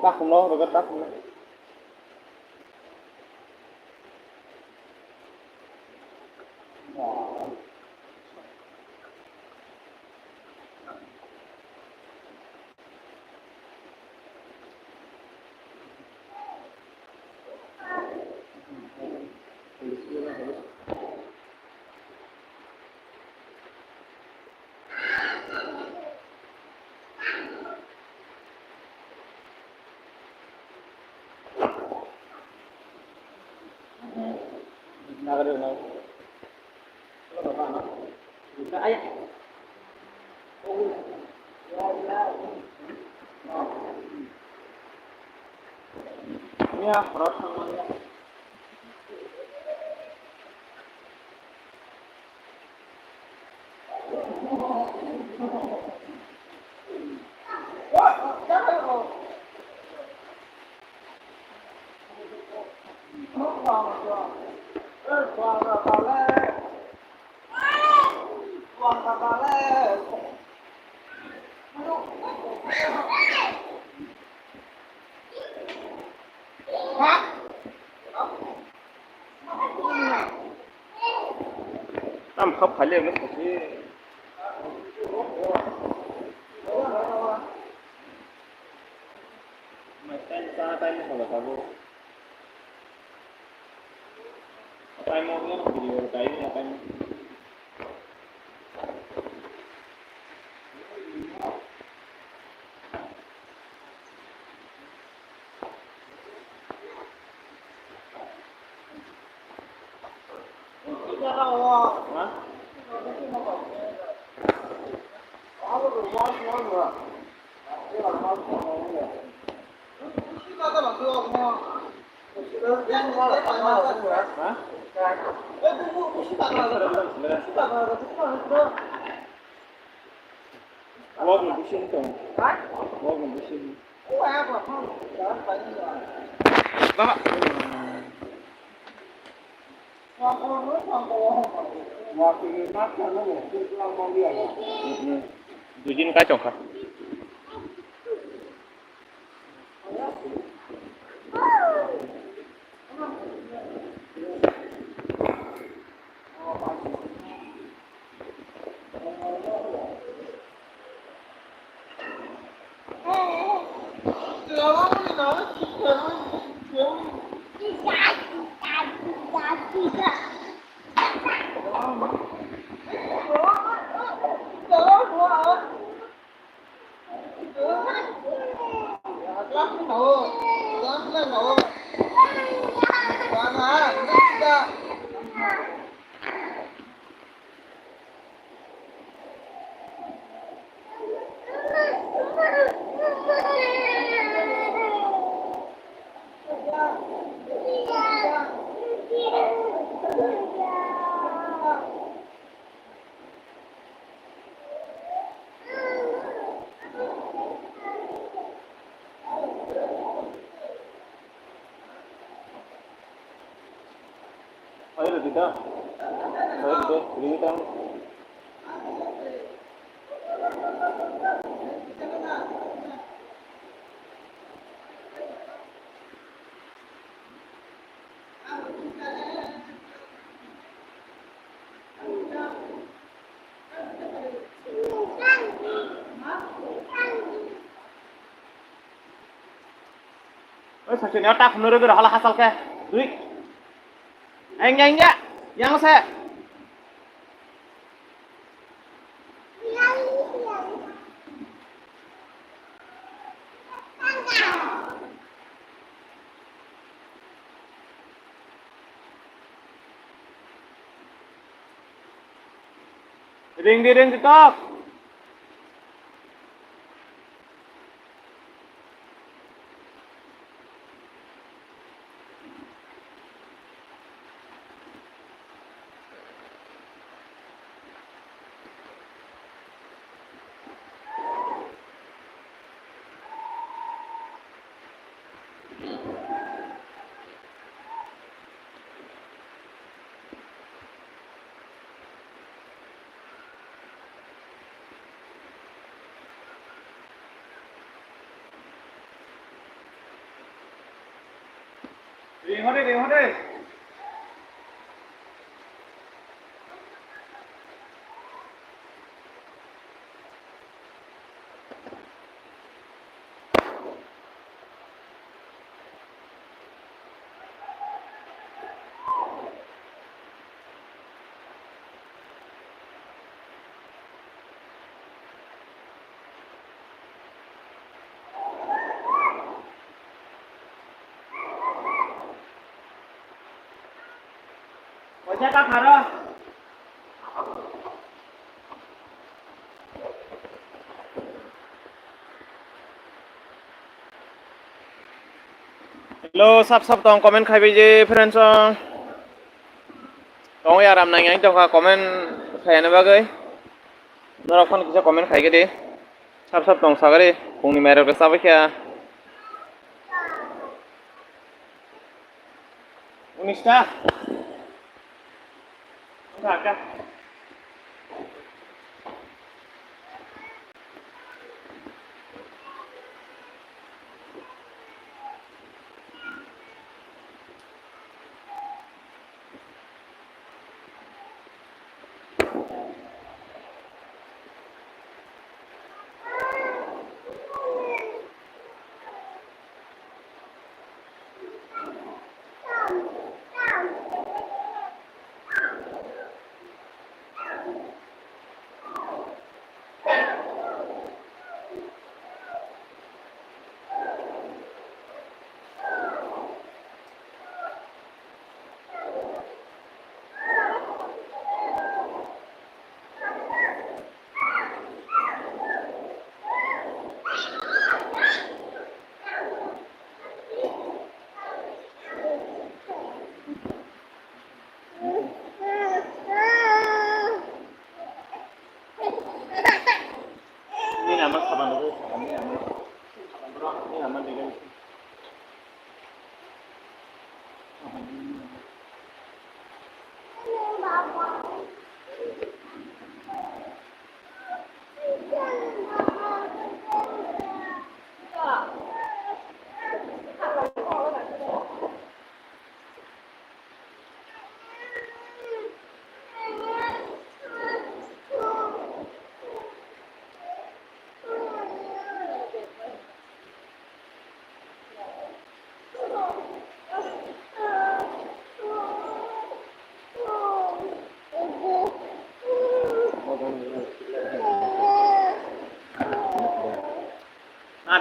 Takhumno rwgwi takhumno. Tam khap khali ang kasi. Mai time sa time sa ba tabu. Time mo video time mo time. Wak ni bising tong. Wak ni bising. Baba. Dujin kai tongkha. Ayo, Dita. Ayo, Dita. Ini kan. Oi, sakchuni o ta khumno rwgwi rw hala hachal khe. Dui. Engya, engya. Yang se. Ring di, ring di, tok. Ring hore, ring hore. Waisa ta kharo. Hello, sap sap tong comment khai bai je friends song. Tong ya ram nang yang tong kha comment khai ani bagwi. Norok phone kisa comment khai gede. Sap sap tong sagari. Pungni mairok le sabai kha. Unis ta. Wngkha kha.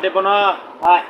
Bono, hai.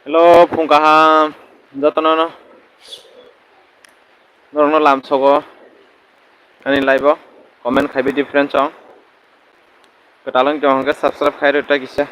Hello, phung kaham jotono no. Norokno lamsogo ani live o comment khaibi different song. Kwtal wng tong hwnkhe subscribe khai rwta kisa.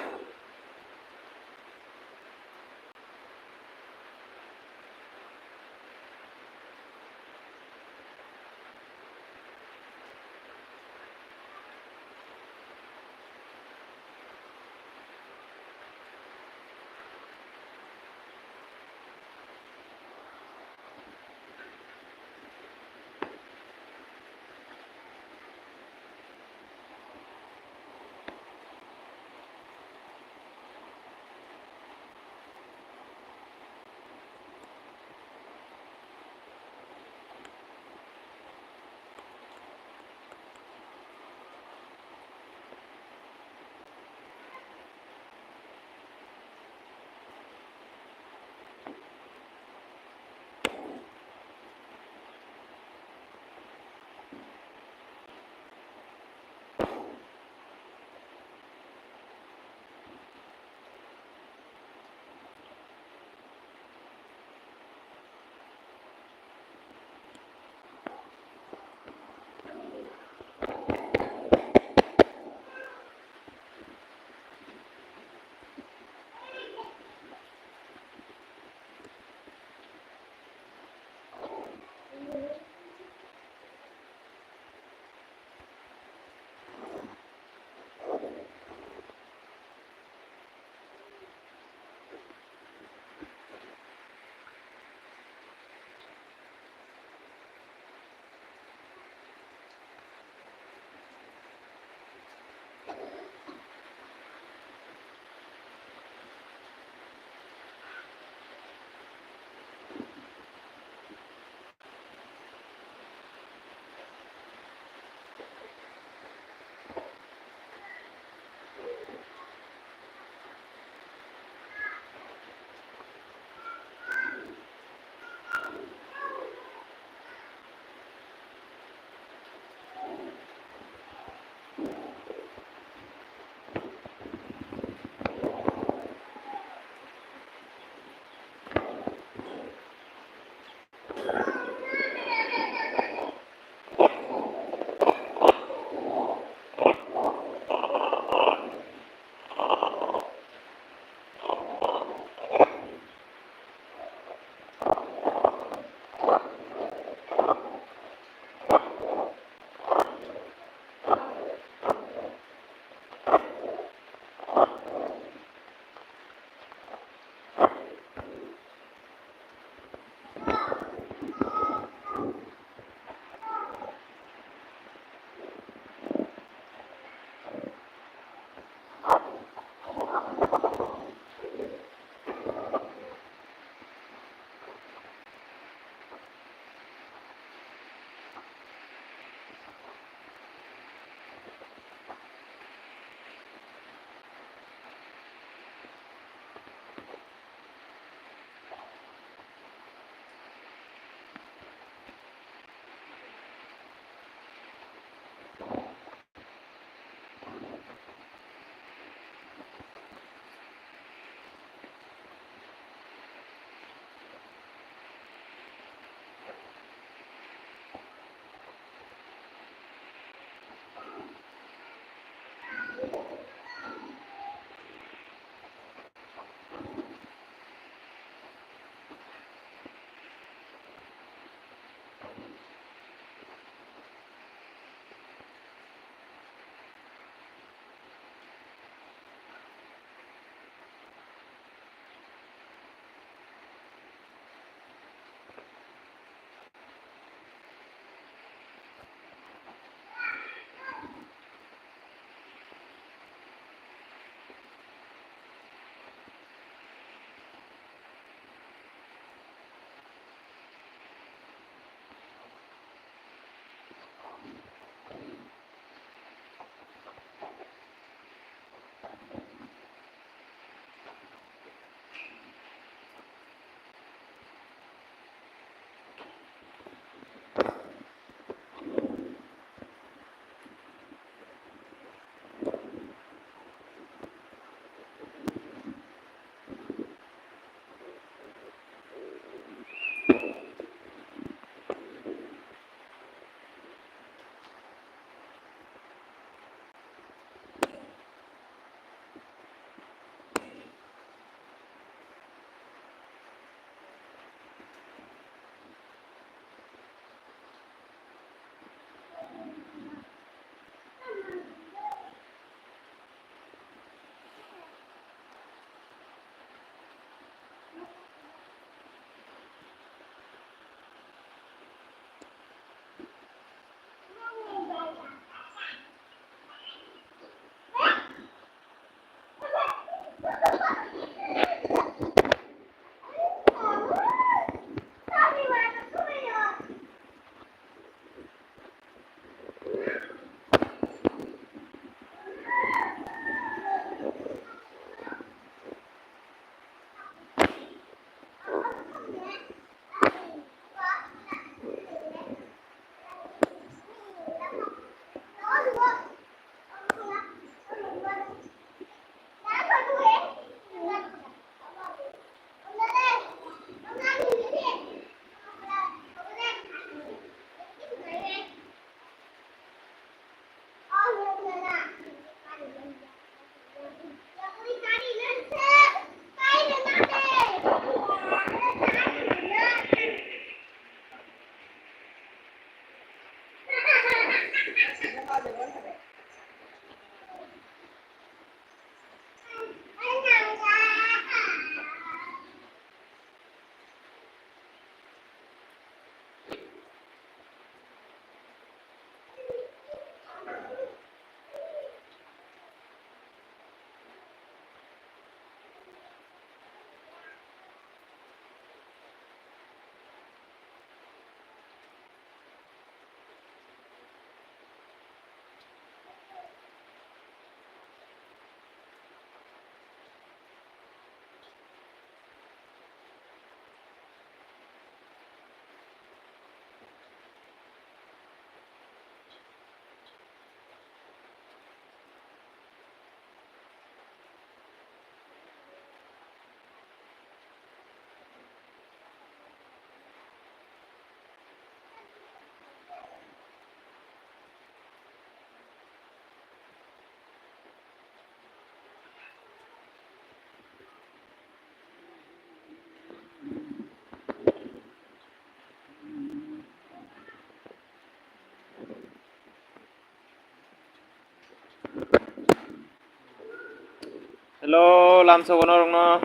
Hello, lamsogo norokno,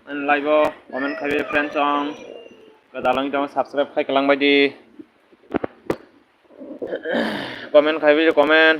ani live o comment khaiwi friends song, gadalong tong subscribe khai kalang baidi, comment khaiwi comment.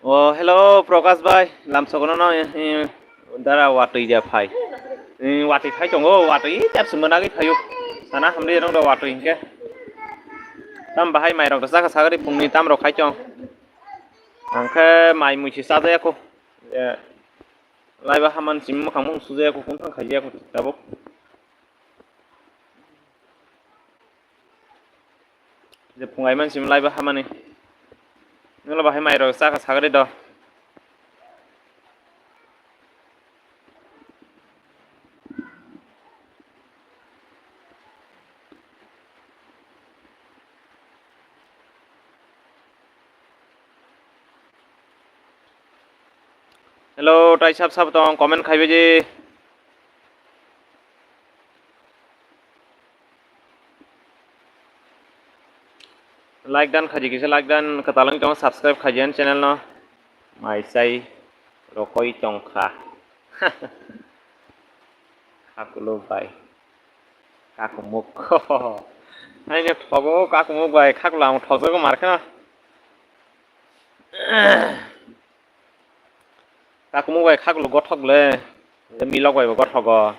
O, hello, Prakash bhai, lamsogono no, eh, dara watwi ja phai. Eh, watwi phai tongo, watwi tep se mwnagwi phaio. Sana hamri rong do watwi hinkhe. Tam bahai mairok da saka sagari phungni tam rok khai tong. Angkhe mai mui se chajaya kho. Eh, laiba haman simi mukhang mung sujaya kho, kung thang khaijaya kho tabuk. Je phungai man simi laiba hamani. Nolo bahai mairok saka sagari do. Hello, tai sab sab tong comment khaibe je. Like dan khaji kisa like dan kwtal wng tong subscribe khaji ani channel no. Mai sai rokoi tongkha. Khakulo bai. Kakumuk. Haino thogo kakumuk bai khakulo ang thokjago markhe no. Kakumuk bai khakulo gothok le. Milok bai bo gothogo.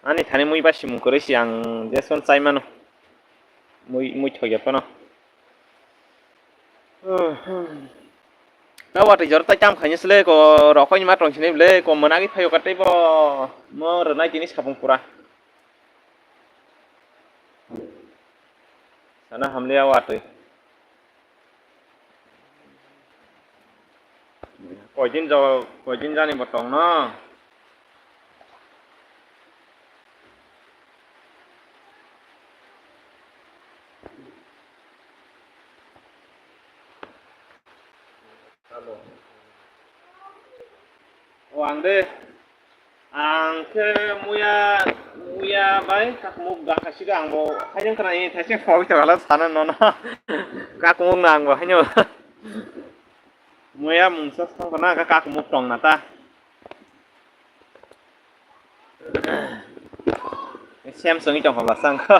Ani thani mui bai simung kwrwi si ang je son chai mano. Mui, mui thok ya phano. Na watwi jor tai tam khaini sle ko rokoi ni ma tong sini ble ko mwnagwi phaio ka tei bo mo rwnai tini sapung pura. Sana hamle ya watwi. Koidin jo, koidin jani bo tong no. O ang de, ang khe muya, muya bai kakumuk gakha siga ang bo haino khna ni thaise khawai ta gala sana nono kakumuk na ang bo haino muya mungsa thang khna ka kakumuk tong na ta. Samsung i tong khobla sang kha.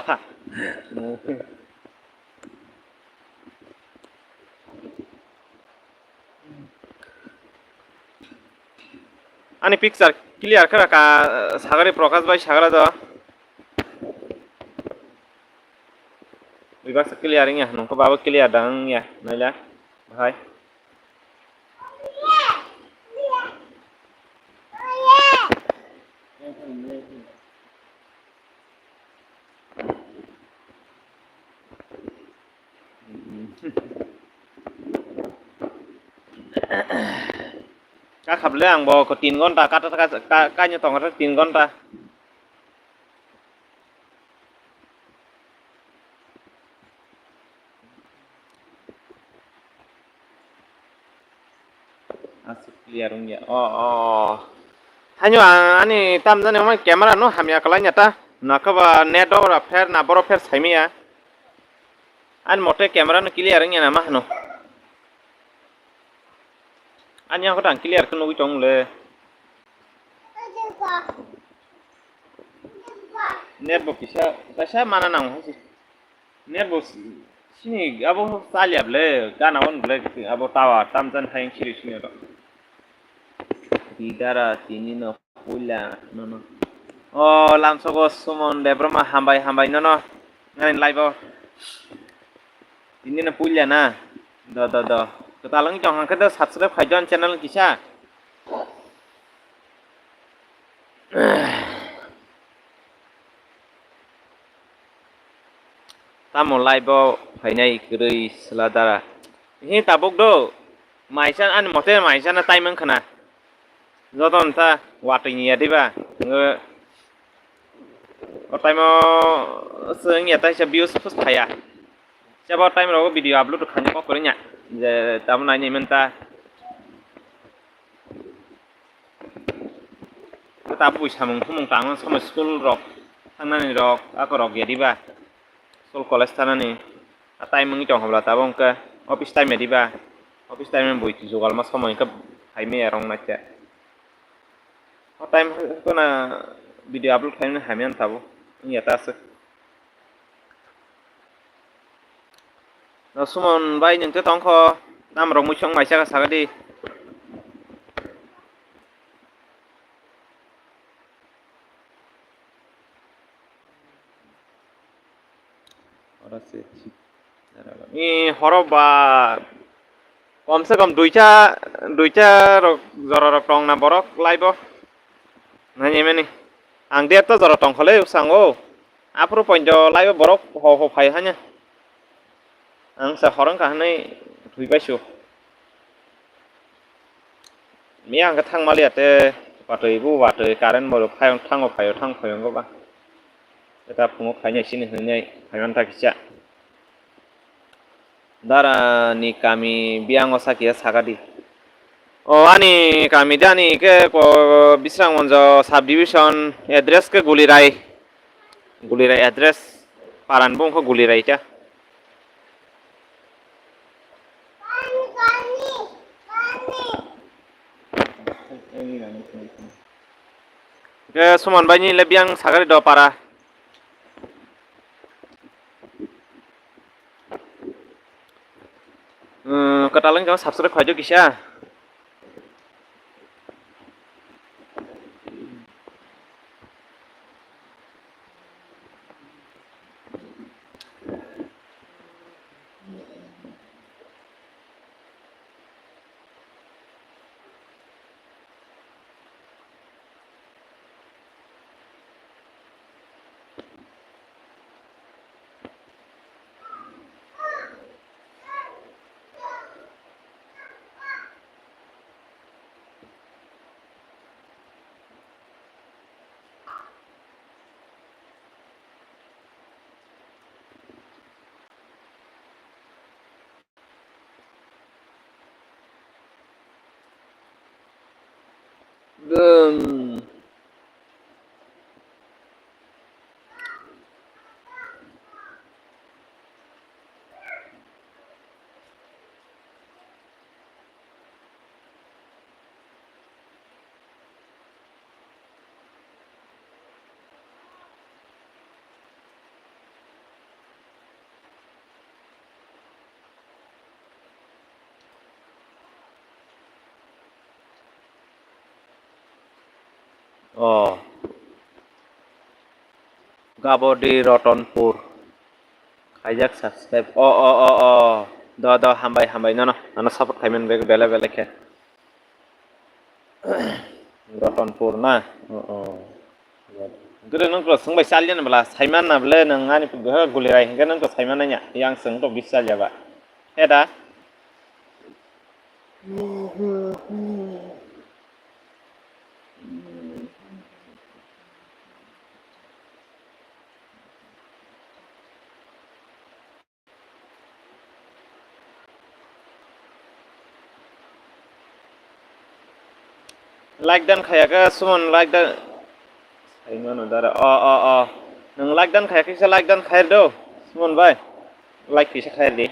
Ani picture clear kha ka sagari Prakash bai sagra do. Ibak clear ya, nungkho babo clear dang ya, naila bahai. Ka khable ang bo ko tin gonta ka, ka, ka, kaino tong tin gonta. Aswk clear wngya. O, o. Haino ang ani tamjani omo camera no hamya kwlai nya ta. Nakha ba net o ra pher na boro pher saimaya. Ani mote camera no clear wngya na ma hano. Ani ang khe tang clear khe nugwi tong le. Net bo kisa, kaisa mana nang hai se. Net bo sini abo chalya ble, gana on ble, abo tower tamjan hai siri sini ro. Didara tini no puila nono. O lamsogo Sumon Debbarma hambai hambai nono. Nani live o. Tini no puila na. Do, do, do. Kwtal wng tong hang khe do subscribe khai do ani channel kisa. Tamo live o phainai kwrwi sla dara. Hi tabuk do. Maisa ani mote maisa na time wng khna. Joto wngkha watwi ni ya diba? Ngo, o time o se wngya taisa views phus phaya. Chabo time rogo video upload khaina kok kwrwngya. Je tamo naini menta. Tabuk samung humung tangma samung school rok thangnani rok ako rok ya diba? School college thangnani. A time wngwi tong habla tabuk hwnkhe office time ya diba? Office time bui jugal ma somoi hwnkhe phaimaya rong naikhe. O time hwnkhe na video upload khaimani hamya wngtabo, wngya ta aswk. No Suman bai nwng tei tongkho, nam rok muisong mai saka saka di. Oro se. Ni horo ba kom se kom duita, duita rok, jora rok tong na borok live o. Nai emeni. Ang de to jora tong khole usang o. Aphuru pointo live o borok ho ho phai hanya. Ang sa horong ka hanai thui bai su. Miya hwnkhe thang maliya tei watwi bo watwi current bo phayung thango phaio thang phaio wngkha ba. Eta phungo khaina sini hwnwi phaiman ta kisa. Dara ni kami biyango sakiya sakadi. O ani kami de ani ke ko Bisramganj subdivision address ke Gulirai. Gulirai address paran bo wngkha Gulirai ta. Ke Suman bai ni le biyang sagari do para. Hmm, kwtal wngkha subscribe khaijak kisa. Dum. Oh. Gabodi Rotonpur. Khaijak subscribe. Oh, oh, oh, oh. Do, do, hambai, hambai. Nono, nono support khaimani bagwi belai, belai khe. Rotonpur na? Oh, oh. Gure nung to sungbai chalya na bla, saiman na ble nung ani pugha Gulirai hingke nung to saiman na nya. Yang sung to bis chalya ba. He da? Like dan khaya khe Suman like dan. Saimano dara. O, o, o. Nung like dan khaya khe kisa like dan khair do. Suman bai. Like kisa khair di.